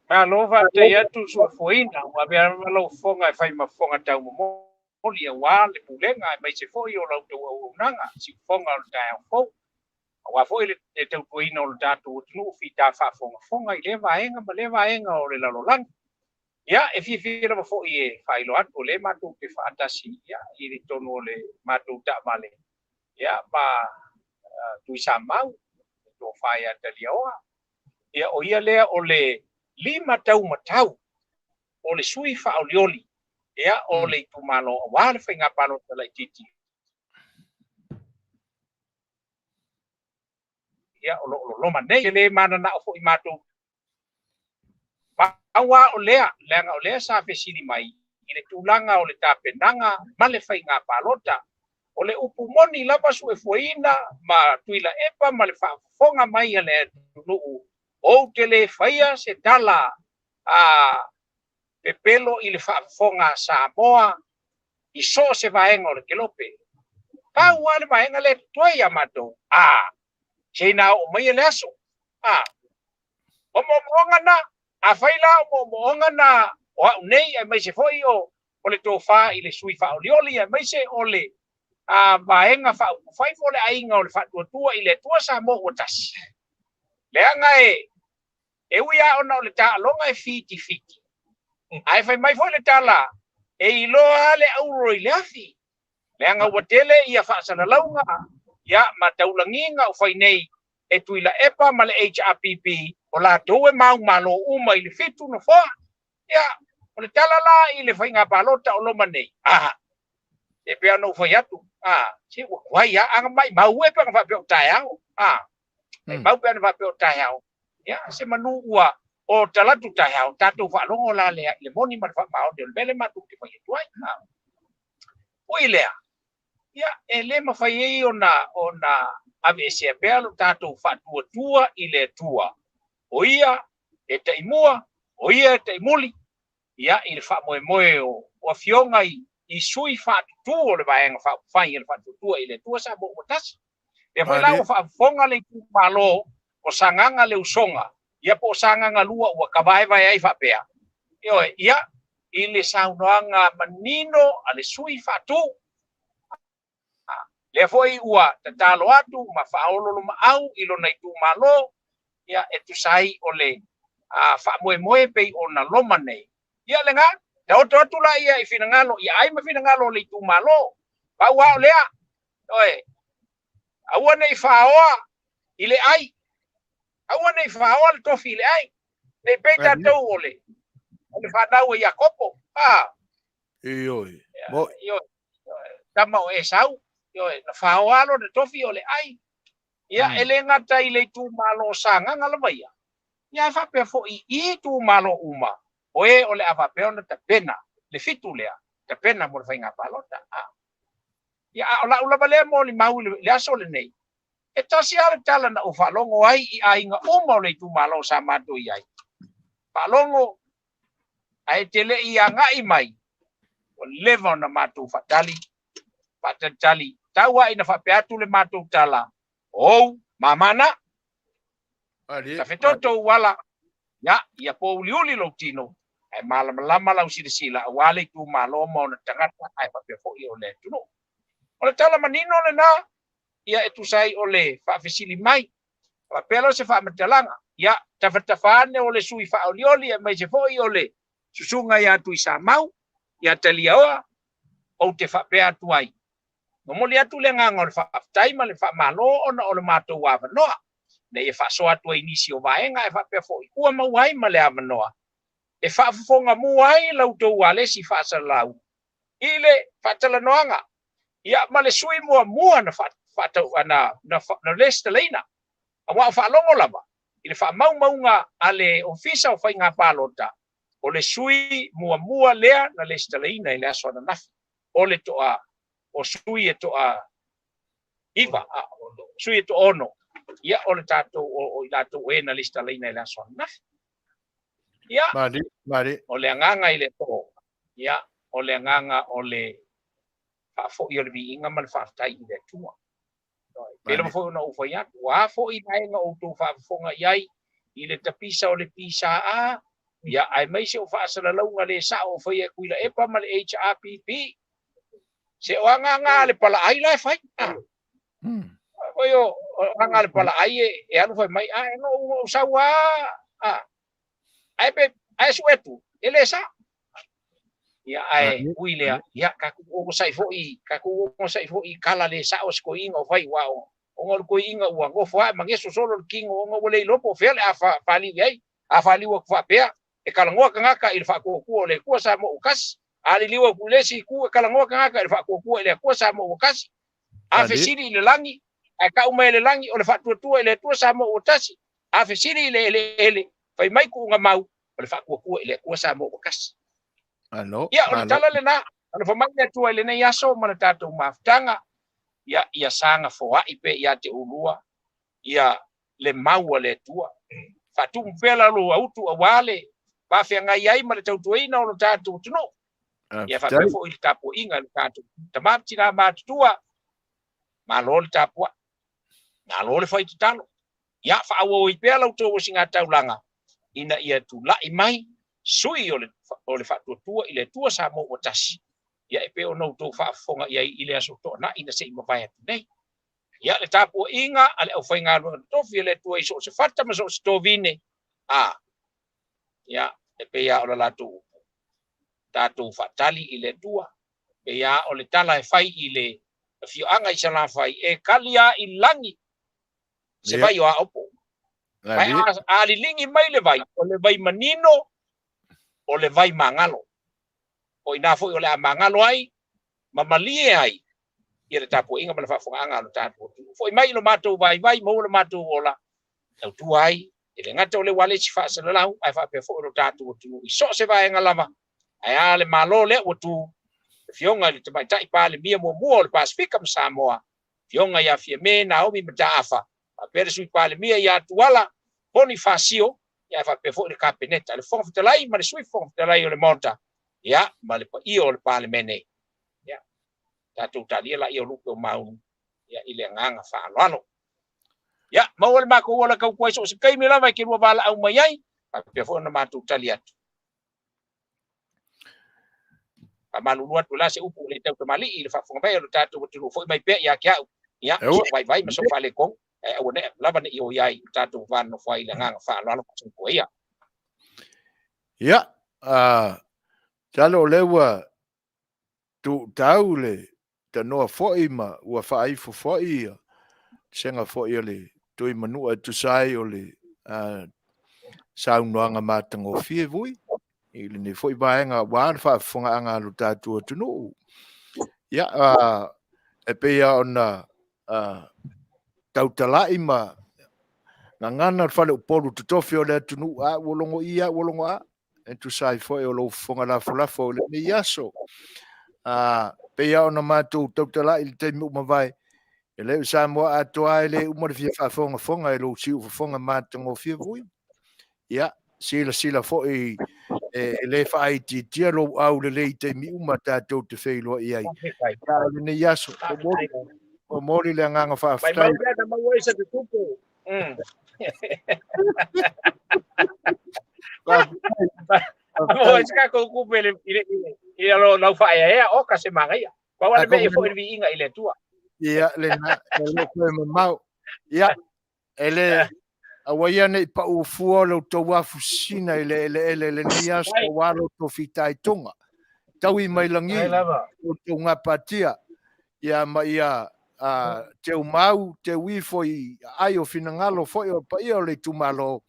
Malo faafetai atu Suafoina, ua avea lava lau fofoga e fai ma fofoga taumomoli aua le pulega aemaise foi o la outou auaunaga, siufofoga o le taeao fou, aua foi le tautuaina o le tatou atunuu fita faafogafoga i lea vaega ma lea vaega o le lalolagi. Ia, e fiafia lava foi e faailoa atu o lea matou te faatasi ia, i le totonu o le matou taavale ia, ma Tuisamau, le tofa ia Taliaoa. Ia, o ia lea o le lima taumatau o le sui faaolioli ia, o le itumalo aua le faiga palota laitiiti ia, o lo o loloma nei. E le mananao foi matou pau lava o lea, leaga o lea sa fesili mai i le tulaga o le tapenaga ma le faiga palota. O le upu moni lava suefuaina ma Tuilaepa ma le faafofoga mai a le atunuu, ou te le faia se tala a pepelo i le faafofoga a Samoa i so o se vaega o le kelope. Pau lava le vaega lea e totoe ia matou, a, se ina oo mai le aso. A, o moomooga na, afai la o moomooga na o au nei aemaise foi o o le tofa i le sui faaolioli aemaise o le a Vaega Faaupufai po o le Aiga o le Faatuatua i le Atua Samoa ua Tasi. Leaga e e ui lava ona o le taaloga e fitifiti, ae fai mai foi le tala, e iloa lava le auro i le afi, leaga ua tele ia faasalalauga ia ma taulagiga o fai nei e Tuilaepa ma le HRPP, o latou e maumalo uma i le 7 nofoa. Ia, o le tala la i le faiga palota o loma nei, a, e pei ona ou fai atu, a, se ua tuai lava, a na maimau e pe ana faapea o taeao, a, maimau pe ana faapea o taeao, ia, se manu ua o talatu taeao, tatou faalogo la lea i le moni ma le faamaoni o le mea lea matou te fai atu ai. A, ui lea, ia, e le mafai ai ona, ona aveesea pea lo tatou faatuatua i le Atua, o ia e taimua, o ia e taimuli, ia, i le faamoemoe o, o afioga i, i sui faatutū o le Vaega Faaupufai a le Faatuatua i le Atua Samoa ua Tasi. Lea foi la ua faafofoga le itumalo o Sagaga le Usoga, ia po o Sagaga 2 ua tavaevae ai faapea, ioe, ia, i le saunoaga manino a le sui faatu. Lea foi ua tatalo atu ma faaololomaau i lona itumalo, ia, e tusa ai o le faamoemoe pei ona loma nei. Ia lena, taoto atu la ia i finagalo, ia ai ma finagalo o le itumalo. Pau lava o lea, ioe, aua ne i faoa i le ai, aua ne i faoa le tofi i le ai, ne i pei tatou o le, o le fanau a Iakopo. A. Ioe. Ioe. Tama o Esau, ioe, na faoa lona tofi o le ai. Ia, e le gata i le itumalo o Sagaga lava ia, ia ae faapea foi i itumalo uma, o e o le a faapea ona tapena le 7 lea, tapena mo le faiga palota. A. Ia, a o lau lava lea molimau i le aso lenei, e tasi lava le tala na ou faalogo ai i aiga uma o le itumalo sa matou i ai. Faalogo ae te le i agai mai, ua leva ona matou faatali, faatalitali, tau lava ina faapea atu le matou tala, o ou mama na. Tafetoto ou ala, ia, ia pōuliuli lou tino, ae malamalama lau silasila aua le itumalo ma ona tagata ae faapea foi o le atunuu. O le tala manino lena, ia e tusa ai o le faafesili mai. Faapea lea o se faamatalaga, ia, tafatafa ane o le sui faaolioli aemaise foi o le susuga ia Tuisamau, ia Taliaoa, ou te faapea atu ai, momoli atu le agaga o le faafetai ma le faamalo ona o le matou avanoa, ina ia faasoa atu ai i nisi o vaega ae faapea foi ua maua ai ma le avanoa e faafofoga-mu ai la outou alesi faasalalau i le faatalanoaga ia ma le sui muamua na faatau na na na resitalaina, aua o faalogo lava i le faamaumauga a le Ofisa o Faiga Palota, o le sui muamua lea na resitalaina i le aso ananafi, o le toa o sui e toa 9, a, sui e toa 6, ia o le tatou o i latou e na resitalaina i le aso ananafi. Ia, Mali, mali. o le agaga i le po, ia, o le agaga o le faafoi o le viiga ma le faafetai i le Atua. Pei lava foi ona ou fai atu, o a foi vaega o outou faafofoga i ai i le tapisa o le PSA, ia, aemaise o faasalalauga le sao o faia e Tuilaepa ma le HRPP, se o agaga a le palaai la e fai. Foi o aga a le palaai e alu fai mai, a, e no ou sau a, a, ae pe, ae sue atu, e le sao. Ia, ae ui lea, ia, tatou onosai foi, tatou onosai foi i tala le sao a se toeaina o fai, aua ona o le toeaina ua nofo ae ma geso solo le tino ona ua le iloa po o fea o le a faliu i ai. A faliu atu faapea, e talanoa tagata i le faatuatua o le Atua Samoa ua tasi. A liliu atu i le isi itu, e talanoa tagata i le faatuatua i le Atua Samoa ua tasi. A fesili i le lagi, ae tau mai e le lagi o le faatuatua i le Atua Samoa ua tasi. A fesili i le eleele, fai mai tuuga mau, o le faatuatua i le Atua Samoa ua tasi. Malo, Ia, o le malo. tala lena, alofa mai le Atua i lenei aso ma le tatou mafutaga, ia, ia saga foai pea ia te oulua, ia le mau a le Atua. Faatumu pea la lou autu aua le faafeagai ai ma le tautuaina o lo tatou atunuu. Ia faapea Faafetai. foi le tapuaiga i lo tatou tama ma tina matutua. Malo le tapuai, malo le fai tatalo. Ia faaauau ai pea la outou osigataulaga ina ia tulai mai sui o le, o le Faatuatua i le Atua Samoa ua tasi, ia e pei ona outou faafofoga i ai i le aso Toonai na se i mavae atu nei. Ia le tapuaiga a le aufaigaluega totofi a le Atua i so o se fata ma so o se tovine, a, ia, e pei lava o le latou upu, tatou faatali i le Atua, pei lava o le tala e fai i le afioaga i Salafai, e kali lava i lagi se vai o Aopo. Ae a liligi mai le vai, o le vai manino, o le vai magalo. O i ina foi o le a magalo ai ma malie ai ia le tapuaiga ma le faafofogaaga a lo tatou atunuu. Foi mai i lo matou vaivai, maua lo matou ola, tautua ai, e le gata o le ualesi faasalalau, ae faapea foi lo tatou atunuu i so o se vaega lava. Ae a le Malo lea ua tu, le Afioga i le Tamaitai Palemia muamua o le Pasefika ma Samoa, Afioga ia Fiame Naomi Mataafa, faapea le Sui Palemia ia Tuala Ponifasio, ia faapea foi le Kapeneta, le Fofoga Fetalai ma le Sui Fofoga Fetalai o le Maota, ia ma le paia o le Palemene. Ia, tatou talia laia o lupe o maunu, ia, i le agaga faaaloalo. Ia, maua le matou ola tautua i so o se taimi lava e te lua valaau mai ai, faapea foi ona matou tali atu. Faamalulu atu la se upu le tautamalii i le faafofoga mai o le tatou atunuu, foi mai pea ia te au, ia, sou vaivai ma sou faaletonu, ae aua ne lava ne i o i ai le tatou va nonofo ai i le agaga faaaloalo ma ia. Ia, masalo o lea ua tuutau le tanoa foi ma ua faaifo foi ia sega foi o le Tuimanua e tusa ai o le saunoaga matagofie vui i lenei foi vaega aua le faafofogaaga a lo tatou atunuu. Ia, e pei lava ona tautalai ma gagana le faleupolu totofi o le atunuu, a ua logo i, a ua logo a, e tusa ai foi o lou fofoga lafolafo i lenei aso. Pei lava ona matou tautalai i le taimi ua mavae, e le o Samoa atoa e le uma le fia faafogafoga i lou siufofoga matagofie vui. Ia, silasila foi e le faaitiitia lou aulelei i taimi uma tatou te feiloai ai. Ia, o lenei aso, momoli le agaga faafetai. Mai mai maua ai se tupe. Maua ai se tatou tupe i le i le lau faaeaea o ka se manaia. Pau lava le mea ia foi le viiga i le Atua. Ia, lena, e le toe mamao. Ia, e le, aua ia ne i pau fua lo outou afusina i le eleele i lenei aso aua lo outou fitaituga. Taui mai lagi lo outou gapatia, ia ma ia teumau, teu ifo i aai o finagalo foi o le paia o le itumalo,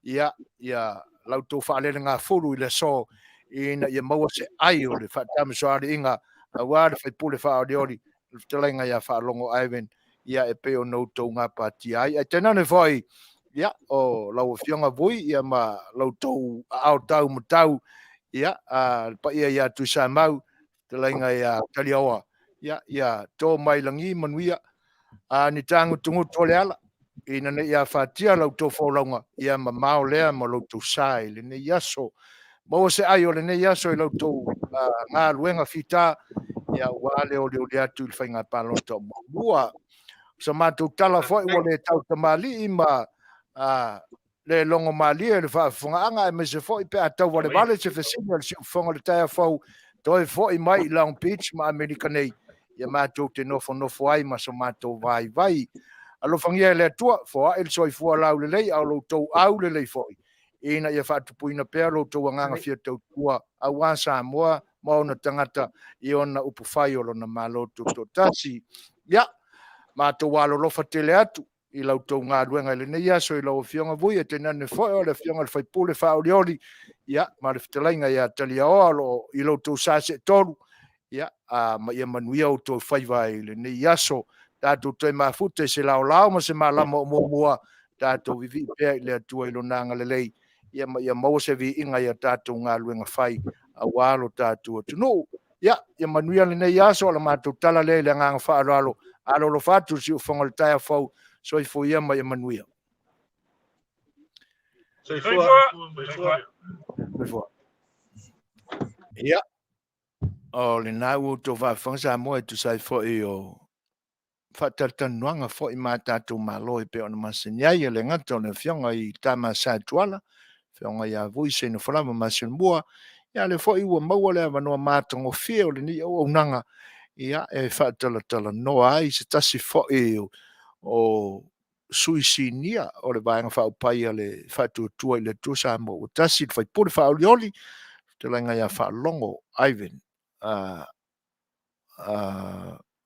ia, ia la outou faalelegafulu i le aso ina ia maua se ai o le faatamasoaliiga aua le faipule faaolioli le fetalaiga ia Faalogo Ivan, ia e pei ona outou gapatia ai. Ae tainane foi, ia, o lau Afioga Vui, ia ma la outou aao tau matau, ia, a, le paia ia Tuisamau, fetalaiga ia Taliaoa, ia, ia to mai lagi manuia, a ni tāgutugutu o le ala, ina ne i afatia la outou folauga, ia mamao lea ma lo outou sa i lenei aso. Maua se ai o lenei aso i la outou galuega fita, ia aua le olioli atu i le faiga palota o muamua. O sa matou tala foi ua le tautamalii ma le logo malie i le faafofogaaga, aemaise foi pe a tauvalevale se fesili a le siufofoga o le taeao fou, toe foi mai i Long Beach ma Amerika nei, ia matou te nofonofo ai ma so matou vaivai. Alofagia e le Atua, foai le soifua laulelei a o lo outou aulelei foi, ina ia faatupuina pea lo outou agaga fia tautua aua Samoa ma ona tagata i ona upufai o lona Malo Tutoatasi. Ia, matou alolofa tele atu i la outou galuega i lenei aso i lau Afioga Vui, e tainane foi o le Afioga i le Faipule Faaolioli, ia, ma le fetalaiga ia Taliaoa o lo o i lo outou sa seetolu, ia, a, ma ia manuia outou faiva i lenei aso. Tatou toe mafuta i se laolao ma se malama o muamua, tatou vivii pea i le Atua i lona agalelei, ia ma ia maua se viiga i a tatou galuega fai aua lo tatou atunuu. Ia, ia manuia lenei aso, o la matou tala lea i le agaga faaaloalo. Alolofa atu le siufofoga o le taeao fou, soifua ia ma ia manuia. Soifua. Soifua. Soifua. Ia, o lena ua outou faafofoga Samoa e tusa ai foi o faatalatalanoaga foi ma tatou Malo e pei ona masani ai, e le gata o le Afioga i Tama Sa Tuala, Afioga ia Vui Seinofalava Masilomua, ia lea foi ua maua le avanoa matagofie o lenei auaunaga, ia e faatalatalanoa ai se tasi foi o sui sinia o le Vaega Faaupufai a le Faatuatua i le Atua Samoa ua Tasi, le sui usufono faaolioli, le fetalaiga ia Faalogo Ivan.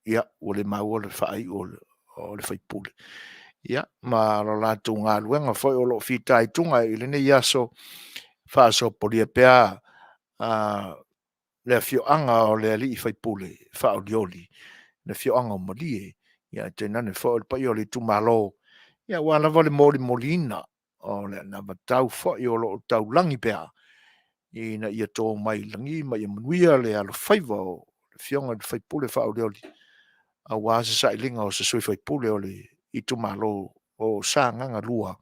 Ia, ua le maua le faaiu o le sui usufono. Ia, ma le latou galuega foi o lo o fitaituga ai i lenei aso, faasopolia pea le afioaga o le alii faipule faaolioli, le afioaga o Malie, ae tainane foi o le paia o le itumalo, aua lava le molimoliina o le anavatau foi o lo o taulagi pea ina ia to mai lagi ma ia manuia le alofaiva o le Afioga i le sui usufono faaolioli, aua se sailiga o se sui usufono o le itumalo o Sagaga 2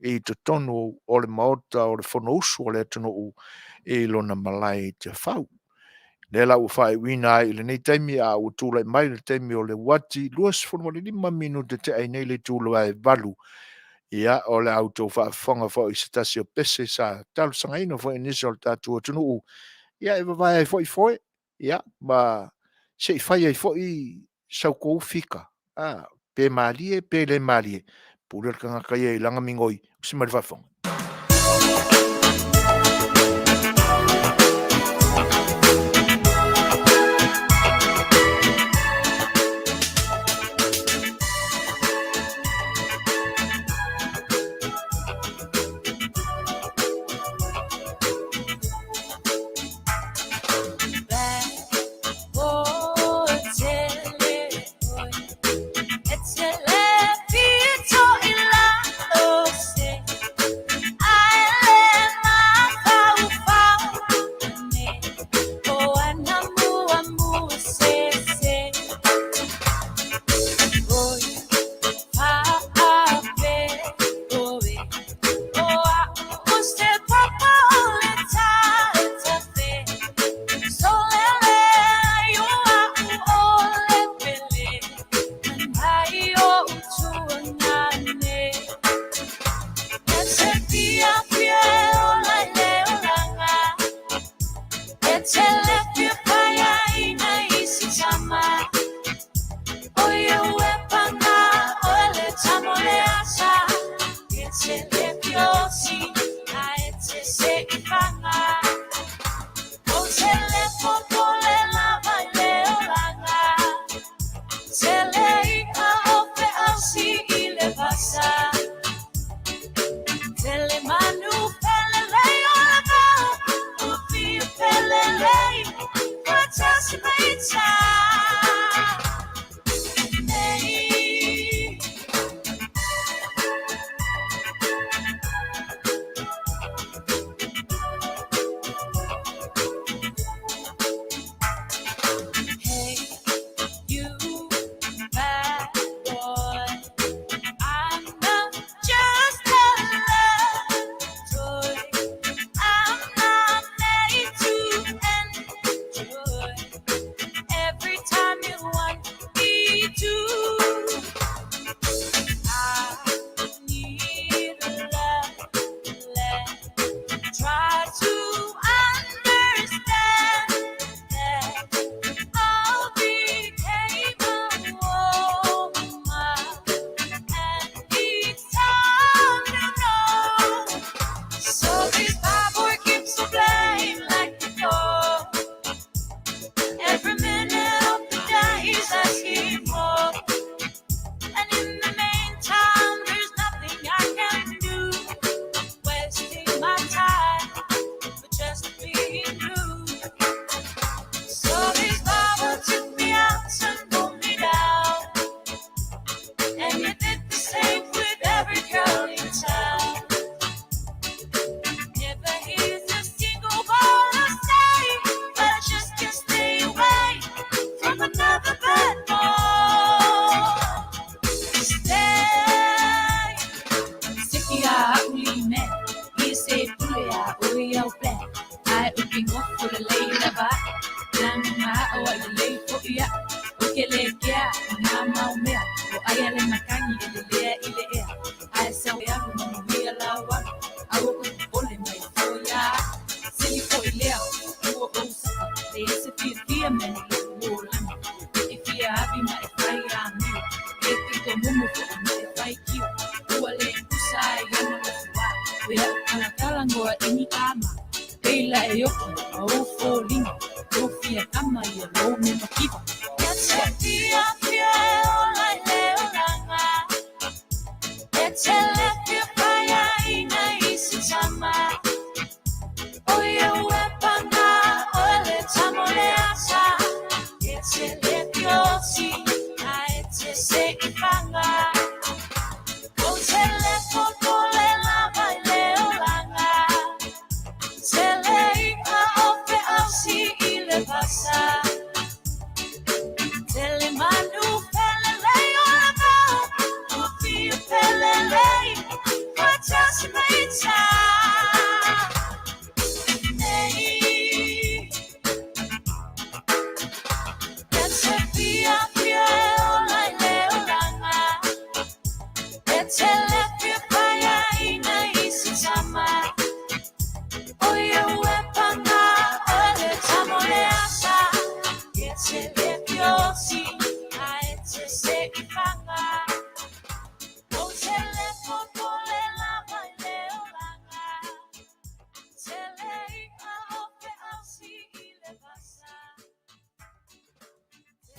i totonu o le Maota o le Fonousu a le atunuu i lona malae i Tiafau. O lea la ua faaiuina ai i lenei taimi a ua tulai mai le taimi o le uati, 25 minute tea ai nei le itula e 8:00. Ia, o le a outou faafofoga foi i se tasi o pese sa talosagaina foi e nisi o le tatou atunuu, ia e vavae ai foi foe, ma se i fai ai foi sa outou fika, pe malie pe le malie, pule le tagata ia i lana migoi. Usi mai le faafofoga.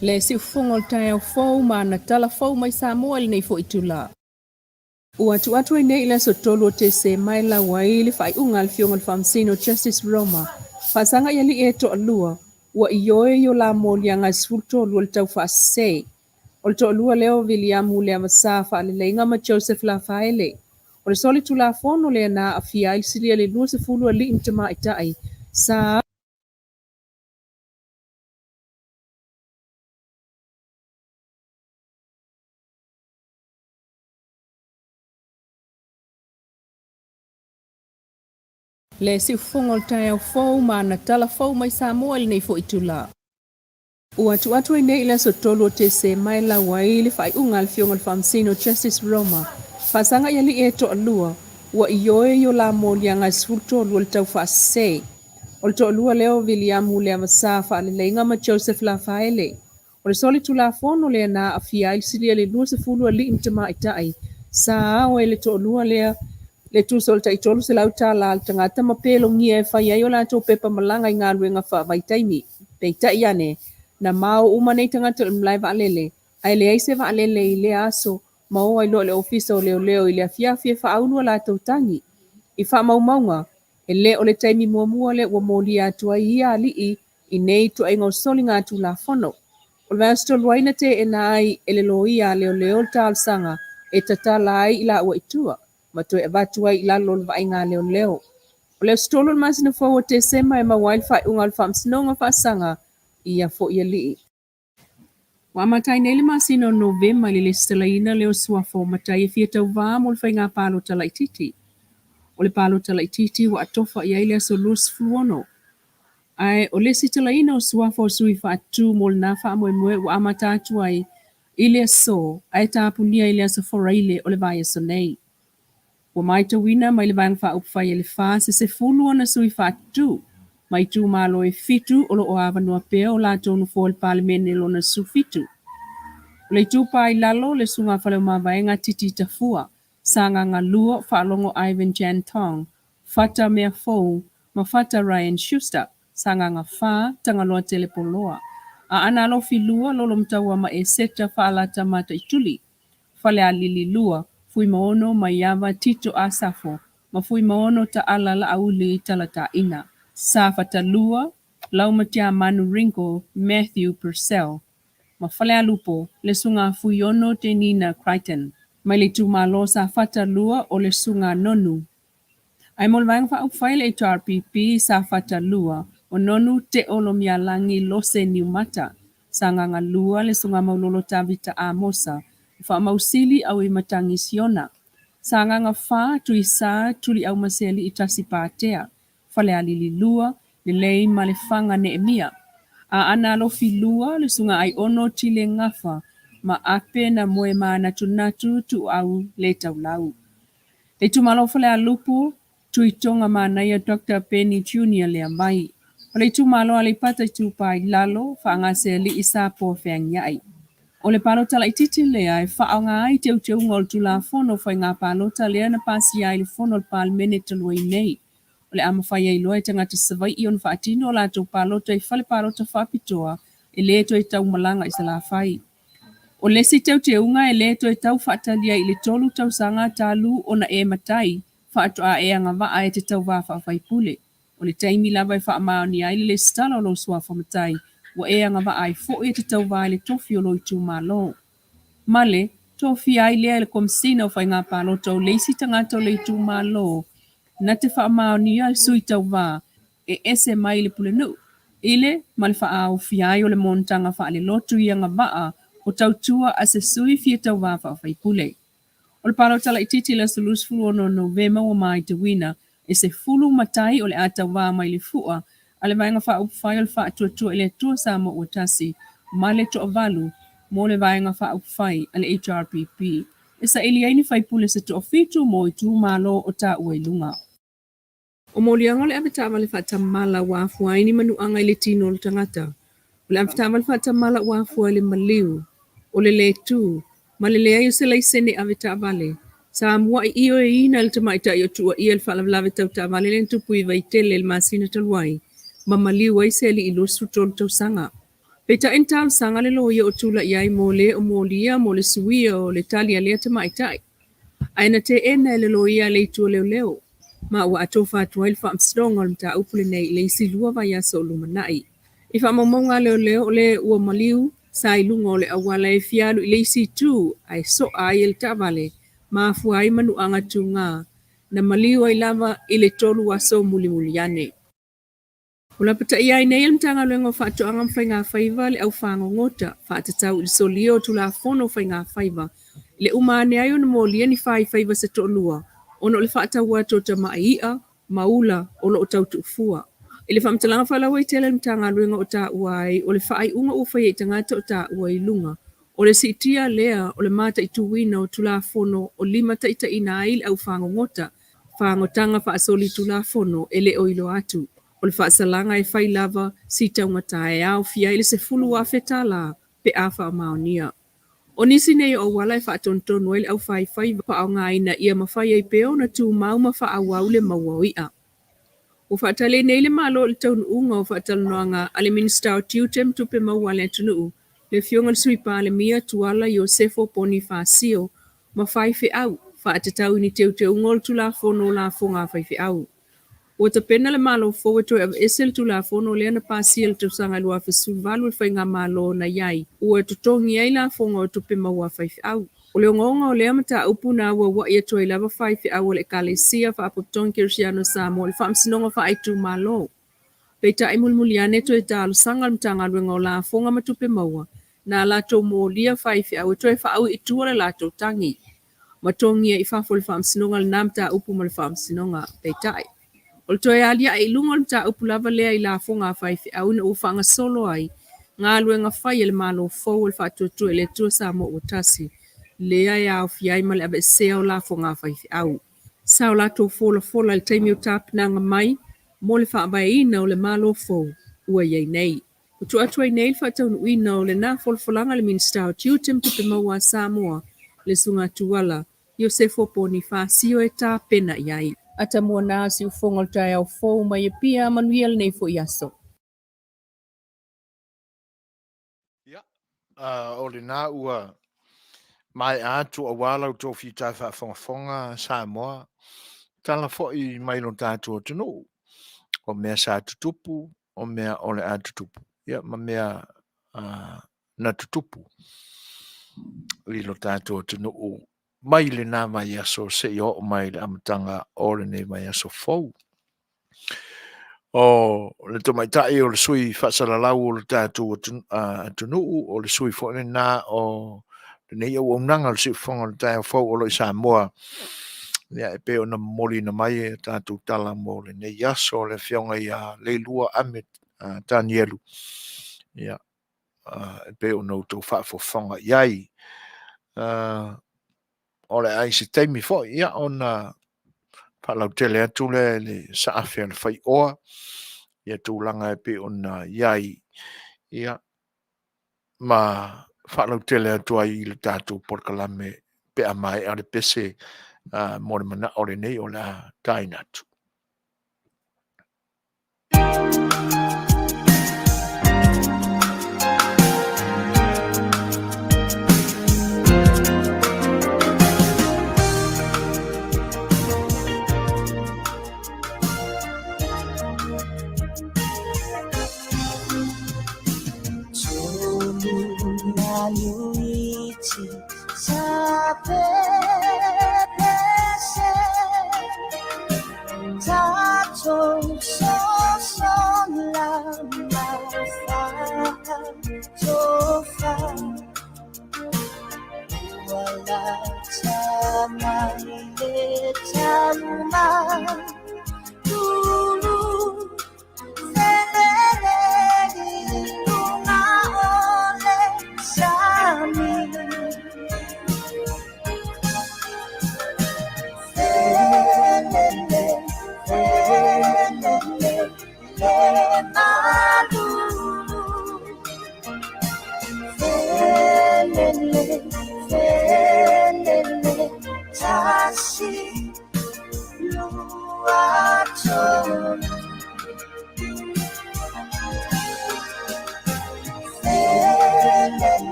Le siufofoga o le taeao fou ma ana tala fou mai Samoa i lenei foi itula. Ua tuu atu ai nei i le aso 3 o Tesema e lau ai le faaiuga a le Afioga i le Faamasino Justice Roma faasaga i alii e toalua ua ioe i o la moliaga e 13 o le taufaasese. O le toalua lea o Viliamu Leavasa Faaleleiga ma Joseph Lafaele. O le solitulafono lea na aafia ai le silia i le 20 alii ma tamaitai sa Le siufofoga o le taeao fou ma ana tala fou mai Samoa i lenei foi itula. Ua tuu atu ai nei i le aso 3 o Tesema e lau ai le faaiuga a le Afioga i le Faamasino Justice Roma faasaga i alii e toalua ua ioe i o la moliaga e 13 o le taufaasese. O le toalua lea o Viliamu Leavasa Faaleleiga ma Joseph Lafaele. O le solitulafono lea na aafia ai le silia i le 20 alii ma tamaitai sa ao ai le toalua lea le tusa o le tai $300 a le tagata ma pelogia e fai ai o latou pepa malaga i galuega faavaitaimi. Peitai ane, na mao uma nei tagata i le malae vaalele, ae leai se vaalele i lea aso ma o ai loa i le Ofisa o Leoleo i le afiafi e faaulu a latou tagi. I faamaumauga, e le o le taimi muamua lea ua molia atu ai ia alii i nei ituaiga o soligatulafono. O le vaiaso talu ai na teena ai e le loia a leoleo le talosaga e tatala ai i laua i tua ma toe avatu ai i lalo o le vaaiga a leoleo. O le aso 3 o le masina fou o Tesema e maua ai le faaiuga o le Faamasinoga Faasaga i ia foi alii. Ua amata ai nei le masina o Novema i le lesitalaina lea o suafa o matai e fia tauvā mo le faiga palota laitiiti. O le palota laitiiti ua atofa i ai le aso 26. Ae o le lesitalaina o suafa o sui faatu mo lena faamoemoe ua amata atu ai i le aso ae tapunia i le aso Faraile o le vaiaso nei. Ua matauina mai le Vaega Faaupufai a le FAST se 10 ona sui faatu mai itumalo e 7 o lo o avanoa pea o latou nofoa i le Palemene lona 17. O le itupa i lalo le Susuga Faleomavaega Titi Tafua, Sagaga 2, Faalogo Ivan Jan Tong, Fata Meafou ma Fata Ryan Schuster, Sagaga 4, Tagaloa Telepoloa, Aana Alofi 2, Lolomataua ma Eseta Faalata Mataituli, Falealili 2, Fuimaono Maiava Tito Asafo ma Fuimaono Taala Laauli Talataina, Safata 2, Laumatiamanu Ringo Matthew Purcell ma Falealupo le Susuga Fuiono Tenina Crichton. Mai le itumalo Safata 2 o le Susuga Nonu Ae mo le Vaega Faaupufai a le HRPP, Safata 2, o Nonu Teolomialagi Lose Niumata, Sagaga 2, le Susuga Maulolo Tavita Amosa, Faamausili Auimatagi Siona, Sagaga 4, Tuisa Tuliaumasealii Tasi Patea, Falealili 2, Lelei Malefaga Neemia, Aana Alofi 2, le Susuga Aiono Tile Gafa ma Ape na Moemanatunatu Tuuau Letaulau. Le itumalo o Falealupo, Tuitoga Manaia Doctor Penny Junior Leavai. O le itumalo Aleipata Itupa i Lalo, Faagasealii Sapoa Feagiai. O le palota laitiiti lea e faaaoga ai teuteuga o le Tulafono o Faiga Palota lea na pasia ai le Fono a le Palemene talu ai nei. O le a mafai ai loa e tagata Savaii ona faatino a latou palota i fale palota faapitoa e le toe tau malaga i Salafai. O le isi teuteuga e le toe tau faatali ai i le 3 tausaga talu ona e matai faatoa e agavaa e te tauva faa-faipule. O le taimi lava e faamaonia ai le lesitala o lou suafa matai, ua e agavaa ai foi e te tauva i le tofi o lou itumalo. Ma le tofia ai lea e le Komesina o Faiga Palota o le isi tagata o le itumalo na te faamaonia le sui tauva e ese mai i le pulenuu, i le ma le faaofia ai o le monotaga faalelotu i agavaa o tautua a se sui fia tauva faafaipule. O le palota laitiiti i le aso 26 o Novema ua matauina e 10 matai o le a tauva mai le fua a le Vaega Faaupufai o le Faatuatua i le Atua Samoa Ua Tasi ma le toavalu mo le Vaega Faaupufai a le HRPP e saili ai ni faipule se toafitu mo itumalo o taua i luga. O moliaga o le avetaavale faatamala ua afua ai ni manuaga i le tino o le tagata. O le avetaavale faatamala ua afua i le maliu, o le lē tu, ma le leai o se laisene avetaavale. Sa mua'i ioeina e le tamaitai o tuuaia i le faalavelave tau taavale lea na tupu i Vaitele i le masina talu ai, ma maliu ai se alii 23 tausaga. Peitai na talosaga le loia o tulai ai mo le o molia mo le suia o le tali a lea tamaitai. Ae na teena e le loia a le Itu o Leoleo, ma ua atofa atu ai le faamasinoga o le mataupu lenei i le isi 2 vaiaso o lumanai. I faamaumauga a leoleo, o le ua maliu sa i luga o le auala e fia alu i le isi itu ae soa ai e le taavale, ma afua ai manuaga tuga, na maliu ai lava i le 3 aso mulimuli ane. Ua lapataia ai nei e le Matagaluega o Faatoaga ma Faigafaiva le au fagogota faatatau i le solia o Tulafono o Faigafaiva i le uma ane ai ona molia ni faifaiva se toalua ona o le faatau atu o tamai i'a ma ula o lo o tau tuufua. I le faamatalaga faalauaitele a le Matagaluega o taua ai o le faaiuga ua faia i tagata o taua i luga o le siitia lea o le mataituina o Tulafono o limataitaiina ai le au fagogota fagotaga faasolitulafono e le o iloa atu. O le faasalaga e fai lava si taugata e aofia ai le $10,000 pe a faamaonia. O nisi nei o auala e faatonutonu ai le aufaifaiva faaaogaina ia mafai ai pea ona tumau ma faaauau le maua o i'a. Ua faatali nei le Malo i le taunuuga o faatalanoaga a le Minisita o Tiute ma Tupe Maua a le atunuu, le Afioga i le Sui Palemia Tuala Iosefo Ponifasio ma faifeau, faatatau i ni teuteuga o le Tulafono o Lafoga a Faifeau. Ua tapena le Malo fou e toe aveese le Tulafono lea na pasia i le tausaga 2018 e le Faigamalo na i ai, ua totogi ai lafoga o tupe maua a faifeau. O le ogaoga o lea mataupu na auaua'i atu ai lava faifeau a le Ekalesia Faapotopotoga Kerisiano o Samoa i le Faamasinoga Faaitumalo. Peitai mulimuli ane toe talosaga le Matagaluega o Lafoga ma Tupe Maua na latou molia faifeau e toe faaui i tua le latou tagi ma togia i fafo e le Faamasinoga lena mataupu ma le Faamasinoga. Peitai, o le toe aliae i luga o le mataupu lava lea i lafoga a faifeau ina ua faagasolo ai galuega fai a le Malo fou o le Faatuatua i le Atua Samoa ua Tasi, lea e aofia ai ma le aveesea o lafoga a faifeau. Sa o latou folafola i le taimi o tapenaga mai mo le faavaeina o le Malo fou ua i ai nei. Ua tuu atu ai nei le faataunuuina o lena folafolaga i le Minisita o Tiute ma Tupe Maua a Samoa, le Susuga Tuala Iosefo Ponifasio e tapena i ai. Atamua na siufofoga o le taeao fou mai Apia, manuia lenei foi aso. Ia, o lena ua maea atu aua la outou fita faafogafoga Samoa, tala foi mai lo tatou atunuu, o mea sa tutupu, o mea o le a tutupu, ia ma mea na tutupu i lo tatou atunuu mai lena vaiaso seia oo mai i le amataga o lenei vaiaso fou. O le tamaitai o le sui faasalalau o le tatou atunuu, o le sui foi lena o lenei auaunaga o le siufofoga o le taeao fou o lo o i Samoa. Ia, e pei ona momoliina mai e tatou tala mo lenei aso le afioga ia Leilua Ahmed Tanielu. Ia, e pei ona outou faafofoga i ai. O le a i se taimi foi, ia, ona faalautele atu lea i le saafi a le faioa. Ia tulaga e pei ona i ai, ia, ma faalautele atu ai i le tatou polokalame pe a maea le pese mo le manao lenei o le a taina atu.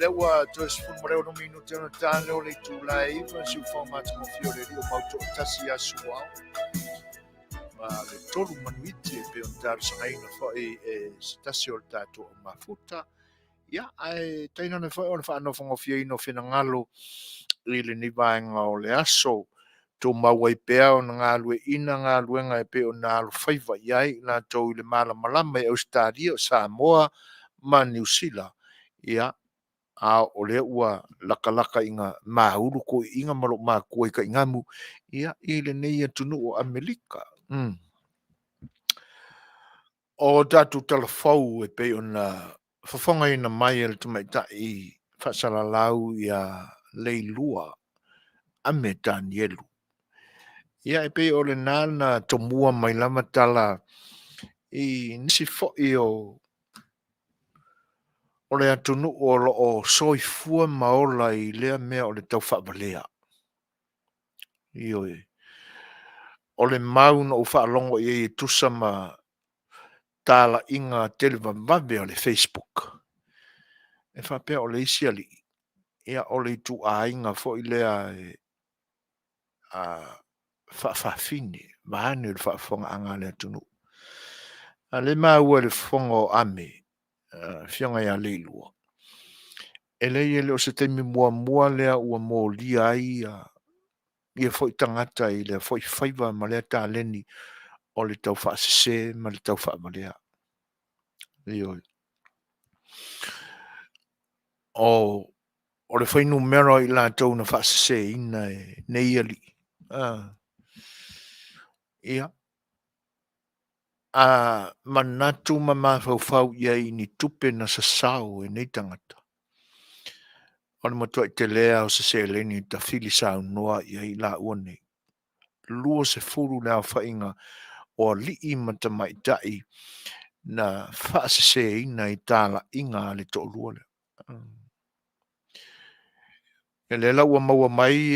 Lea ua toe 16 minute ona ta lea o le itula e 9, siufofoga matagofie o le Alii o Mautoatasi ia Suao ma le tolu manuiti e pei ona talosagaina foi e se tasi o le tatou aumafuta. Ia, ae tainane foi o le faanofogofieina o finagalo i lenei vaega o le aso. Tumau ai pea ona galueaiina galuega e pei ona alofaiva i ai i latou i le malamalama i Ausetalia, o Samoa ma Niu Sila. Ia, a o lea ua lakalaka ina maulu toeaiina ma lou matua i Taigamu, ia, i lenei atunuu o Amerika. O tatou tala fou e pei ona fofogaina mai e le tamaitai faasalalau ia Leilua Ame Tanielu. Ia e pei o lena na tomua mai lava tala i nisi foi o le atunuu o lo o soifua ma ola i lea mea o le taufaavalea. Ioe. O le mau na ou faalogo i ai e tusa ma talaiga televavave a le Facebook, e faapea o le isi alii, ia o le ituaiga foi lea e faafafine, vaeane le faafofogaaga a le atunuu. A o lea e maua i le fofoga o Ame, Afioga ia Leilua, e leai e le o se taimi muamua lea ua molia ai ia foi tagata i lea foi faiva ma lea taleni o le taufaasese ma le taufaavalea. Ioe. O le fuainumera o i latou na faaseseina e nei alii, ia, a manatu ma mafaufau i ai i ni tupe na sasao e nei tagata, o le matuai tele lava o se seleni e tafili saunoa i ai i laua nei. 20 le aofaiga o alii ma tamaitai na faaseseina i talaiga a le toalua lea. Ia lea la ua maua mai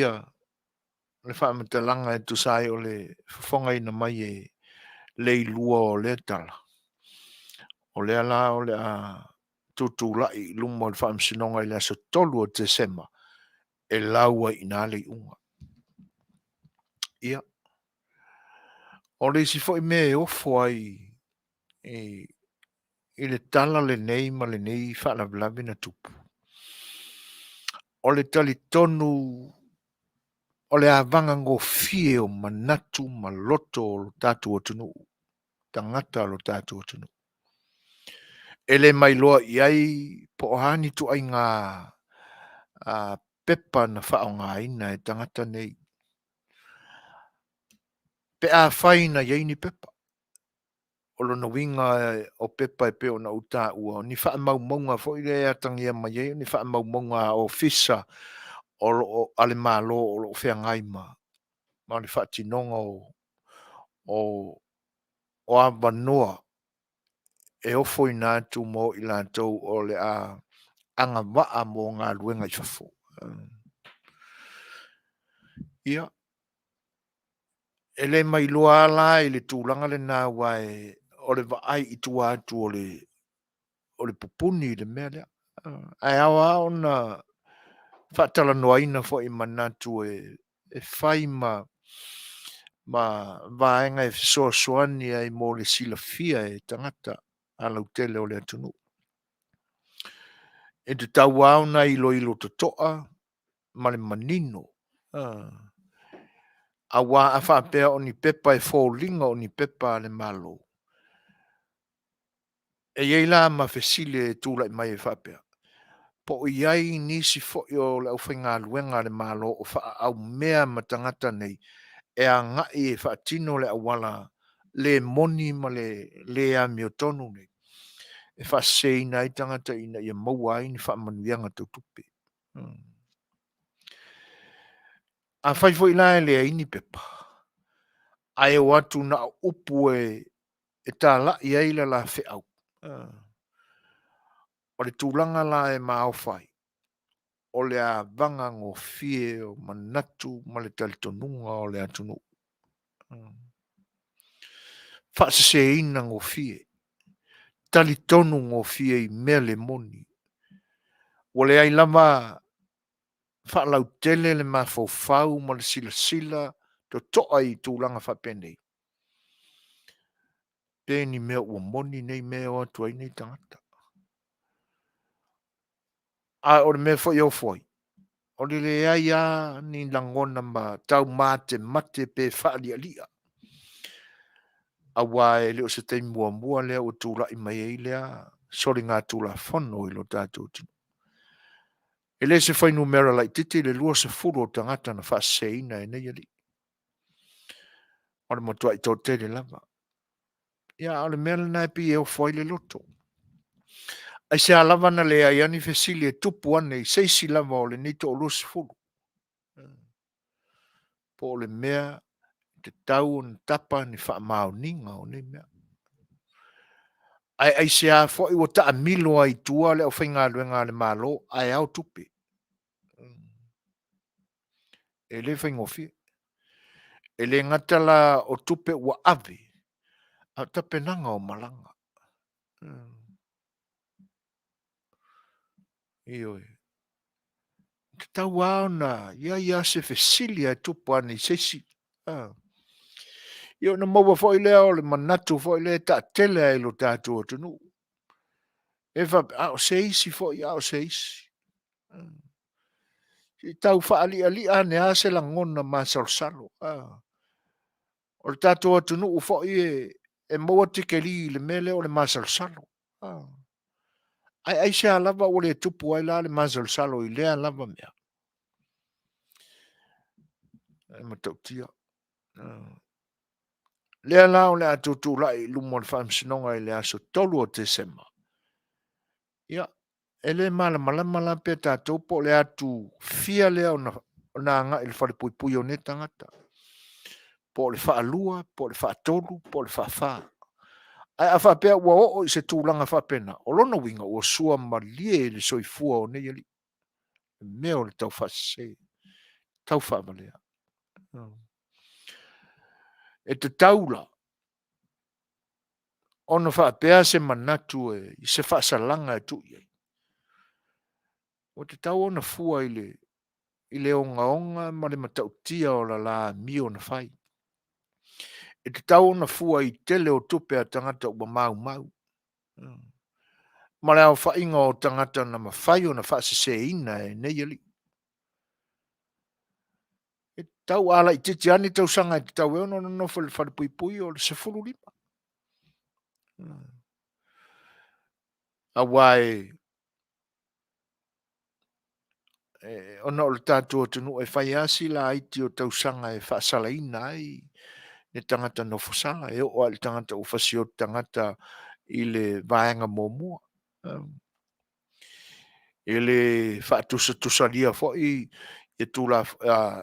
le faamatalaga e tusa ai o le fofogaina mai e Leilua o lea tala, o lea la o le a tutulai i luma o le Faamasinoga i le aso 3 o Tesema e lau ai i ina le iuga. Ia, o le isi foi mea e ofo ai i le tala lenei ma lenei faalavelave na tupu, o le talitonu o le avaga gofie o manatu ma loto o lo tatou atunuu, tagata o lo tatou atunuu. E le mailoa i ai po o a ni ituaiga pepa na faaaogaina e tagata nei. Pe afai na i ai ni pepa, o lona uiga o pepa e pei ona ou taua, o ni faamaumauga foi lea e atagia mai ai o ni faamaumauga a ofisa o lo o a le Malo o lo o feagai ma le faatinoga o avanoa e ofoina atu mo i latou o le a agavaa mo galuega i fafo. Ia, e le mailoa lava la i le tulaga lena aua o le vaai i tua atu o le o le pupuni i le mea lea. Ae ao lava ona faatalanoaina foi i manatu e fai ma vaega e fesoasoani ai mo le silafia e tagata lautele o le atunuu. E tatau lava ona iloilo totoa ma le manino aua a faapea o ni pepa e foliga o ni pepa a le Malo, E i ai la ma fesili e tulai mai e faapea, po o i ai nisi foi o le aufaigaluega a le Malo o faaaumea ma tagata nei e agai e faatino le auala le moni ma le le amiotonu nei e faaseseina ai tagata ina ia maua ai ni faamanuiaga tau tupe. Afai foi la e leai ni pepa, ae o atu na o upu e talai ai le la feau. O le tulaga la e maofa ai, o le avaga gofie o manatu ma le talitonuga o le atunuu. Faaseseina gofie, talitonu gofie i mea le moni. Ua leai lava faalautele le mafaufau ma le silasila totoa i tulaga faapenei, pe ni mea ua moni nei mea e o atu ai nei tagata. A o le mea foi e ofo ai, o le leai lava ni lagona ma taumatemate pe faalialia, aua e le o se taimi muamua lea ua tulai mai ai lea soligatulafono i lo tatou atunuu. E le se fuainumera laitiiti le 20 o tagata na faaseseina e nei alii. O le matuai toatele lava. Ia, a o le mea lena e pei e ofo ai le loto. Aisea lava na leai ai ni fesili e tupu ane i se isi lava o lenei toa-20? Po o le mea e tatau ona tapa ni faamaoniga o nei mea. Ae aisea foi ua taamilo ai i tua le aufaigaluega a le Malo ae ao tupe? E le faigofie. E le gata la o tupe ua ave, a o tapenaga o malaga. Ioe. E tatau lava ona i ai lava se fesili e tupu ane i se isi. Ia ona maua foi lea o le manatu foi lea e taatele lava i lo tatou atunuu. E faapea, a o se isi foi, a o se isi. Se i tau faalialia ane lava se lagona masalosalo. O le tatou atunuu foi e maua tikeri i le mea lea o le masalosalo. Ae aisea lava ua le tupu ai la le masalosalo i lea lava mea? E matautia. Lea la o le a tutulai i luma o le Faamasinoga i le aso 3 o Tesema. Ia, e le malamalama la pe tatou po o le atu fia lea ona agai i le falepuipui o nei tagata. Po o le faalua, po o le faatolu, po o le faafa. Ae a faapea ua oo i se tulaga faapena, o lona uiga ua sua malie le soifua o nei alii. Le mea o le taufaasese, taufaavalea. E tatau la ona faapea se manatu e, i se faasalaga e tuu i ai, ua tatau ona fua i le, i le ogaoga ma le matautia o la la amio na fai. E tatau ona fua i tele o tupe a tagata ua maumau, ma le aofaiga o tagata na mafai ona faaseseina e nei alii. E tatau a laitiiti lava ni tausaga e tatau ai ona nonofo i le falepuipui o le 15. Aua e ona o le tatou atunuu e fai lava si laiti o tausaga e faasalaina ai le tagata nofosala, e oo lava i le tagata ua fasioti tagata i le vaega muamua. E le faatusatusalia foi ia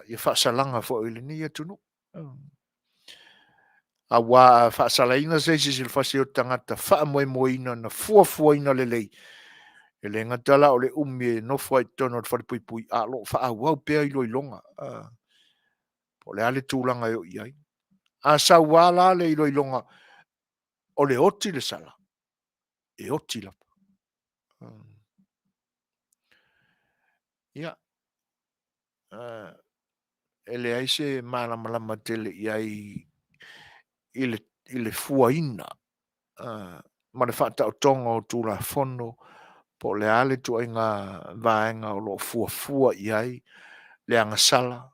ia faasalaga foi i lenei atunuu. Aua a faasalaina se isi i le fasioti tagata faamoemoeina na fuafuaina lelei, e le gata la o le umi e nofo ai i totonu o le falepuipui, a o lo o faaauau pea iloiloga. Po o le a le tulaga e oo i ai. A sau lava la le iloiloga o le oti le sala, e oti lava. Ia, e leai se malamalama tele i ai i le fuaina ma le faataotoga o Tulafono po o le a le ituaiga vaega o lo o fuafua i ai le agasala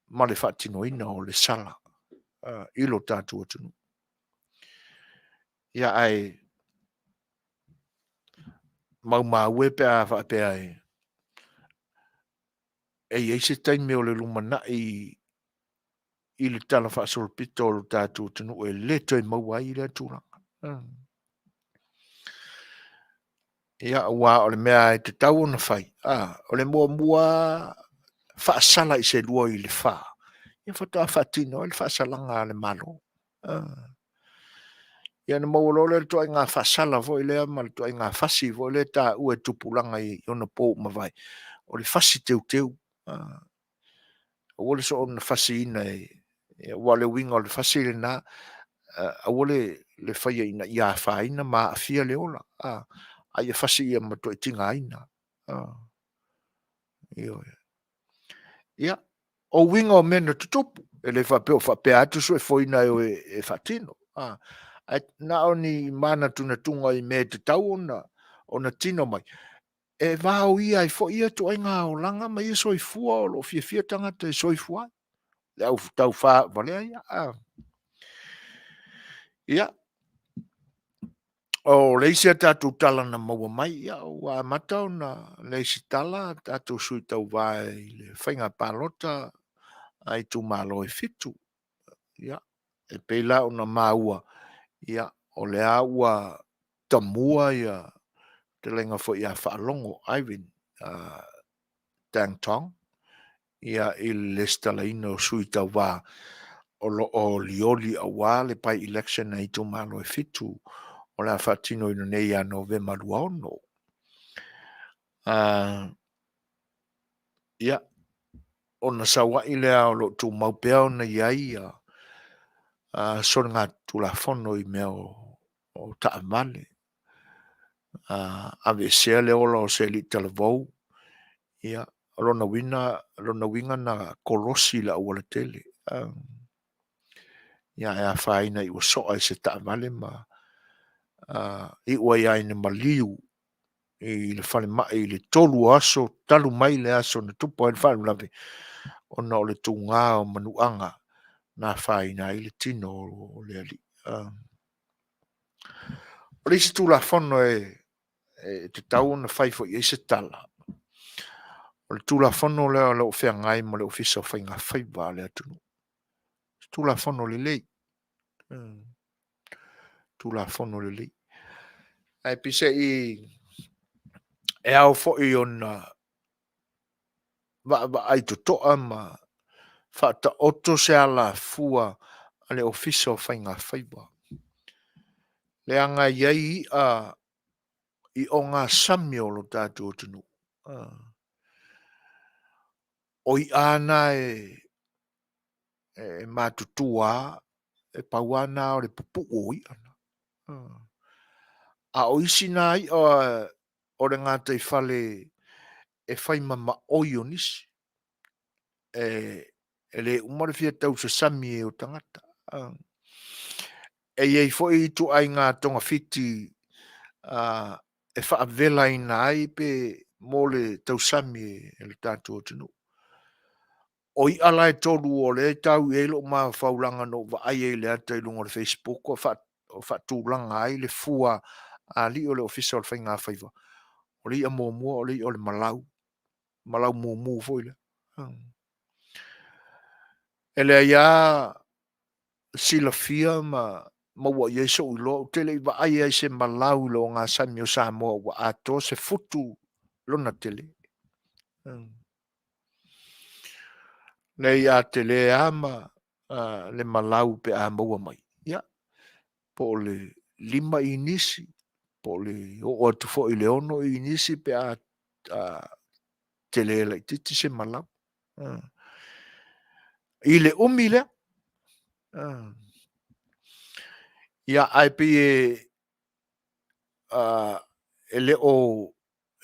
ma le faatinoina o le sala i lo tatou atunuu. Ia ae maumau e pe a faapea e i ai se taimi o le lumanai i le talafaasolopito o lo tatou atunuu e le toe maua ai lea tulaga. Ia, aua o le mea e tatau ona fai, o le muamua faasala i se 2 i le 4, ia faatoa faatino ai le faasalaga a le Malo. Ia ona maua loa lea o le ituaiga faasala foi lea ma le ituaiga fasi foi lea e taua e tupulaga i ona po ua mavae, o le fasi teuteu. Aua le soona fasiina e, aua o le uiga o le fasi lena, aua le faia ina ia afaina ma aafia le ola, a ia fasi ia matuai tigaina. Ioe. Ia, o uiga o mea na tutupu, e le faapea o faapea atu suefoina e o e faatino. A, ae na o ni manatunatuga i mea e tatau ona tino mai. E vaoia ai foi ia ituaiga olaga ma ia soifua o lo o fiafia tagata e soifua ai. Le au taufavalea ia. A. Ia, o le isi a tatou tala na maua mai, ia, ua amata ona lesitala a tatou sui tauva i le faiga palota a itumalo e 7. Ia, e pei la ona maua, ia, o lea ua tamua ia fetalaiga foi ia Faalogo Ivan Dang Tong ia, i le lesitalaina o sui tauva o lo o olioli aua le by-election a itumalo e 7 o le a faatinoina nei ia Novema 26. Ia, ona sau ai lea o lo o tumau pea ona i ai ia soligatulafono i mea o taavale, aveesea le ola o se alii talavou, ia, o lona uiga, lona uiga na kolosi i le aualatele. Ia, ae afaina ua soa e se taavale ma iu ai lava ina maliu i le falemai i le 3 o aso talu mai le aso na tupu ai le faalavelave ona o le tuga o manuaga na afaina ai le tino o le alii. O le isi Tulafono e tatau ona fai foi i ai se tala, o le Tulafono lea o lo o feagai ma le Ofisa o Faiga Faiva a le atunuu. Se Tulafono lelei. Tulafono lelei. Ae peiseai e ao foi ona vaavaai totoa ma faataoto se alafua a le Ofisa o Faiga Faiva. Leaga e i ai i'a i ogasami o lo tatou atunuu. O i'a lava na e matutua e pau lava na o le pupuu o i'a. A o isi na i'a o le gataifale e fai ma maoi o nisi. E le uma le fia tausasami ai o tagata. E i ai foi ituaiga togafiti e faavelaina ai pe mo le tausami e le tatou atunuu. O i'a la e 3 o lea e tau i ai lou mafaufau leaga na ou vaai ai i le ata i luga o le Facebook o faatulaga ai le fua a alii o le Ofisa o le Faiga Faiva. O le i'a muamua o le i'a o le malau, malau mumu foi lea. E leai lava silafia ma maua i ai sou iloa, ou te le i vaai lava i se malau i le ogasami o Samoa ua atoa se futu lona tele. Leai a tele lava ma le malau pe a maua mai, ia, po o le 5 inisi, po o le oo atu foi i le 6 inisi pe a tele laitiiti se malau. I le umi lea. Ia, ae pei e le o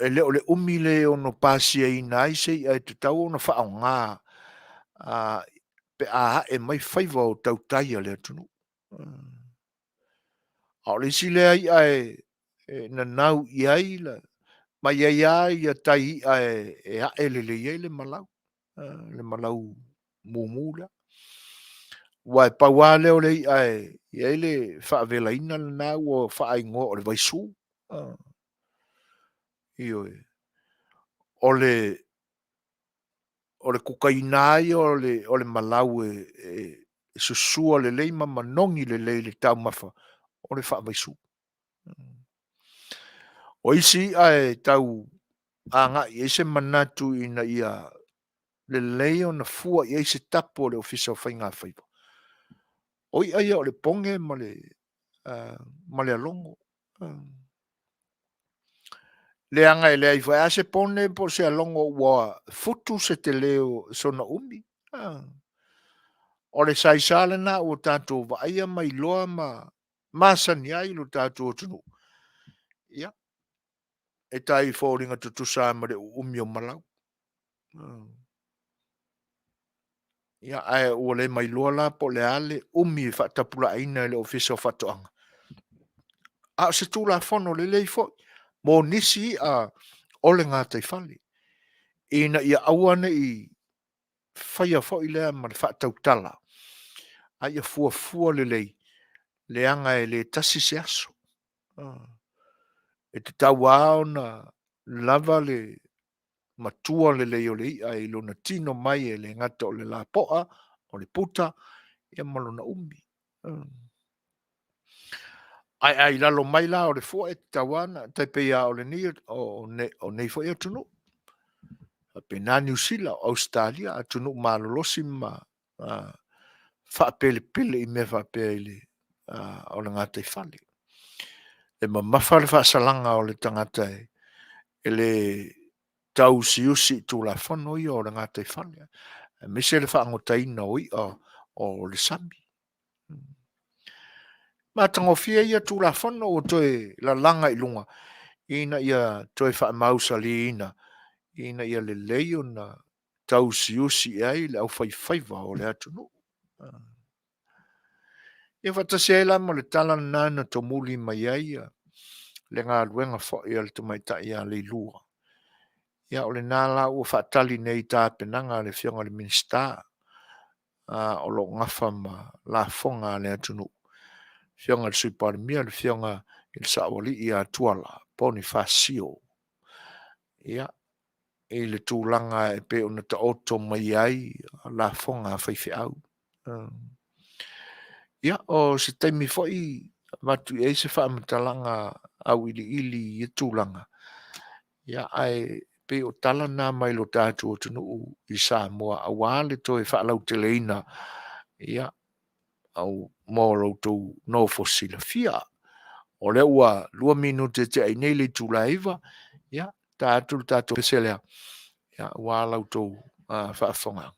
le umi lea e ono pasiaina ai se i'a e tatau ona faaaoga pe a ae mai faiva o tautai a le atunuu. A o le isi lea i'a e nanau i ai ma e i ai lava ia tai i'a e ae lelei ai le malau, le malau mumu lea. Aua e pau lava lea o le i'a e i ai le faavelaina lena ua faaigoa o le vaisu. Ioe. O le kukaina lava ia o le malau e susua lelei ma manogi lelei le taumafa, o le faavaisu. O isi i'a e tau agai i ai se manatu ina ia lelei ona fua i ai se tapu a le Ofisa o Faiga Faiva, o i'a ia o le poge ma le alogo. Leaga e leai foi lava se pone po o se alogo ua futu se tele o sona umi. O le saisa lena ua tatou vaaia ma iloa ma masani ai lo tatou atunuu, ia, e tai foliga tutusa lava ma le uumi o malau. Ia, ae ua le mailoa la po o le a le umi e faatapulaaina e le Ofisa o Faatoaga. A o se Tulafono lelei foi mo nisi i'a o le gataifale, ina ia aua ne i faia foi lea ma le faatautala, a ia fuafua lelei, leaga e le tasi se aso. E tatau lava ona lava le matua lelei o le i'a i lona tino mai e le gata o le lapoa, o le puta, ia ma lona umi. Ae a i lalo mai la o le fua e tatau lava ona tai pei lava o lenei o nei foi atunuu. Faapena Niu Sila, o Ausetalia, atunuu malolosi ma faapelepele i mea faapea i le o le gataifale. E mamafa le faasalaga o le tagata e le tausiusi i Tulafono ia o le gataifale, aemaise le faagotaina o i'a o le sami. Matagofie ia Tulafono ua toe lalaga i luga ina ia toe faamausaliina ina ia lelei ona tausiusi i ai le aufaifaiva o le atunuu. Ia faatasi ai la ma le tala lena na tomuli mai ai le galuega foi a le tamaitai ia Leilua. Ia o lena la ua faatali nei i tapenaga a le Afioga i le Minisita o lo o gafa ma lafoga a le atunuu, Afioga i le Sui Palemia, le Afioga i le Saoalii ia Tuala Ponifasio. Ia, i le tulaga e pei ona taoto mai ai lafoga a faifeau. Ia, o se taimi foi avatu i ai se faamatalaga auiliili i ia tulaga, ia, ae pei o tala na mai lo tatou atunuu i Samoa aua le toe faalauteleina ia, au, mo lo outou nofo silafia. O lea ua 2 minute tea ai nei le itula e 9, ia, ta atu le tatou pese lea, ia, aua la outou faafofogaaga.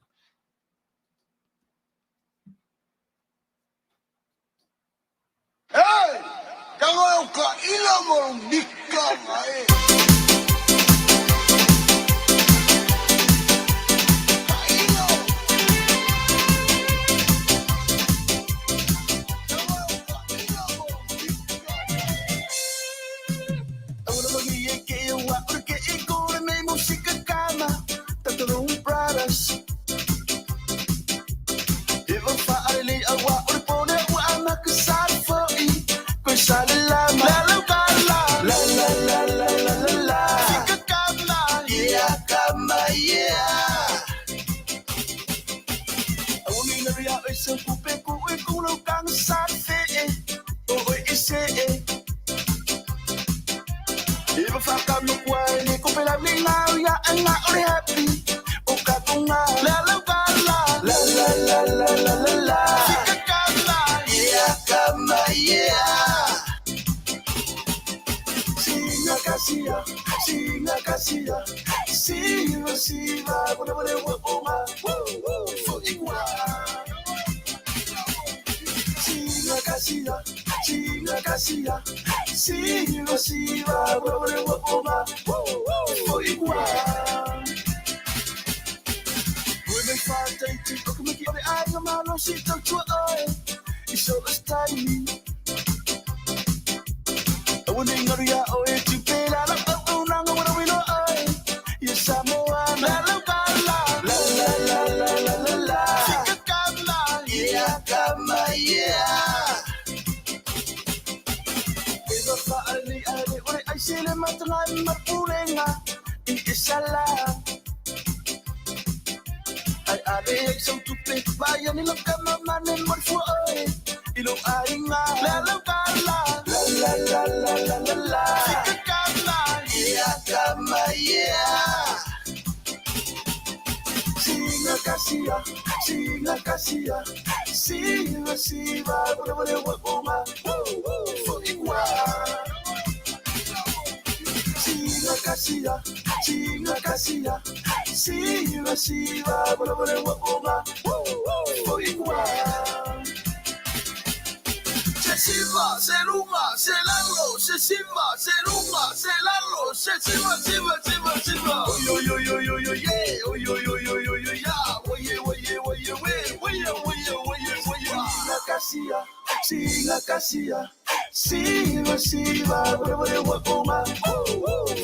Siva, se luga, se lalo, se siva, se luga, se lalo, se siva, siva, siva, siva. Oi, oi, oi, oi, oi, oi, yeah. Oi, oi, oi, oi, oi, oi, yeah. Oi, oi, oi, oi, oi, oi, oi, oi, oi, oi. Singa kasia, singa kasia, siva, siva, bore, bore, wa, koma,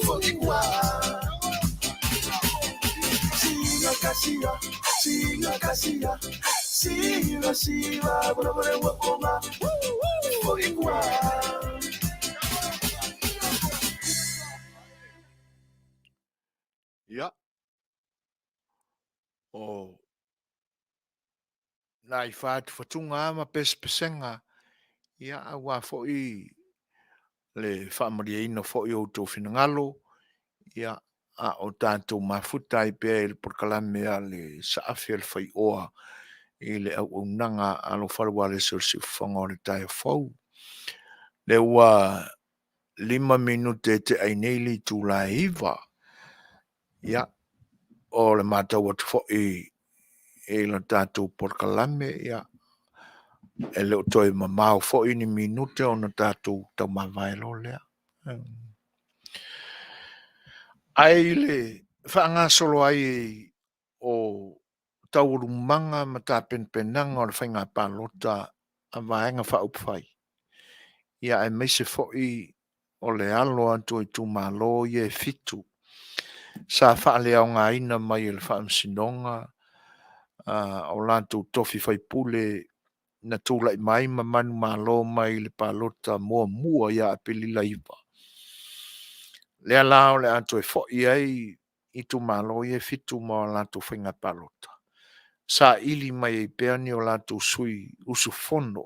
fucking wa. Singa kasia, singa kasia, siva, siva, bore, bore, wa, koma, fucking wa. Ia. O nai whātuwhatunga ma pesepesega, ia, auā foi le faamalieina foi o outou finagalo, ia, a o tatou mafuta ai pea i le polokalame a le Saafi a le Faioa i le auaunaga a lou fale ualesi o le Siufofoga o le Taeao Fou. Lea ua 5 minute e tea ai nei le itula e 9. Ia, o le matau atu foi i le tatou polokalame, ia, e le o toe mamao foi ni minute ona tatou taumavae loa lea. Ae i le faagasolo ai o taualumaga ma tapenapenaga o le faiga palota a Vaega Faaupufai, ia aemaise foi o le alo atu o itumalo ia e 7 sa faaleaogaina mai e le Faamasinoga o latou tofi faipule na tulai mai ma manumalo mai i le palota muamua ia Aperila 9. Lea la o le a toe foi ai itumalo ia e 7 ma o latou faiga palota, saili mai ai pea ni o latou sui usufono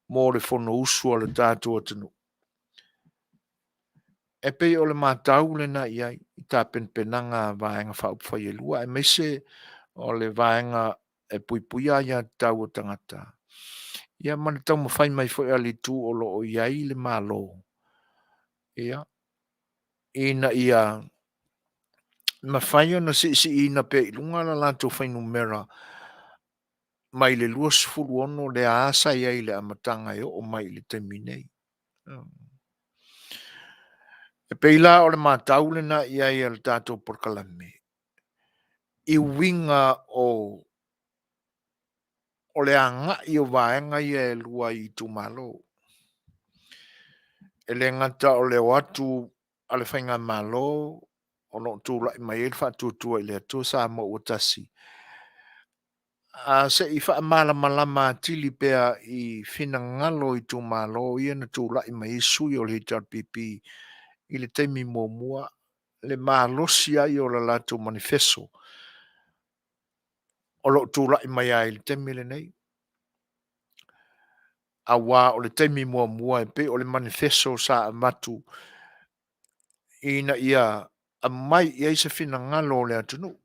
mo le Fonousu a le tatou atunuu. E pei o le matau lena i ai i tapenapenaga a Vaega Faaupufai e lua, aemaise o le vaega e puipuia aiatatau a tagata, ia ma le taumafai mai foi a le itu o lo o i ai le Malo, ia, ina ia mafai ona siisiiina pea i luga la latou fuainumera mai le 26 lea sa i ai i le amataga e oo mai i le taimi nei. E pei la o le matau lena i ai a le tatou polokalame i uiga o le agai o vaega ia e lua i itumalo. E le gata o le o atu a le faigamalo o lo o tulai mai ai le faatuatua i le Atua Samoa ua tasi, a se i faamalamalama atili pea i finagalo o itumalo ia na tulai mai ai sui o le HRPP i le taimi muamua, le malosi ai o le latou manifeso o lo o tulai mai ai i le taimi lenei. Auā o le taimi muamua e pei o le manifeso sa avatu ina ia aumai i ai se finagalo o le atunuu,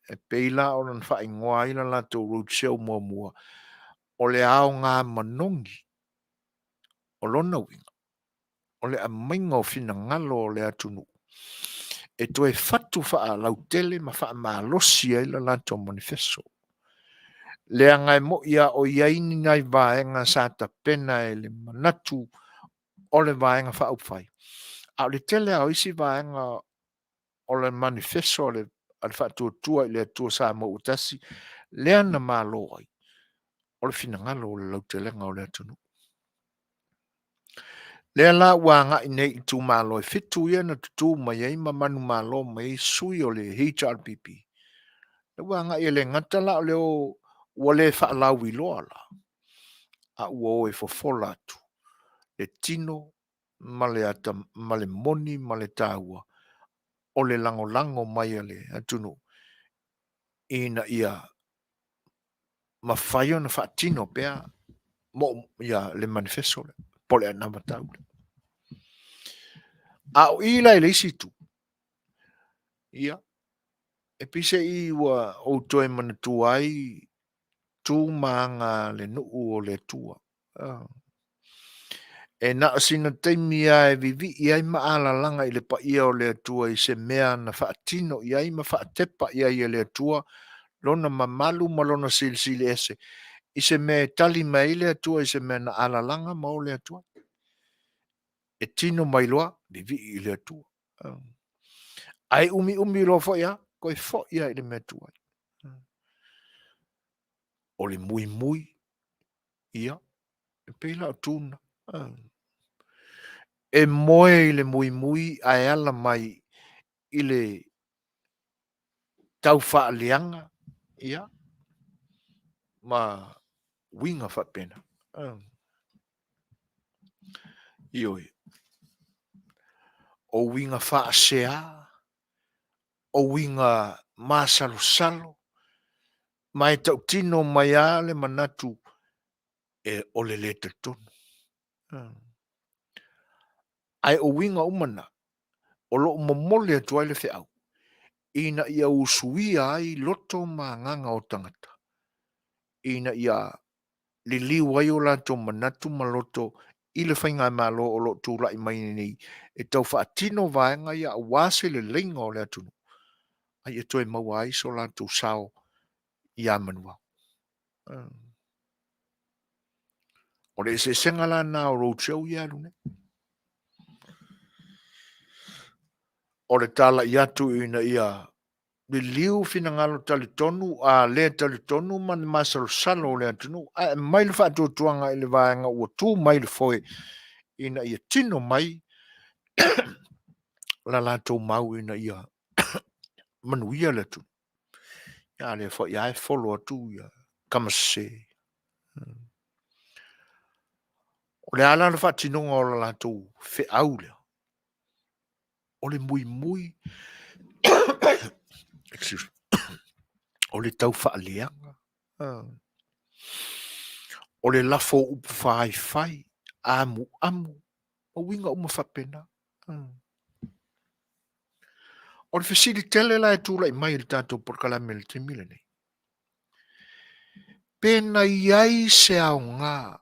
e pei la ona faaigoa ai la latou roadshow muamua, o le aoga manogi. O lona uiga, o le aumaiga o finagalo o le atunuu e toe fatu faalautele ma faamalosi ai la latou manifeso. Leaga e moi a o i ai ni nai vaega sa tapena e le manatu o le Vaega Faaupufai, a o le tele lava o isi vaega o le manifeso a le Faatuatua i le Atua Samoa ua tasi, lea na malo ai, o le finagalo o le lautelega o le atunuu. Lea la ua agai nei i itumalo e 7 ia na tutū mai ai ma manumalo mai ai sui o le HRPP. Lea ua agai e le gata la o lea ua le faalauiloa la, a ua o e fofola atu le tino ma le ata ma le moni ma le taua o le lagolago mai a le atunuu ina ia mafai ona faatino pea mo ia le manifeso lea, po o le anavatau lea. A o i la i le isi itu, ia, e pei se i ua ou toe manatua ai tu ma aga a le nuu o le Atua. E na o sina taimi lava e vivii ai ma alalaga i le paia o le Atua i se mea na faatino i ai ma faatepa i ai e le Atua lona mamalu ma lona silisili ese. i se mea e tali mai ai le Atua i se mea na alalaga ma o le Atua. E tino mai loa, vivii i le Atua. Ae umiumi loa foi a, toe foi lava i le mea tuai. O le muimui, ia, e pei la o tuna. E moe i le muimui ae ala mai i le tau faaleaga, ia, ma uiga faapena. Ioe. O uiga faasea, o uiga masalosalo, ma e tautino mai lava le manatu e o le le talitonu. Ae o uiga uma na, o lo o momoli atu ai le feau, ina ia usuia ai loto ma agaga o tagata, ina ia liliu ai o latou manatu ma loto i le faigamalo o lo o tulai mai nei e tau faatino vaega ia aua se leleiga o le atunuu, a ia toe maua ai so latou sao ia Manuvao. O le eseesega la lena o roadshow ia e alu nei. O le talai atu ina ia liliu finagalo talitonu a le talitonu ma le masalosalo o le atunuu ae aumai le faatuatuaga i le vaega ua tu mai le foe ina ia tino mai la latou mau ina ia manuia le atunuu. A lea foi lava e folo atu ia tama sese. O le a la le faatinoga o le latou feau lea? O le muimui excuse me, o le tau faaleaga, o le lafo o upu faifai, amuamu, ma uiga uma faapena. O le fesili tele la e tulai mai i le tatou polokalame i le taimi lenei, pe na i ai se aoga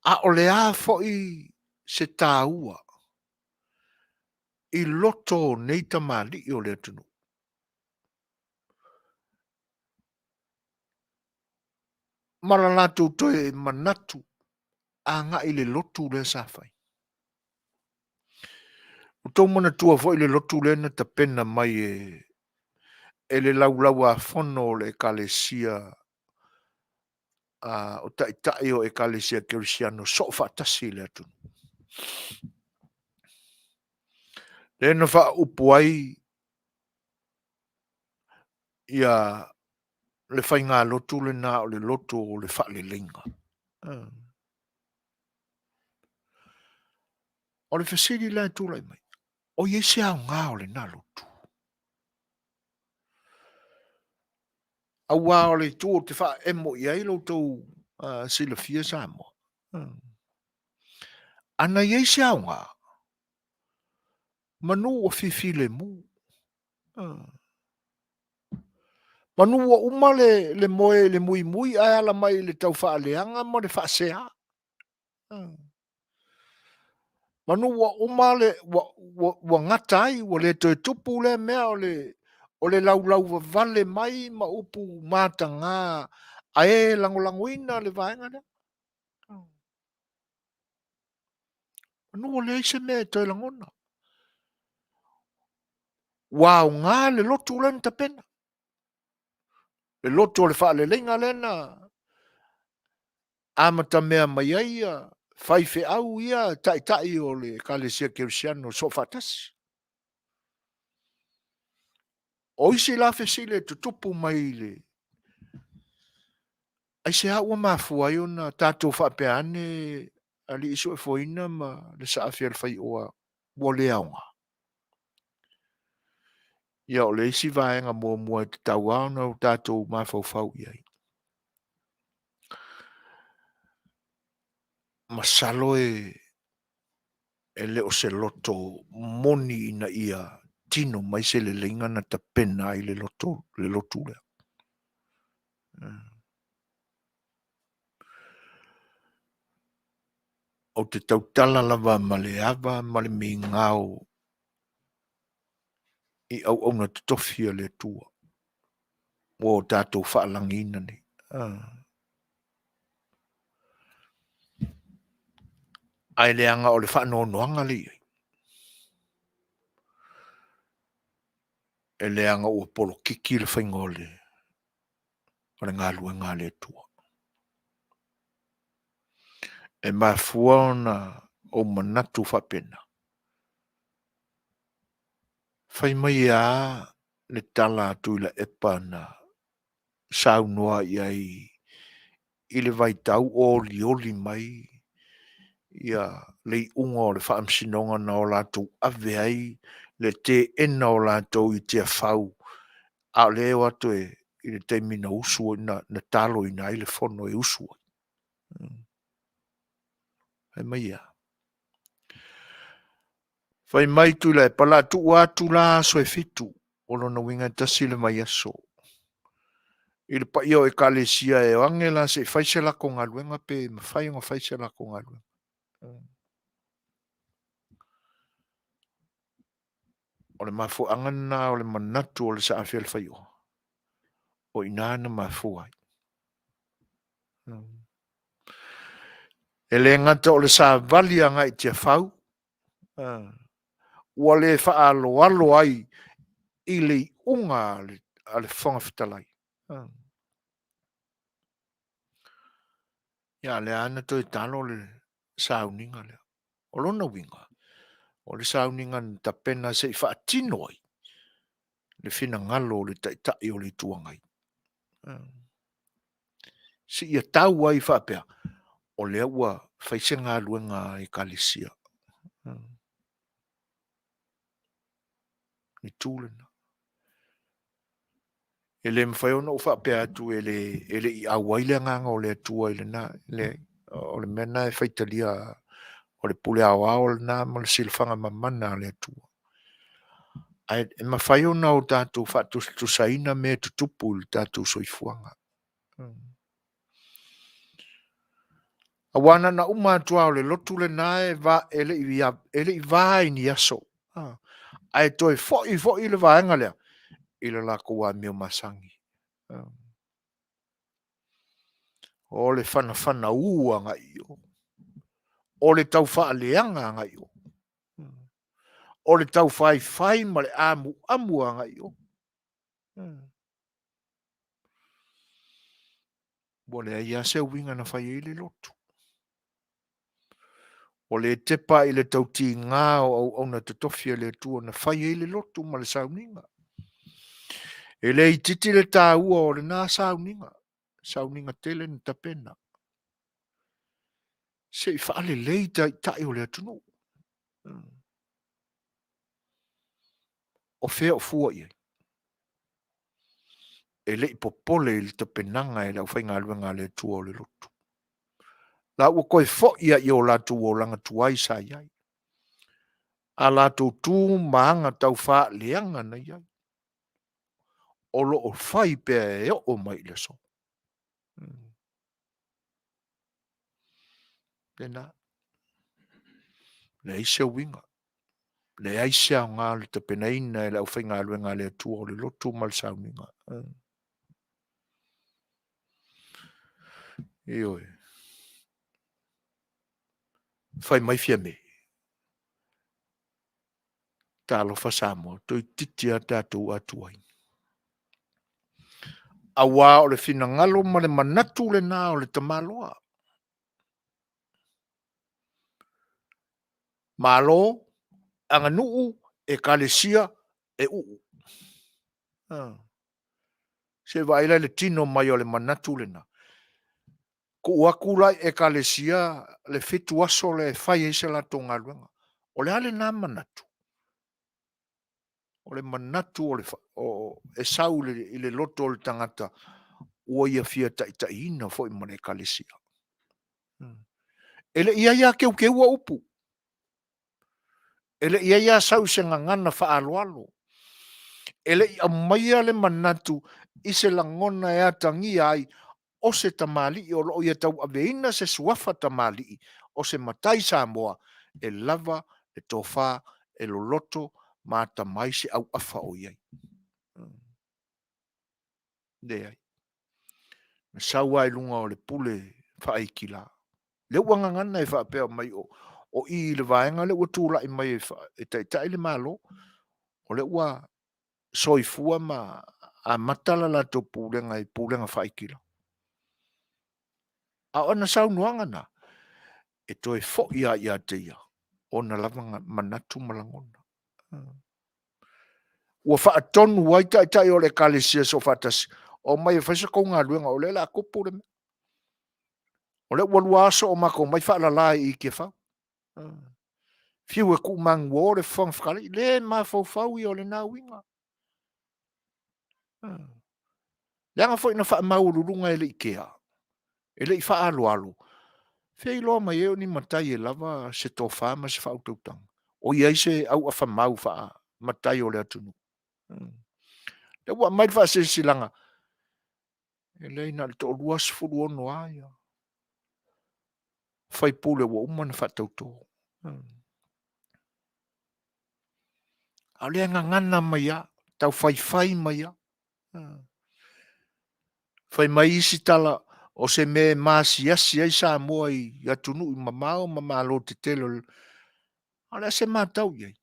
a o le a foi se taua i loto o nei tamalii o le atunuu. Ma la latou toe manatu agai i le lotu lea sa fai. Ua outou manatua foi le lotu lea na tapena mai e le Laulau-a-Fono o le Ekalesia o Taitai o Ekalesia Kerisiano Soofaatasi i le atunuu. Lea na faaupu ai ia le faigalotu lena o le lotu o le faaleleiga. O le fesili la e tulai mai, o i ai se aoga o lena lotu? Aua o le itu ou te faaemo i ai lo outou silafia Samoa. Ana i ai se aoga, manu ua fifilemu. Manu ua uma le moe i le muimui ae ala mai i le tau faaleaga ma le faasea. Manu ua uma le, ua, ua, ua gata ai, ua le toe tupu lea mea o le, o le laulauvavale mai ma upu mataga a e lagolagoina le vaega lea. Manu ua leai se mea e toe lagona. Ua aoga le lotu lea na tapena. Le lotu o le faaleleiga lea na amatamea mai ai ia faifeau ia taitai o le Ekalesia Kerisiano Soofaatasi. O isi la fesili e tutupu mai i le aisea ua mafua ai ona tatou faapea ane alii suefoina ma le saafi a le faioa ua le aoga. Ia o le isi vaega muamua e tatau lava ona o tatou mafaufau i ai. Masalo e e le o se loto moni ina ia tino mai se leleiga na tapena ai le loto, le lotu lea. Ou te tautala lava ma le ava ma le migao i auauna totofi a le Atua. Ua o tatou faalagiina nei. Ae leaga o le faanoanoaga lea i ai. E leaga ua polokiki le faiga o le o le galuega a le Atua. E mafua ona ou manatu faapena. Fai mai a le tala a Tuilaepa na saunoa i ai i le vaitau o olioli mai ia le iuga o le faamasinoga na o latou ave ai le teena o latou i Tiafau a o lea e o atu e, i le taimi na usu na, na taloina ai le fono e usu ai. Fai mai ia. Fai mai Tuilaepa, la tuu atu la aso e fitu, o lona uiga e tasi le vaiaso. I le paia o ekalesia e o age la se i fai se lako galuega pe mafai ona fai se lako galuega. O le mafuaaga lena o le manatu o le saafi a le faioa, o i ina na mafua ai. E le gata o le savali agai i Tiafau, ua le faaaloalo ai i le iuga a le Fofoga Fetalai. Ia, lea na toe talo le sauniga lea. O lona uiga, o le sauniga na tapena se i faatino ai le finagalo o le Taitai o le Itu Agai. Se ia tau ai faapea, o lea ua fai se galuega a Ekalesia. Le itu lena. E le mafai ona ou faapea atu e le, e le i auai le agaga o le Atua i lena, le, o le mea lena e faitalia o le pule aoao lena ma le silafaga mamana a le Atua. Ae e mafai ona o tatou faatusatusaina mea e tutupu i le tatou soifuaga. Aua na ona uma atu lava o le lotu lena e, va, e, le, i, e le i va i ni aso. Ae toe foi foi le vaega lea i le latou amio masani. O le fanafana u agai i o. O le tau faaleaga agai i o. O le tau faifai ma le amuamu agai i o. Ua leai lava se uiga na fai ai le lotu. Ua le tepa i le tautiga o auauna totofi a le Atua na fai ai le lotu ma le sauniga. E le itiiti le taua o lena sauniga, sauniga tele na tapena. Se i faalelei taitai o le atunuu. O fea o fua i ai? E le i popole i le tapenaga e le aufaigaluega a le Atua o le lotu. La ua toe foi lava i o latou olaga tuai sa i ai, a latou tu ma aga tau faaleaga na i ai, o lo o fai pea e oo mai i le aso. Lena. Leai se uiga. Leai se aoga o le tapenaina e le aufaigaluega a le Atua o le lotu ma le sauniga. Ioe. Fai mai Fiame. Talofa Samoa, toeitiiti lava tatou atuai. Aua o le finagalo ma le manatu lena o le tamaloa. Malo, aganuu, ekalesia, e uu. Se vaai la i le tino mai o le manatu lena. Tuu atu la i ekalesia le fitu aso lea e fai ai se latou galuega. O le a lena manatu? O le manatu o le, o, e sau i le loto o le tagata ua ia fia taitaiina foi ma le ekalesia. E le i ai lava teuteua upu. E le i ai lava sau i se gagana faaaloalo. E le i aumaia le manatu i se lagona e atagia ai o se tamalii o lo o ia tauaveina se suafa tamalii o se matai Samoa e lava le tofa e loloto ma atamai se auafa o i ai. Leai. Na sau lava i luga o le pule faaikila. Lea ua gagana e faapea mai o, o i i le vaega lea ua tulai mai e, fa, e taitai le Malo, o lea ua soifua ma amata la latou pulega i pulega faaikila. A o ana saunoaga na, e toe foi lava ia te ia ona lava manatu ma lagona. Ua faatonu ai taitai o le Ekalesia Soofaatasi, omai e fai sa tou galuega o lea o le a tupu le mea. O lea ua lua aso o matou omai faalala i Tiafau. Fiu e tuumanuo le Fofoga Fetalai, le mafaufau ia o lena uiga. Leaga foi na faamaualuluga e le i kea, e le i faaaloalo, fea iloa mai ai o ni matai e lava se tofa ma se faautautaga, o i ai se auafa mau faa-matai o le atunuu. Lea ua aumai le faasilasilaga, e leai na o le toalua 16 lava ia faipule ua uma ona faatauto. A o lea e gagana mai lava, tau faifai mai lava. Fai mai isi tala, o se mea e masiasi ai Samoa i atunuu mamao ma malo tetele o le... A o le a se matau i ai?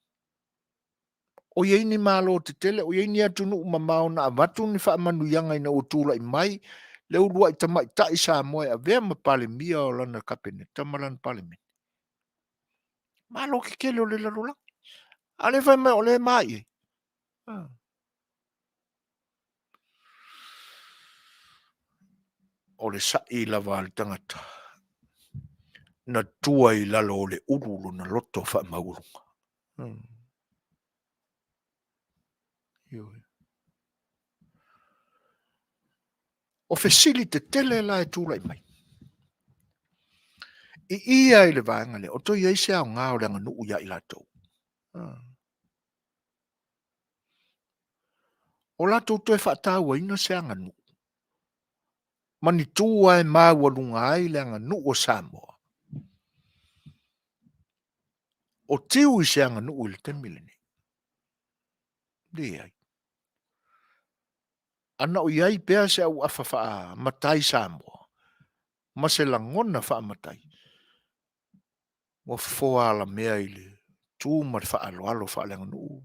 O i ai ni malo tetele, o i ai ni atunuu mamao na avatu ni faamanuiaga ina ua tulai mai le uluai tamaitai Samoa e avea ma Palemia o lana Kapeneta ma lana Palemene? Malo tetele o le lalolagi. A o lea fai mai o lea e ma i ai. O le sa'i lava a le tagata, na tua i lalo o le ulu lona loto faamaualuga. Ioe. O fesili tetele la e tulai mai. I ia i le vaega lea, o toe i ai se aoga o le aganuu ia i latou. O latou toe faatauaina se aganuu ma ni tu lava e maualuga ai le aganuu a Samoa. O tiu i se aganuu i le taimi lenei. Leai. Ana o i ai pea se auafa faamatai Samoa ma se lagona faamatai, ua fofoa alamea i le tu ma le faaaloalo faaleaganuu.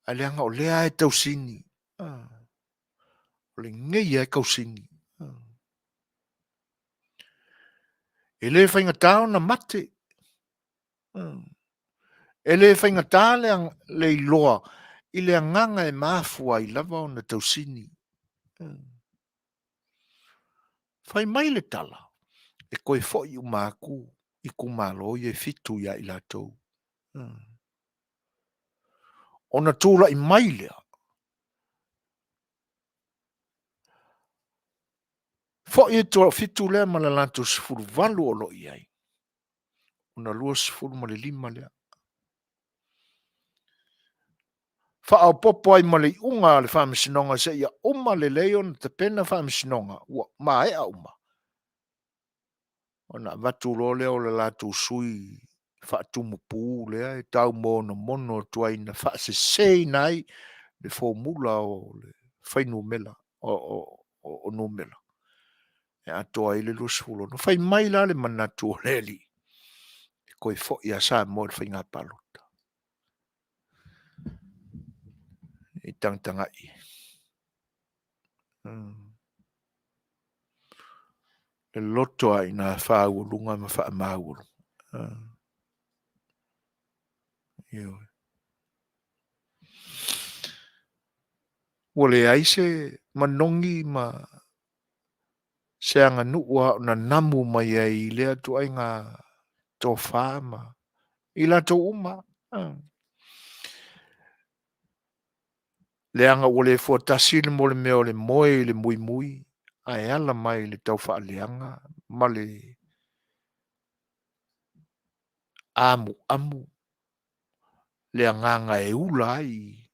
Ae leaga o lea e tausini. O lenei lava e tausini. E le faigata ona mate. E le faigata le iloa i le agaga e mafua ai lava ona tausini. Fai mai le tala, e toe foi uma atu itumalo ia e fitu ia i latou. Ona tulai mai lea, foi le toafitu lea ma le latou 18 o lo o i ai, ona 25 lea. Faaopoopo ai ma le iuga a le Faamasinoga seia uma lelei ona tapena Faamasinoga ua maea uma, ona avatu loa lea o le latou sui faatumupu lea e taumonomono atu ai na faaseseina ai le formula o le fuainumera o numera e atoa ai le 26. Fai mai la le manatu o le Alii, e toe foi a Samoa i le faiga palota. I tagatagai. Le loto a ina whāualunga ma whaamāualunga. Ioe. Ua leai se manogi ma se aganuu a o nanamu mai ai i lea ituaiga tofa ma i latou uma. Leaga ua le fuatasi le mo le mea o le moe i le muimui ae ala mai i le taufaaleaga ma le amuamu le agaga e ula ai.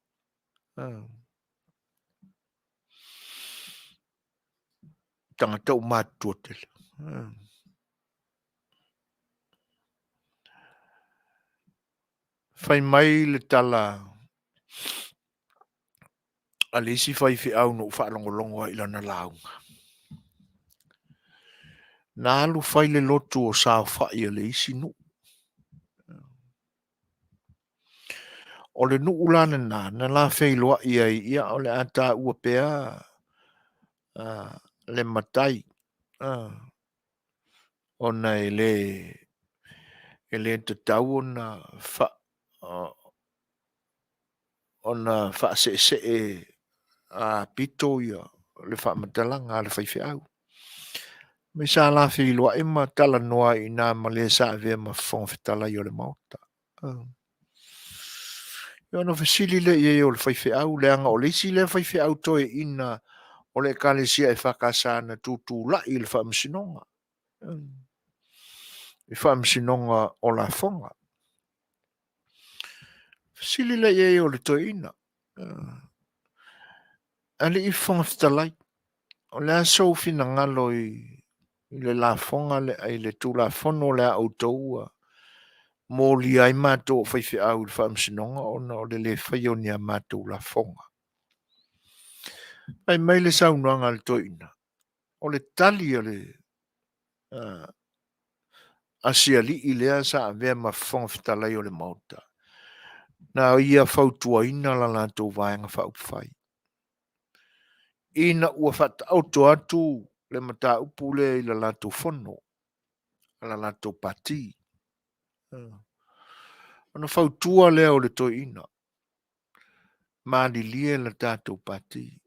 Tagata ua matutua tele. Fai mai le tala. a le isi faifeau na ou faalogologo ai i lana lauga. Na alu fai le lotu o saofai a le isi nuu. O le nuu la lena na la feiloai ai, ia o le a taua pea le matai ona e le tatau ona ona faaseesee pito ia le faamatalaga a le faifeau. Me sa la feiloai ma talanoa ai i ina ma le sa avea ma Fofoga Fetalai o le Maota. Ia ona fesili lea i ai o le faifeau, leaga o le isi lea faifeau toeaina o le Ekalesia EFKS na tutulai i le Faamasinoga, i Faamasinoga o Lafoga. Fesili lea i ai o le toeaina, Alii Fofoga Fetalai, o le a sou finagalo i le lafoga lea, i le Tulafono lea a outou ua molia ai matou o faifeau i le Faamasinoga ona o le le faia o ni a matou lafoga? Fai mai le saunoaga a le toeaina, o le tali a le a si alii lea sa avea ma Fofoga Fetalai o le Maota, na ia fautuaina la latou Vaega Faaupufai ina ua faataoto atu le mataupu lea i la latou fono a la latou pati. Ona fautua lea o le toeaina, malilie la tatou pati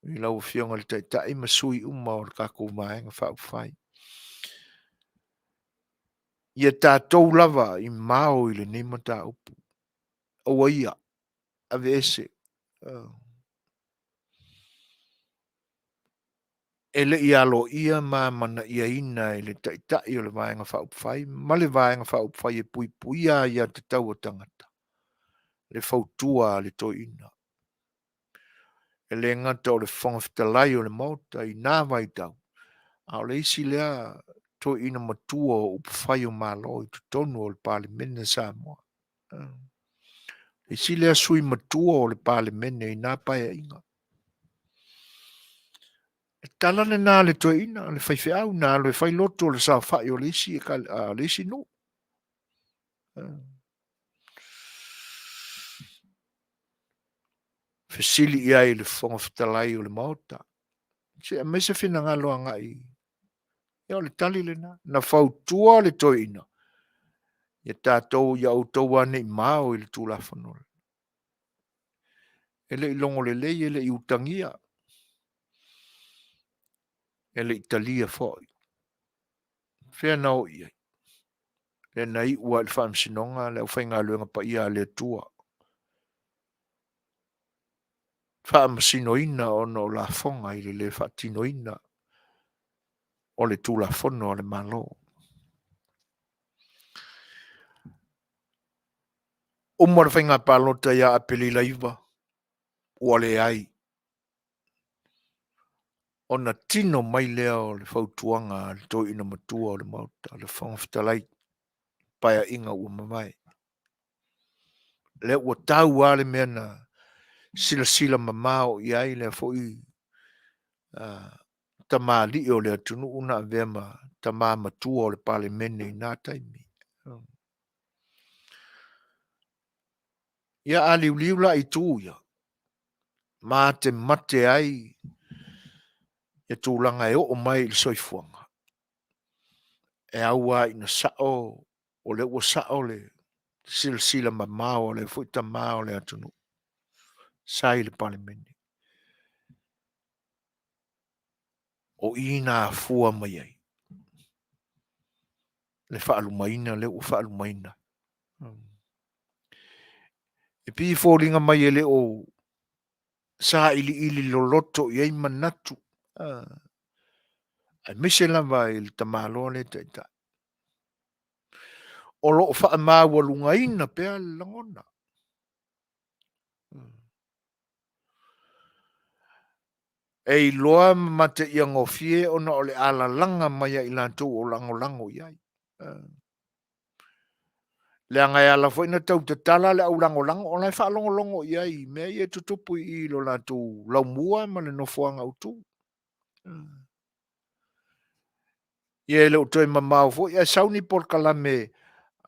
i lau Afioga i le Taitai ma sui uma o le tatou Vaega Faaupufai. Ia tatou lava i mao i lenei mataupu. Aua ia, aveese. E le i aloaia ma amanaiaina e le Taitai o le Vaega Faaupufai ma le Vaega Faaupufai e Puipuia Aia Tatau a Tagata le fautua a le toeaina. E le gata o le Fofoga Fetalai o le Maota i na vaitau, a o le isi lea toeaina matua o upufai o Malo i totonu o le Palemene a Samoa. Le isi lea sui matua o le Palemene i na paeaiga. E tala lena a le toeaina, le faifeau, na alu e fai lotu o le saofai o le isi, le isi nuu. Fesili i ai le Fofoga Fetalai o le Maota, se aumai se finagalo agai. Ia o le tali lena. Na fautua le toeaina, ia tatou, ia outou lava ne i mao i le Tulafono. E le i logo lelei, e le i utagia, e le i talia foi. Fea na o i ai? Lea na iu lava i le Faamasinoga le aufaigaluega paia a le Atua. Faamasinoina ona o lafoga i le le faatinoina o le Tulafono a le Malo. Uma le faiga palota ia Aperila 9, ua leai ona tino mai lea o le fautuaga a le toeaina matua o le Maota, le Fofoga Fetalai, paeaiga ua mavae. Lea ua tau lava le mea na silasila mamao i ai lea foi tamalii o le atunuu na avea ma tama matua o le Palemene i na taimi. Ia a liuliu la i tu ia, matemate ai ia tulaga e oo mai i le soifuaga, e au lava ina sao, o lea ua sao le silasila mamao a lea foi tama o le atunuu sa i le Palemene. O i na afua mai ai le faalumaina lea ua faalumaina. E pei e foliga mai e le o sailiili loloto i ai manatu, aemaise lava i le tamaloa lea taitai. O lo o faamaualugaina pea le lagona. E iloa ma mateia gofie ona o le alalaga mai a i latou o lagolago i ai. Leaga e ala foi na tau tatala le aulagolago, o la e faalogologo i ai i mea ia e tutupu i i lo latou laumua ma le nofoaga autu. Ia e le o toe mamao foi ae sau ni polokalame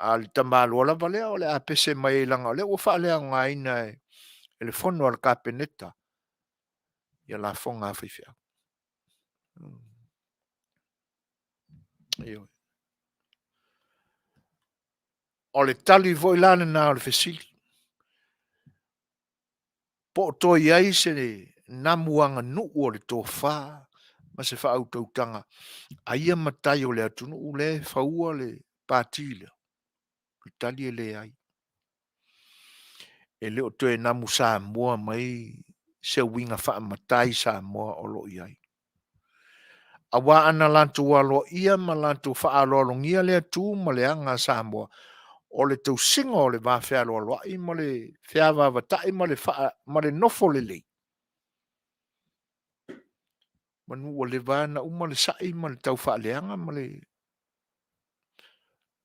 a le tamaloa lava lea o le a pese mai ai leaga o lea ua faaleaogaina e le fono a le Kapeneta ia lafoga a faifeau. Ioe. O le tali foi la lena o le fesili. Po o toe i ai se namu aganuu o le tofa ma se faautautaga a ia matai o le atunuu lea e faua le pati lea? O le tali e leai. E le o toe namu Samoa mai se uiga faamatai Samoa o lo o i ai. Aua ana latou aloaia ma latou faaaloalogia le tu ma le aga a Samoa, o le tausiga o le va fealoaloai ma le feavaavatai ma le, faa, ma le nofo lelei, manu ua leva ona uma le sai ma le taufaaleaga ma le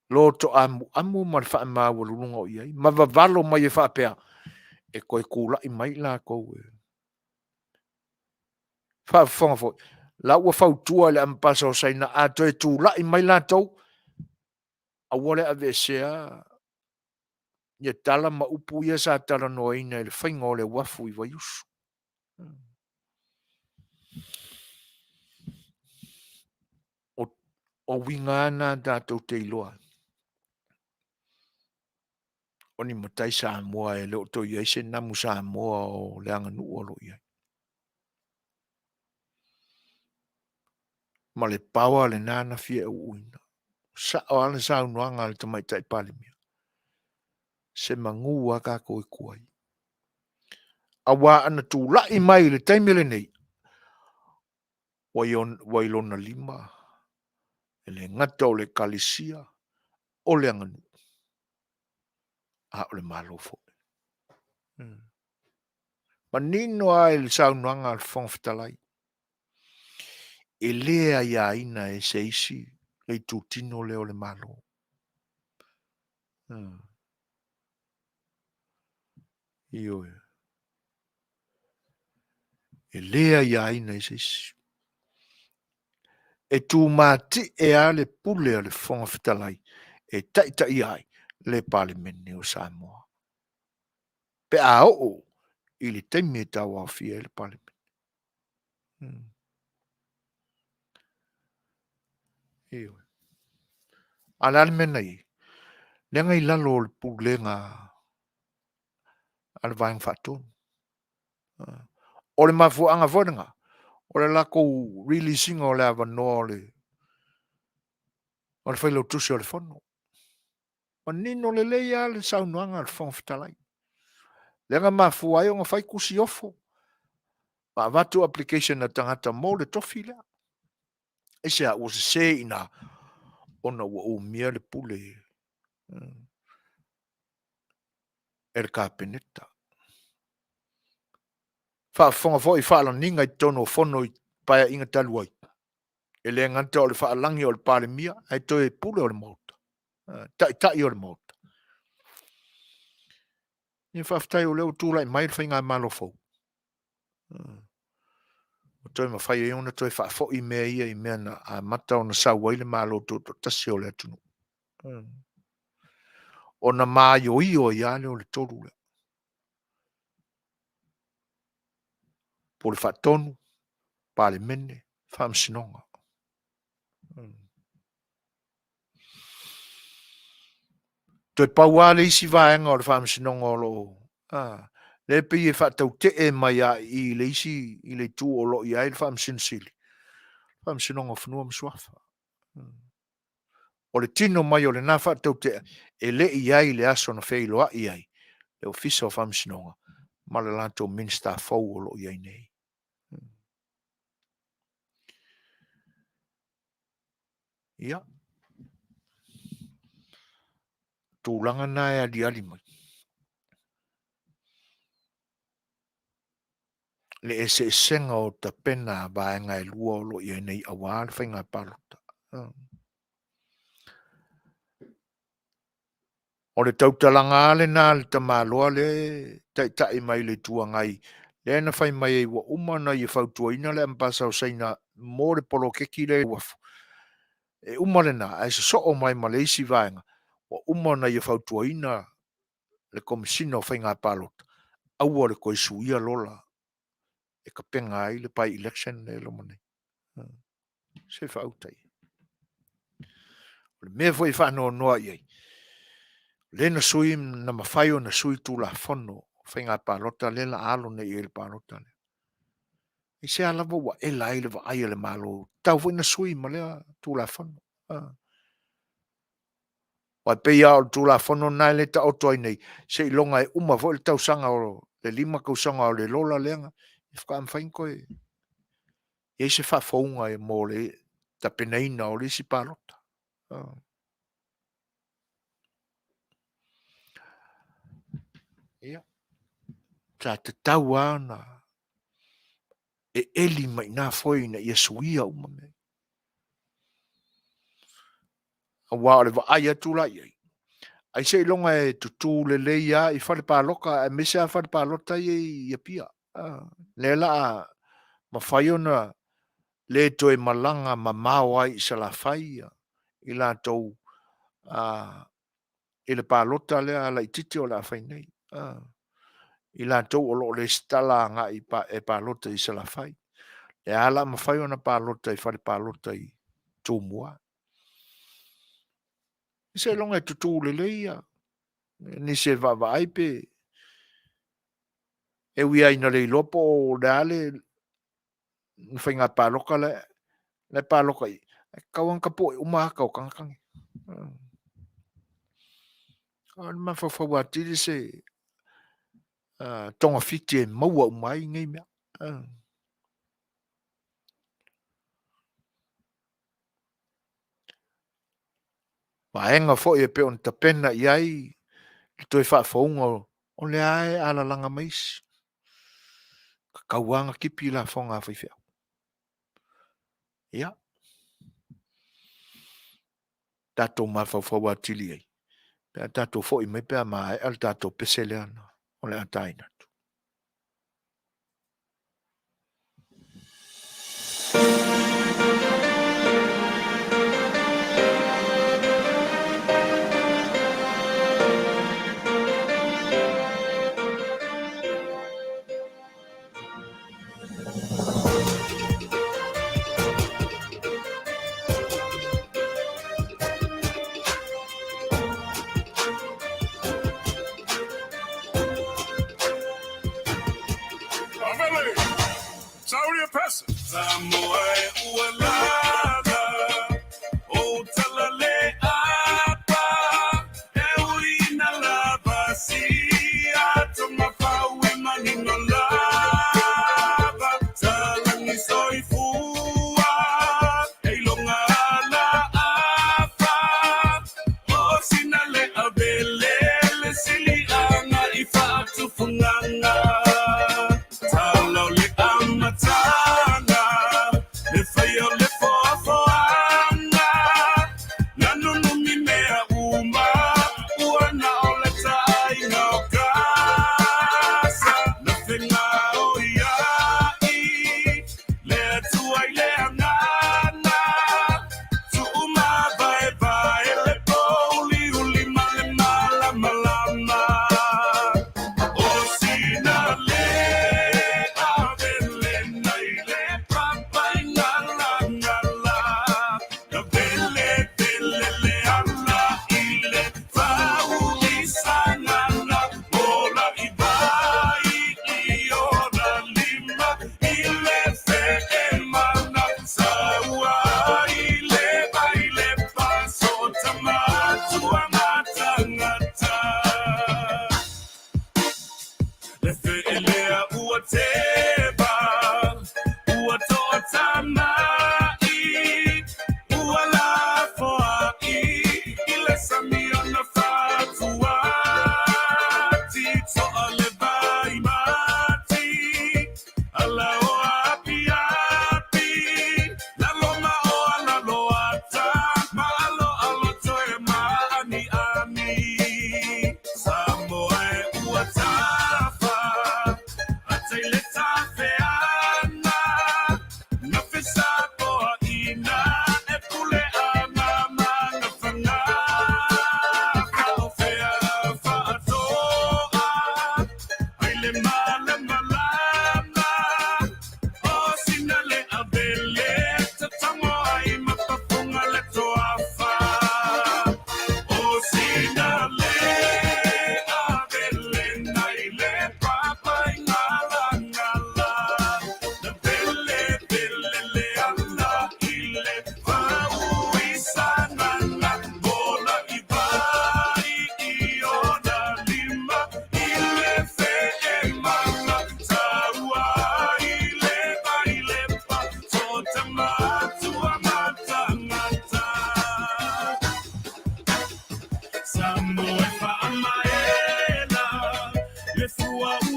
loto amuamu ma le faamaualuluga o i ai, ma vavalo mai e faapea, e toe tulai mai i latou e faafofoga foi, la ua fautua i le Amepasa o Saina, a toe tulai mai latou, aua le aveesea ia tala ma upu ia sa talanoaina i le faiga o le uafu i Vaiusu. O, o uiga lava na tatou te iloa o ni matai Samoa e le o toe i ai se namu Samoa o le aganuu o lo o i ai. Ma le power lena na fia uuina. Sao lava le saunoaga a le Tamaitai Palemia. Se magu lava tatou e tuai. Aua ana tulai mai i le taimi lenei, ua i lona lima e le gata o le Ekalesia, o le aganuu, a o le Malo foi. Manino lava i le saunoaga a le Fofoga Fetalai, e le aiaina e se isi le itutino lea o le Malo. Ioe. E le aiaina e se isi. E tumatie lava le pule a le Fofoga Fetalai e taitaia ai le Palemene o Samoa. Pe a oo i le taimi e tauaofia ai le Palemene. Ioe. A o le a le mea na i ai? Leaga i lalo o le pulega a le Vaega Faatonu. O le mafuaaga foi lena, o le latou release ina o le avanoa o le o le Failautusi o le Fono. Manino lelei lava le saunoaga a le Fofoga Fetalai. Lea na mafua ai ona fai tusi ofo ma avatu application a tagata mo le tofi lea. Aisea? Ua sese i ina ona ua umia le pule e le Kapeneta. Faafofoga foi i faalaniga i totonu o fono i paeaiga talu ai, e le gata o le faalagi o le Palemia, ae toe pule o le Maota, taitai o le Maota. Ia faafetai o lea ua tulai mai le faigamalo fou. Ua toe mafai ai ona toe faafoi mea ia i mea na amata ona sau ai le Malo Tutoatasi o le atunuu. Ona maioio ai lava lea o le tolu lea. Pule Faatonu, Palemene, Faamasinoga. Toe pau lava le isi vaega o le Faamasinoga o lo o lea e pei e faatautee mai lava i i le isi i le itu o lo o i ai le Faamasino Sili, Faamasinoga o Fanua ma Suafa. O le tino mai o lena faatautea e le i ai le aso na feiloai ai le Ofisa o Faamasinoga ma le latou Minisita fou o lo o i ai nei. Ia, tulaga na e aliali mai. Le eseesega o tapena a vaega e lua o lo o i ai nei aua le faiga palota. O le tautalaga lava lena a le tamaloa lea e taitai mai i le Itu Agai, lea na fai mai ai ua uma ona ia fautuaina le Ambasa o Saina mo le poloketi lea i uafu. E uma lena ae sosoo mai ma le isi vaega ua uma ona ia fautuaina le Komesina o Faiga Palota, aua le toe suia lola e tapena ai le by-election lea e loma nei. Se faauta ia. O le mea foi e faanoanoa i ai, lea na sui, na mafai ona sui Tulafono Faiga Palota lea la alo nei i ai le palota lea. I se a lava ua ela ai le vaai a le Malo, tatau foi na sui ma lea Tulafono. Aua e pei lava o le Tulafono lena e le taoto ai nei, seiloga e uma foi le tausaga o le 5 tausaga o le lola lea, e faatoa mafai ona toe i ai se faafouga mo le tapenaina o le isi palota. Ia, sa tatau lava ona e eli mai i ina foe ina ia suia uma mea. Aua o le vaai atu la i ai, ai seiloga e tutū lelei lava i fale palota, aemaise lava fale palota ia i Apia. Lea la a mafai ona le toe malaga mamao ai i Salafai i latou i le palota lea laitiiti o le a fai nei. I latou o lo o resitala agai e palota i Salafai. Lea la a mafai ona palota i fale palota i Tumua. Seiloga e tutū lelei ia nisi e vaavaai pe e ui lava ina le iloa po o le a le faiga palota la e palota i ai, ae tatau lava ona tapue uma ata o tagata nei. O le mafaufau atili se togafiti e maua uma ai nei mea. Vaega foi e pei ona tapena i ai le toe faafouga o lea e alalaga mai isi. Tatau lava ona tipi lafoga a faifeau. Ia, tatou mafaufau atili i ai, pe a tatou foi mai pe a maea le tatou pese lea o le a taina atu.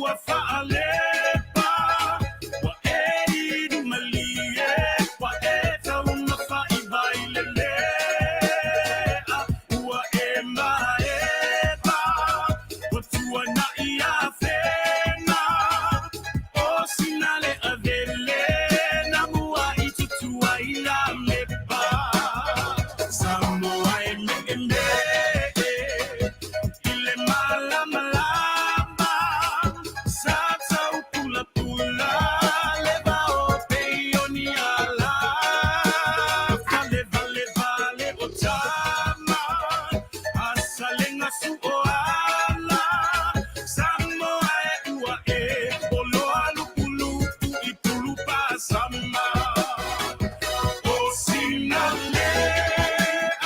Ua faalepa, ua e inu malie, ua e taumafa i vai lelea, ua e maepa, ua tuanaʻi afega, o sina le avele, na mua i tutuai la mepa. Samoa e meemee, i le malamalama, sa tau pulapula, le vao pei o ni ala, falevaleva le o tama, asalega su o ala, Samoa e ua e, oloa lupulupu i pulupasama. O sina le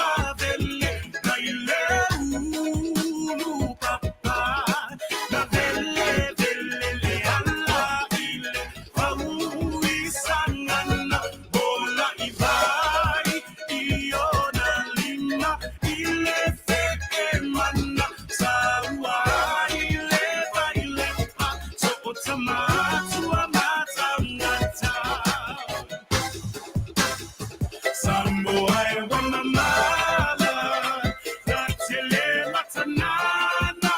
avele nai le ulu papa, na vele vele le ala i le fau i sangana, ola i vai i ona lima i le fe'e mana, saua i le vai lepa, so'o tamatua matagata. Samoa e ua mamala, na tele matanana,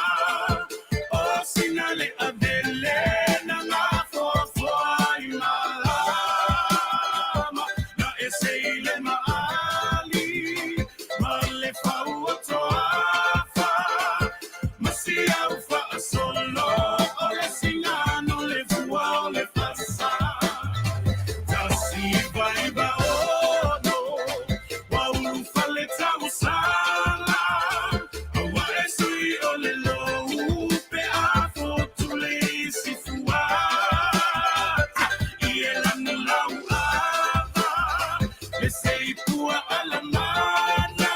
o sina le avele na gafoafoa i malama, na ese i le maali, ma le fau o toafa, ma si au faasolo, o le sigano le fua o le fasa. Tasi vai va ono, wa ulu fale tausala, aua e sui o le lou, pe a fotu le isi fuata, i e lanu lau ava, le seipua alamana,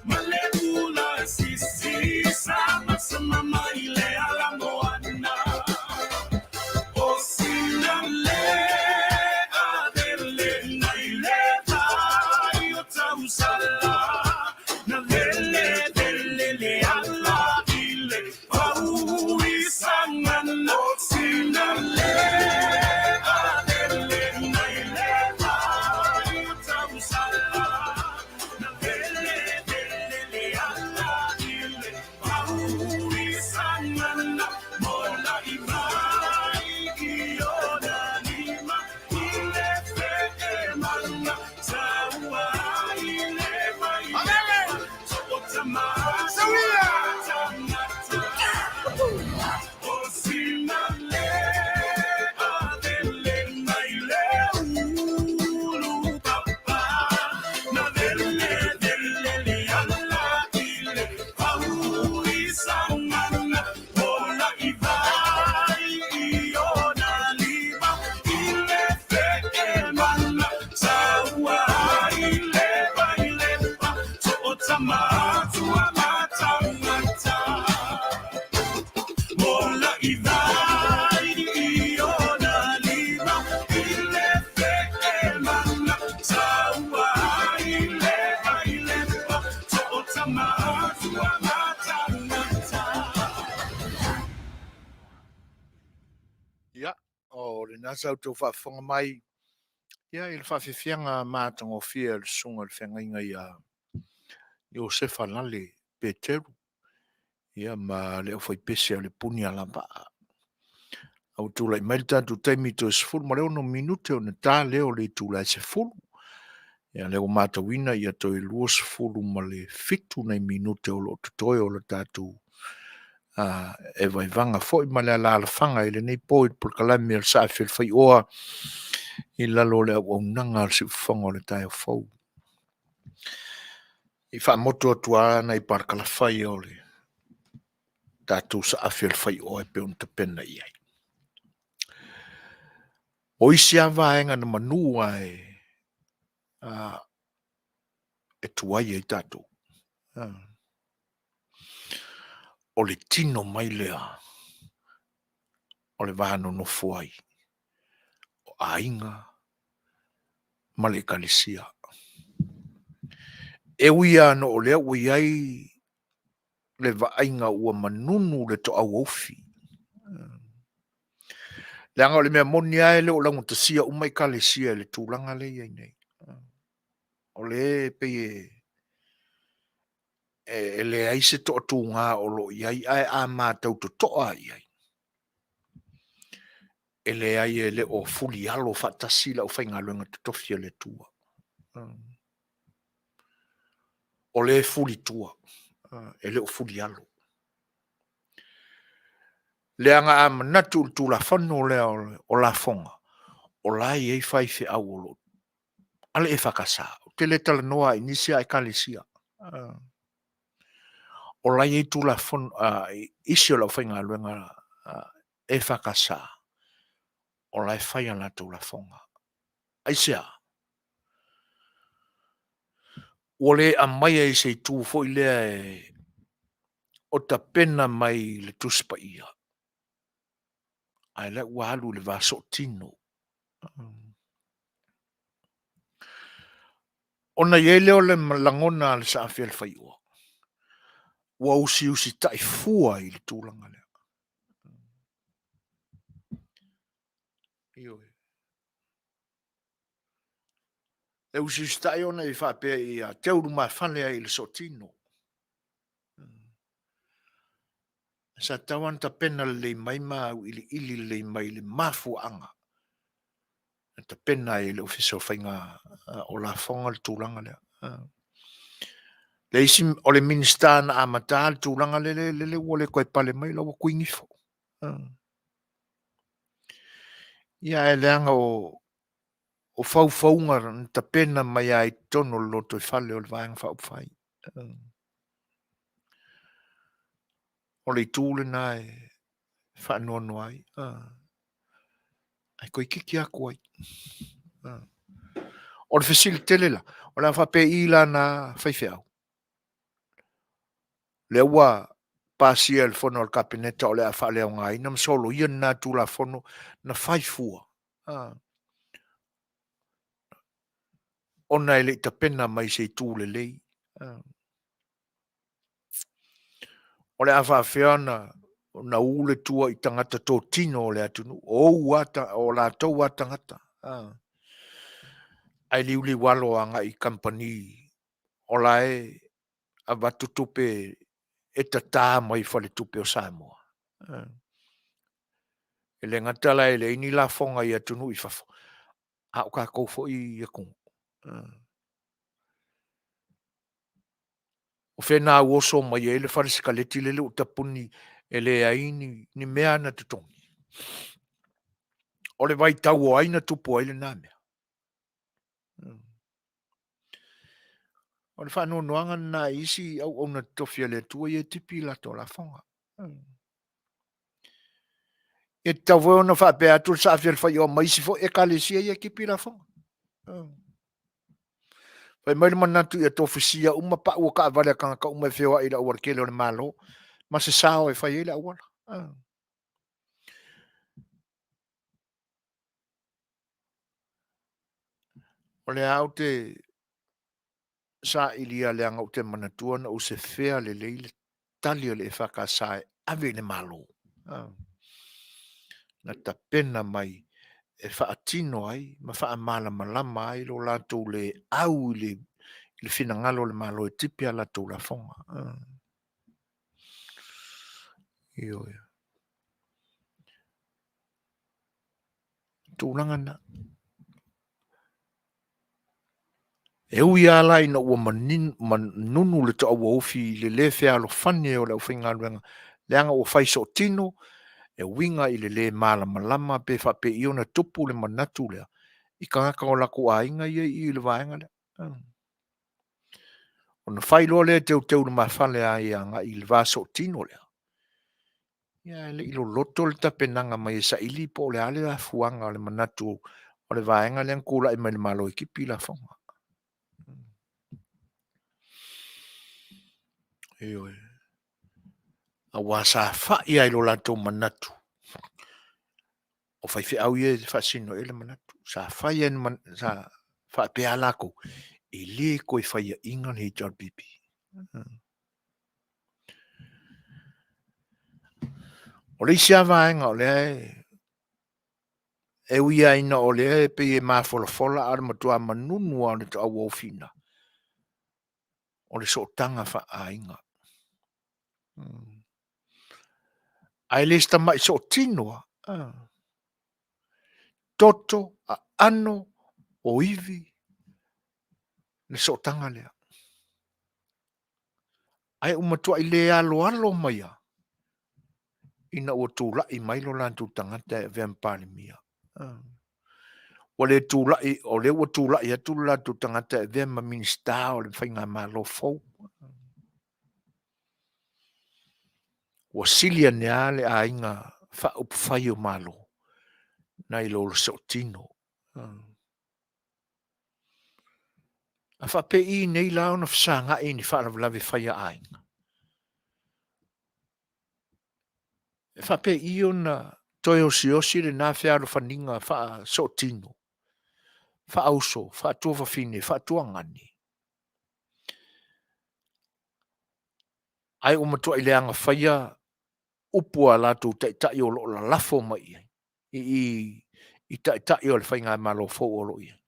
ma le ula sisi, sa masamama i le ala moana. O sina le avele nai le vai o tausala, na vele vele le ala i le pau i sangana. O sina le avele nai le vai o tausala, na vele vele le ala i le pau i sangana. Mola i vai i ona lima i le fe'e mana, saua i le vai lepa, so'o tamatua tagata. O sina le avele nai le ulu papa, na vele vele le ala i le pau i sangana, ola i vai i ona lima i le fe'e mana, saua i le vai lepa, so'o tamatua matagata. Mola i vai i ona lima i le fe'e mana, saua i le vai lepa, so'o tamatua matagata. Ia, o lena sa outou faafofoga mai ia i le faafiafiaga matagofie a le Susuga i le Feagaiga ia Iosefa Lale Peteru, ia ma le aufaipese a le Puni Alavaa. A ua tulai mai le tatou taimi toe 16 minute ona ta lea o le itula e 10. Ia lea ua matauina ia toe 27 nai minute o lo o totoe o le tatou e vaivaga foi ma le alaalafaga i lenei po i le polokalame o le Saafi o le Faioa i lalo o le auaunaga a le Siufofoga o le Taeao Fou. I faamotu atu lava nai parakalafa ia o le tatou Saafi o le Faioa e pei ona tapena i ai. O isi lava vaega na manu lava e e tuai ai tatou. O le tino mai lea o le va nonofo ai o aiga ma le Ekalesia. E ui lava ona o lea ua i ai le vaaiga ua manunu le toauaufi. Leaga o le mea moni lava e le o laugatasia uma ekalesia i le tulaga lea e i ai nei. O lea e pei e e leai se toatuga o lo o i ai, ae a matau totoa i ai, e leai e le o fulialo faatasi le aufaigaluega totofi a le Atua. O lea e fulitua, e le o fulialo. Leaga a manatu i le Tulafono lea o Lafoga, o la e i ai faifeau o lo o a le EFKS. Ou te le talanoa i nisi Ekalesia. O la e i ai Tulafono, isi o le aufaigaluega EFKS, o la e fai a latou lafoga. Aisea? Ua le aumaia i se itu foi lea o tapena mai le Tusi Paia, ae la ua alu i le va sootino. Ona i ai lea o le lagona a le Saafi a le Faiua, ua usiusitai fua i le tulaga lea. Ioe. E usiusitai ona e faapea ia teu lumafale ai i le sootino. Sa tatau lava ona tapena lelei mai ma auiliili lelei mai le mafuaaga na tapena ai e le Ofisa o Faiga o Lafoga le tulaga lea. Le isi, o le Minisita na amata le tulaga lele, lele ua le toe pale mai la ua tuigifo. Ia ae leaga o faufauga na tapena mai lava i totonu o le lotoifale o le Vaega Faaupufai. O le itu lena e faanoanoa ai, ae toeitiiti atu ai. O le fesili tele la, o le a faapei la na faifeau? Lea ua pasia e le fono a le Kapeneta o le a faaleaogaina ma soloia lena Tulafono na fai fua ona e le i tapena mai i se itu lelei. O le a faafefea ona u le tua i tagata totino o le atunuu, o ou a, o latou a tagata, ae liuliu alo agai i kamupani o la e avatu tupe e tata mai faletupe o Samoa. E le gata la e leai ni lafoga i atunuu i fafo, a o tatou foi atunuu. O fea na auoso mai ai le fale sikaleti lele ua tapuni e leai ni mea na totogi? O le vaitau o ai na tupu ai lena mea? O le faanoanoaga lena i isi auauna totofi a le Atua ia e tipi latou lafoga. E tatau foi ona faapea atu le saafi a le faioa ma isi foi ekalesia ia e tipi lafoga. Fai mai le manatu ia tofusia uma pau o taavale a tagata uma e feoai i le aualatele o le Malo ma se sao e fai ai le auala. O lea ou te sailia leaga ou te manatua na ou sefea lelei le tali a le EFKS e ave i le Malo, na tapena mai e faatino ai ma faamalamalama ai lo latou le au i le finagalo o le Malo e tipi a latou lafoga. Ioe. Tulaga na. E ui lava la ina ua manunu le toauaufi i le lē fealofani o le aufaigaluega, leaga ua fai sootino e uiga i le lē malamalama pe faapei ona tupu le manatu lea i tagata o latou aiga ia i i le vaega lea. Ona fai loa lea e teuteu lumafale ai agai i le va sootino lea, Ia ae le i loloto le tapenaga mai e saili po o le a le afuaga o le manatu o le vaega lea na tulai mai le Malo e tipi lafoga. Ioe. Aua sa fai lava i lo latou manatu o faifeau ia e faasino i ai le manatu. Sa fai lava, sa faapea lava latou, e le toe faiaina le HRPP. O le isi lava vaega o lea e e ui lava ina o lea e pei e mafolafola a o le matua manunu lava o le tauofiina, o le sootaga faaaiga. Ae le se tamai sootino lava. Toto, aano, o ivi, le sootaga lea. Ae ua matuai le aloalo mai lava ina ua tulai mai lo latou tagata e avea ma Palemia. Ua le tulai, o lea ua tulai atu lo latou tagata e avea ma Minisita o le Faigamalo fou. Ua sili ane lava le aiga faaupufai o Malo nai lo le sootino. A faapei nei la ona fesagai i ni faalavelave fai a aiga? E faapei ona toe osiosi lena fealofaniga faasootino, faauso, faatuafafine, faatuagane? Ae ua matuai leaga faia upu a latou taitai o lo o lalafo mai i ai i i taitai o le faigamalo fou o lo o i ai.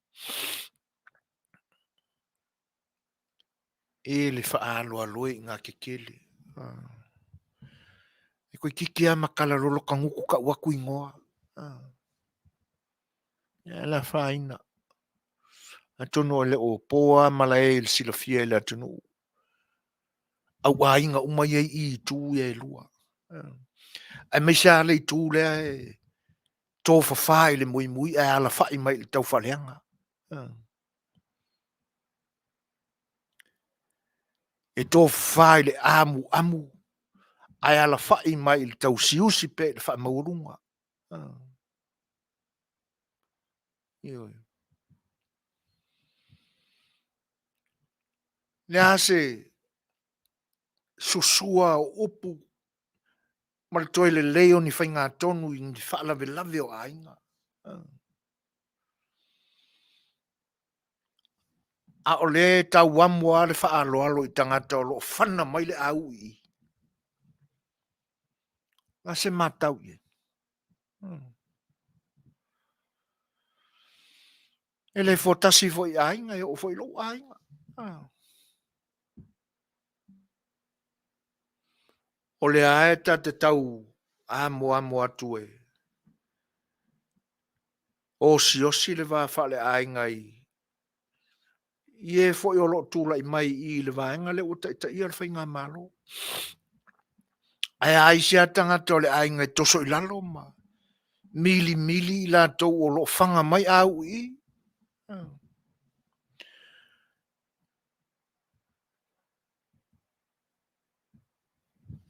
E le faaaloalo e i ina tetele. E toeitiiti lava matala lolo tagutu tau atu igoa. E le afaina. Atonu e le o po lava malae i le silafia e le atunuu. Au aiga uma ia i itu ia e lua. Aemaise lava le itu lea e tofafa i le muimui ae alafai mai i le taufaaleaga. E tofafa i le amuamu ae alafai mai i le tausiusi pea i le faamaualuga. Ioe. Le a se susua o upu ma le toe lelei o ni faigatonu i ni faalavelave o aiga. A o lea e tauamo lava le faaaloalo i tagata o lo o fana mai le auii. O le a se matau i ai? E le fuatasi foi i aiga, e oo foi i lou aiga. O lea lava e ta te tau amoamo atu e osiosi le va faaleaiga i i e foi o lo o tulai mai i le vaega lea ua taitaia le faigamalo. Ae a isi lava tagata o le aiga e toso i lalo ma milimili i latou o lo o faga mai auii.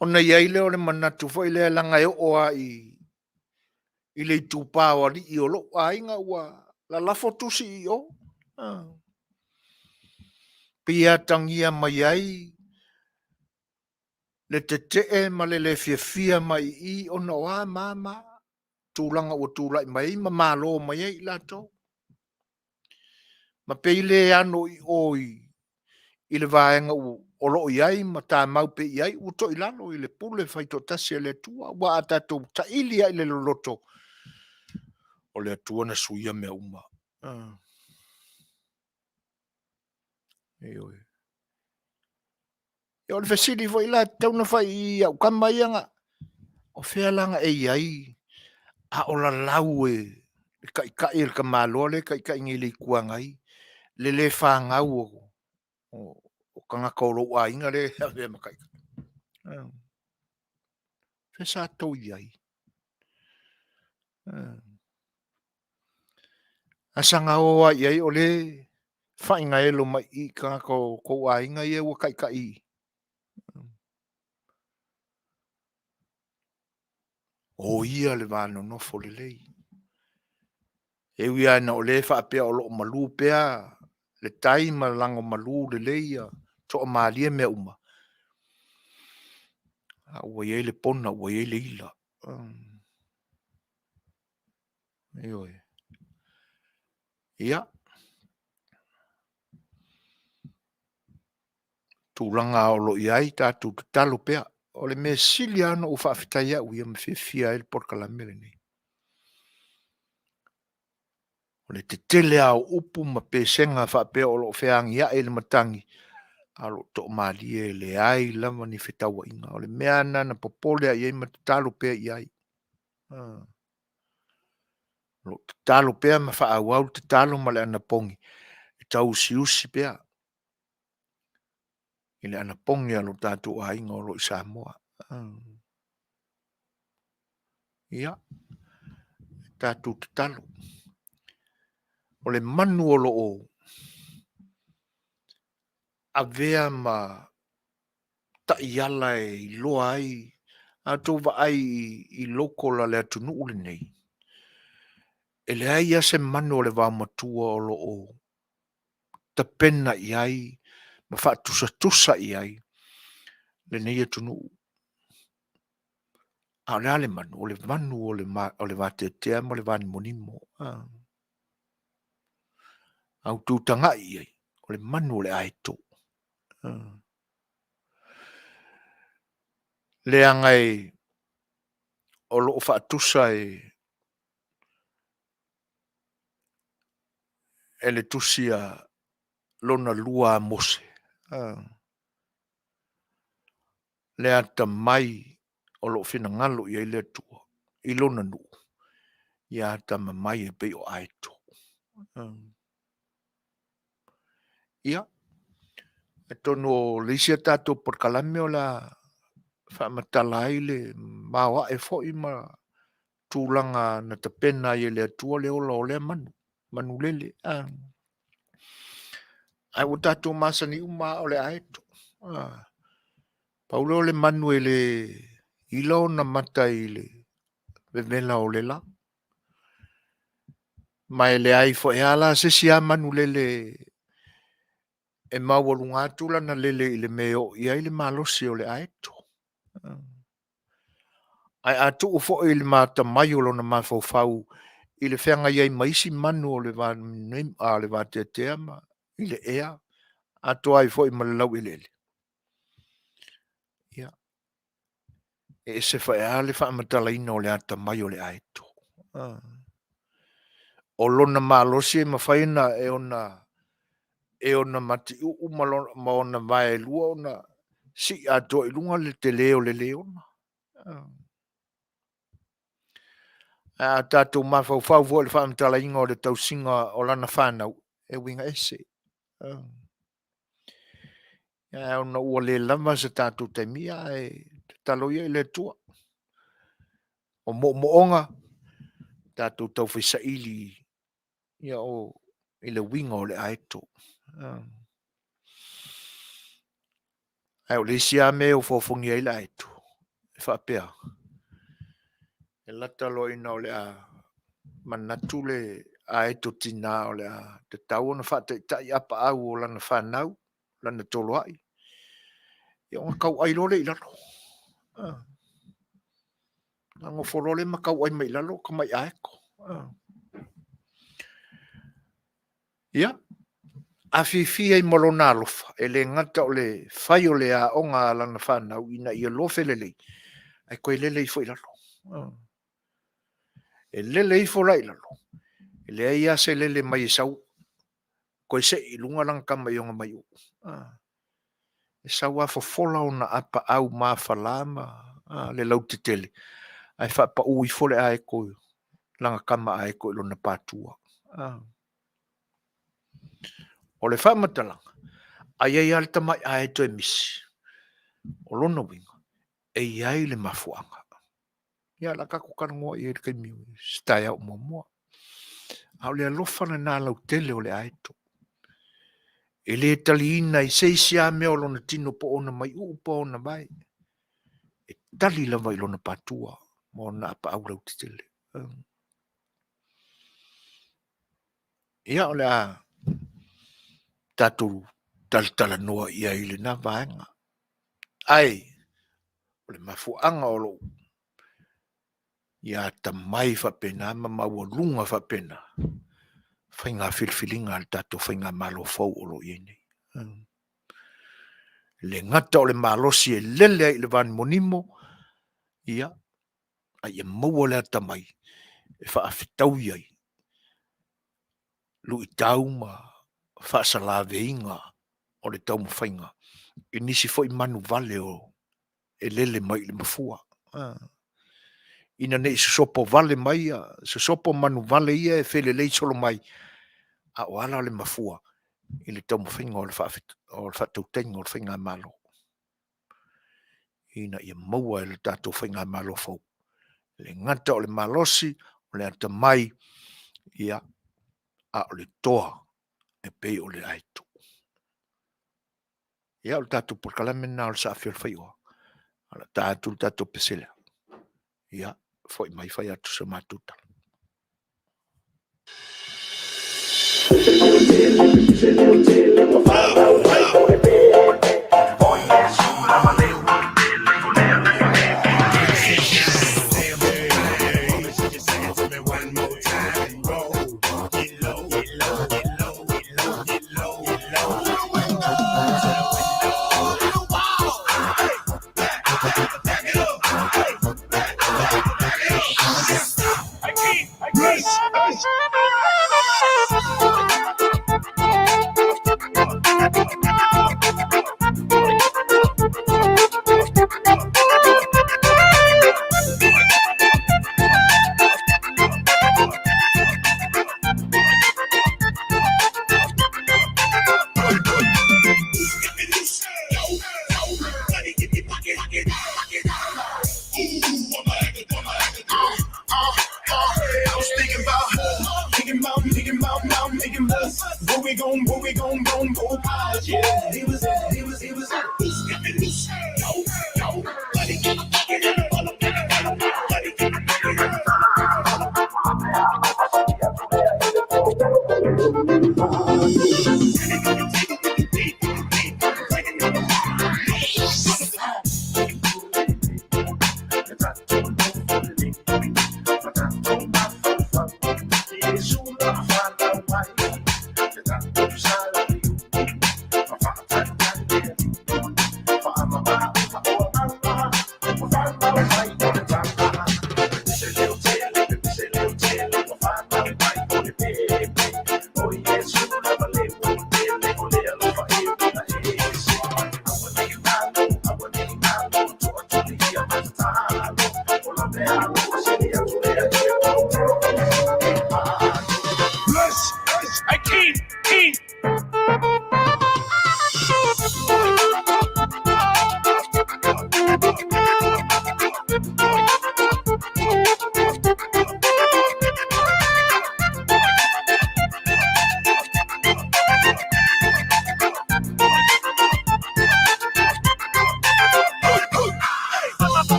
Ona i ai lea o le manatu foi lea leaga e oo lava i le itupa o alii o lou aiga ua lalafo tusi i o. Pei e atagia mai ai le tetee ma le le fiafia mai i i ona o a ma a ma a tulaga ua tulai mai ai ma malo mai ai i latou. Ma pei le ano i o i le vaega o lo o i ai ma tamau pea i ai, ua toilalo i le pule faitoatasi a le Atua. Aua a tatou taili lava i le loloto, o le Atua na suia mea uma. Ioe. O le fesili foi la e tatau ona fai i au tama ia na, o fea la na e i ai a o lalau e le taitai e le tamaloa lea e taitai nei i le Itu Agai le le fanau o tagata o lou aiga lea e avea ma taitai? Fea sa tou i ai? A saga o lava i ai o lea e faaigaelo mai i i tagata o tou aiga ia ua taitai. O ia le va nonofo lelei. E ui lava ina o lea e faapea o lo o malu pea le tai ma lago malu lelei ia toamalie mea uma, a ua i ai le pona ua i ai le ila. Ioe. Ia, tulaga o lo o i ai tatou tatalo pea. O le mea sili lava ona ou faafetai au ia ma fiafia ai le polokalame lenei, o le tetele lava o upu ma pesega faapea o lo o feagiai le matagi, a o lo o toamalie e leai lava ni fetauaiga. O le mea lava lena na popole ai i ai ma tatalo pea i ai. O lo o tatalo pea ma faaauau le tatalo ma le anapogi e tauusiusi pea i le anapogi a lo tatou aiga o lo o i Samoa. Ia, tatou tatalo. O le manu o lo o avea ma taiala e iloa ai a outou vaai i local a le atunuu lenei, e leai lava se manu o le vaomatua o lo o tapena i ai ma faatusatusa i ai lenei atunuu. A o le a le manu? O le manu o le vateatea ma le vanimonimo. A outou tagai i ai, o le manu o le aeto. Leaga e o lo o faatusa e e le tusi a lona lua a Mose, le atamai o lo o finagalo i ai le Atua i lona nuu, ia atamamai e pei o aeto. Ia, atonu o le isi a tatou polokalame o le a faamatala ai le maoae foi ma tulaga na tapena ai e le Atua le ola o lea manu, manu lele. Ae ua tatou masani uma lava o le aeto. Pau lea o le manu e le ila ona mata i le vevela o le la. Ma e leai foi lava la se isi lava manu lele e maualuga atu lana lele i le mea e oo i ai le malosi o le aeto. Ae a tuu foi i le atamai o lona mafaufau i le feagai ai ma isi manu o le vateatea ma i le ea, atoa ai foi ma le laueleele, ia, e ese foi lava le faamatalaina o le atamai o le aeto. O lona malosi e mafai ona e ona e ona matiuu ma, ma ona vaelua ona sii atoa i luga le tele o le leona. Ae a tatou mafaufau foi i le faamatalaina o le tausiga o lana fanau, e uiga ese. Ae ona ua le lava se tatou taimi, ae tatalo ia i le Atua. O moomooga, tatou taufai saili ia o i le uiga o le aeto. Ae o le isi lava mea e ofoofogia ai le aeto, e faapea, e lata loa ina o le a manatu le aeto tina o le a tatau ona faataitai apaau o lana fanau, lana toloai, ia ona tauai loa lea i lalo. Ona nofo loa lea ma tauai mai i lalo tamai aeto. Ia, afifi ai ma lona alofa, e le gata o le fai o le aoga a lana fanau ina ia lofe lelei, ae toe lele ifo i lalo. E lele ifo la i lalo, e leai lava se lele mai e sau toe sei i luga lana tama i ona maiu. E sau lava fofola ona apaau mafala ma le lautetele, ae faapau ifo le aeto lana tama aeto i lona patua. O le faamatalaga, a i ai lava le tamai aeto e misi, o lona uiga, e i ai le mafuaaga. Ia, o le a tatou talanoa i ai i le taimi o se taeao muamua. A o le alofa lena lautele o le aeto. E le taliina i se isi lava mea o lona tino po o ona maiuu po o ona vae. E tali lava i lona patua ma ona apaau lautetele. Ia, o le a tatou talatalanoa i ai i lena vaega. Ae, o le mafuaaga o lou ia atamai faapena ma maualuga faapena faiga filifiliga a le tatou faigamalo fou o lo o i ai nei. Le gata o le malosi e lele ai i le vanimonimo, ia, a ia maua le atamai e faafetaui ai luitau ma faasalaveiga o le taumafaiga i nisi foi manu vale o e lele mai i le mafua. Ina ne i sosopo vale mai, sosopo manu vale ia e felelei solo mai, a o ala le mafua i le taumafaiga o le faatautaiga o le faigamalo, ina ia maua e le tatou faigamalo fou le gata o le malosi, o le atamai, ia, a o le toa e pei o le aetu. Ia, o le tatou polokalame lena o le Saafi o le Faioa. O le a ta atu le tatou pesele. Ia, foi mai fai atu se matou tala.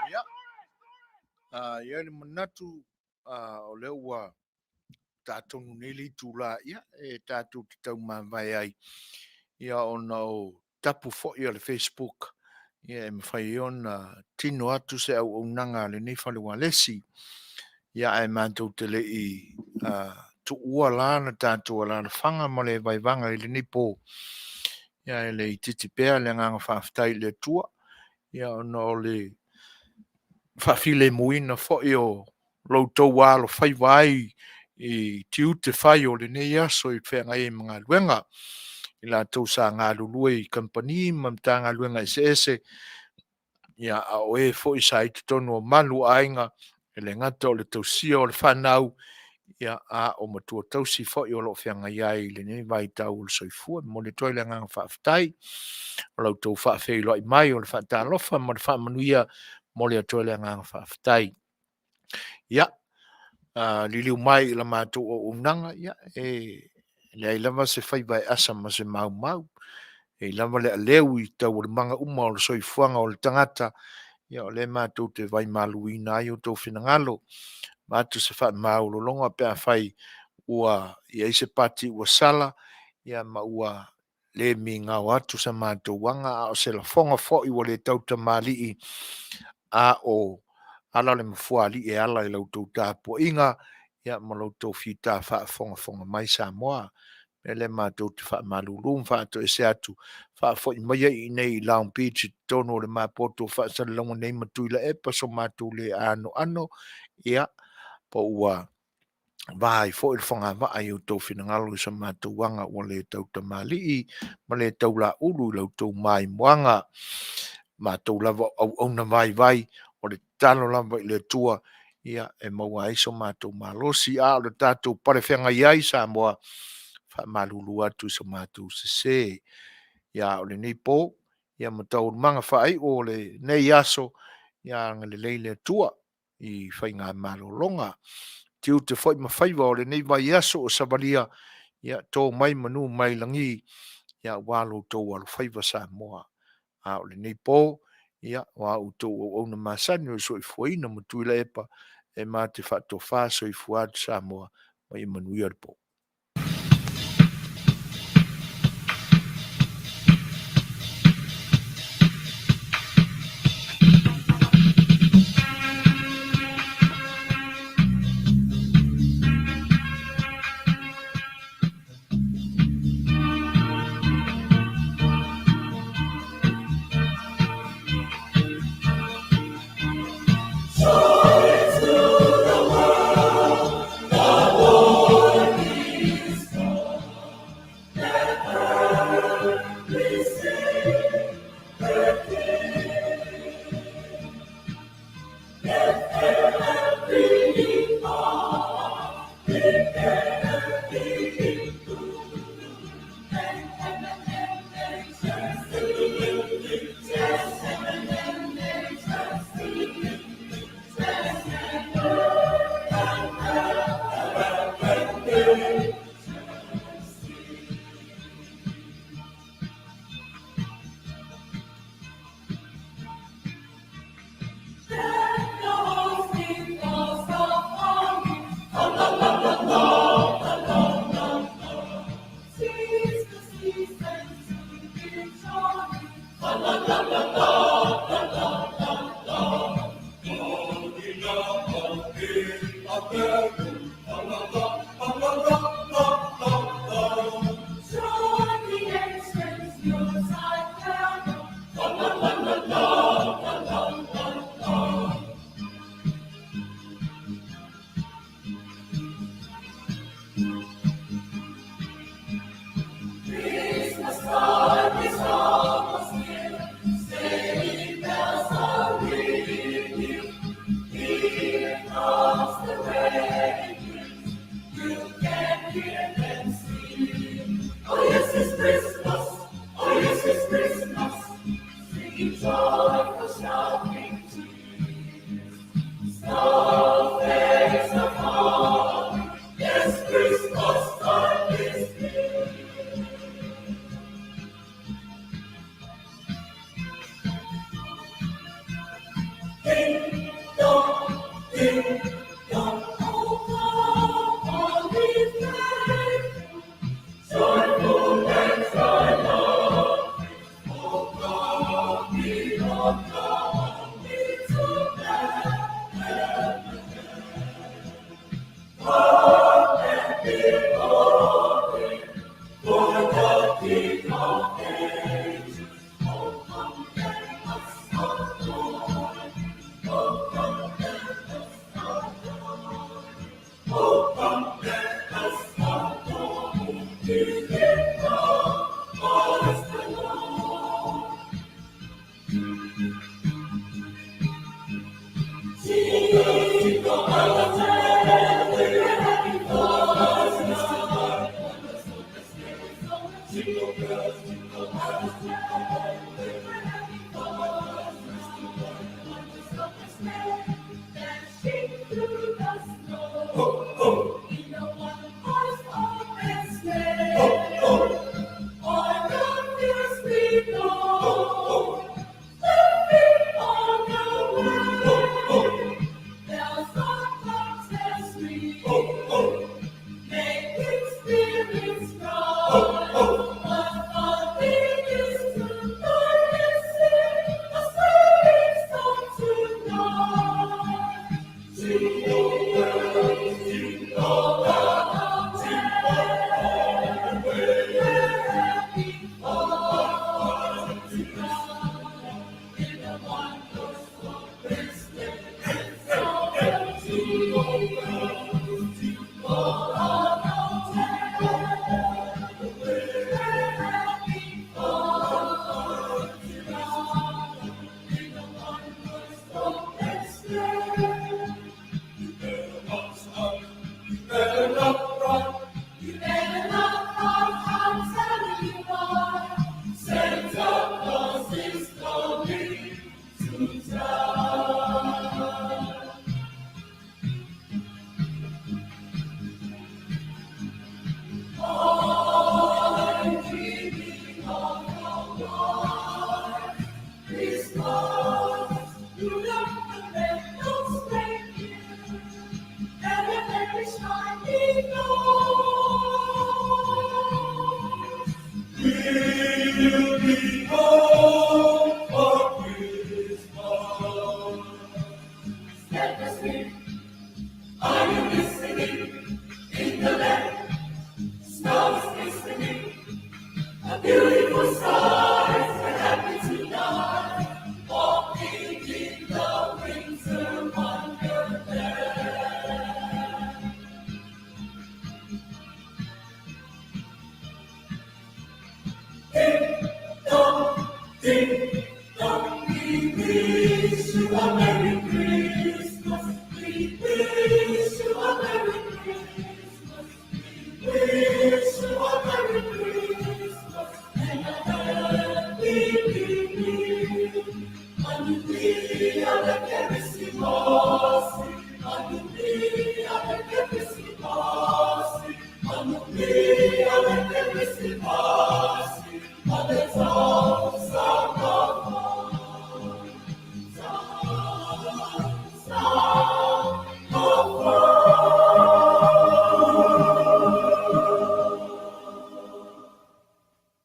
Ia, i ai le manatu o lea ua tatonu nei le itula ia e tatou te taumavae ai ia ona o tapu foi o le Facebook ia e mafai ai ona tino atu se auaunaga a lenei fale ualesi. Ia ae matou te le i tuua la le tatou alalafaga ma le vaevaga i lenei po, ia e le itiiti pea le agaga faafetai i le Atua ia ona o le faafilemuina foi o lo outou alofaiva ai i tiute fai o lenei aso i feagai ai ma galuega. I latou sa galulue i kamupani ma Matagaluega eseese, ia a o e foi sa i totonu o malu o aiga, e le gata o le tausia o le fanau, ia a o matua tausi foi o lo o feagai ai i lenei vaitau o le soifua. E momoli atu ai le agaga faafetai o la outou faafeiloai mai, o le faatalofa ma le faamanuia, momoli atu ai le agaga faafetai. Ia, liliu mai i la matou auaunaga, ia, e leai lava se faiva e asa ma se maumau. E i ai lava le aleu i taualumaga uma o le soifuaga o le tagata, ia o lea matou te vaimaluina ai outou finagalo. Avatu se faamaualologa pe afai ua i ai se pati ua sala, ia ma ua le migao atu sa matou aga, a o se lafoga foi ua le tautamalii, a o ala le mafuaalii e ala i la outou tapuaiga ma lo outou fita faafogafoga mai Samoa. O le mea lea matou te faamalulu ma faatoese atu, faafoi maia i inei i Long Beach i totonu o le mapoto o faasalalauga nei ma Tuilaepa so matou le anoano, ia, po ua va ai foi le fogavaa i outou finagalo i sa matou aga ua le tautamalii ma le taulaulu i la outou maimoaga. Matou lava o auauna vaivai, o le tatalo lava i le Atua ia e maua ai so matou malosi, a o le tatou pale feagai ai Samoa, e faamalulu atu i so matou sese. Ia a o lenei po, ia ma taualumaga faaiu o lenei aso, ia agalelei le Atua i faigamalologa, tiute foi ma faiva o lenei vaiaso o savalia, ia to mai manu mai lagi aua lo outou alofaiva Samoa. A o lenei po, ia, o a outou auauna masani o le soifuaina ma Tuilaepa, e ma te faatofa soifua atu Samoa ma ia manuia le po.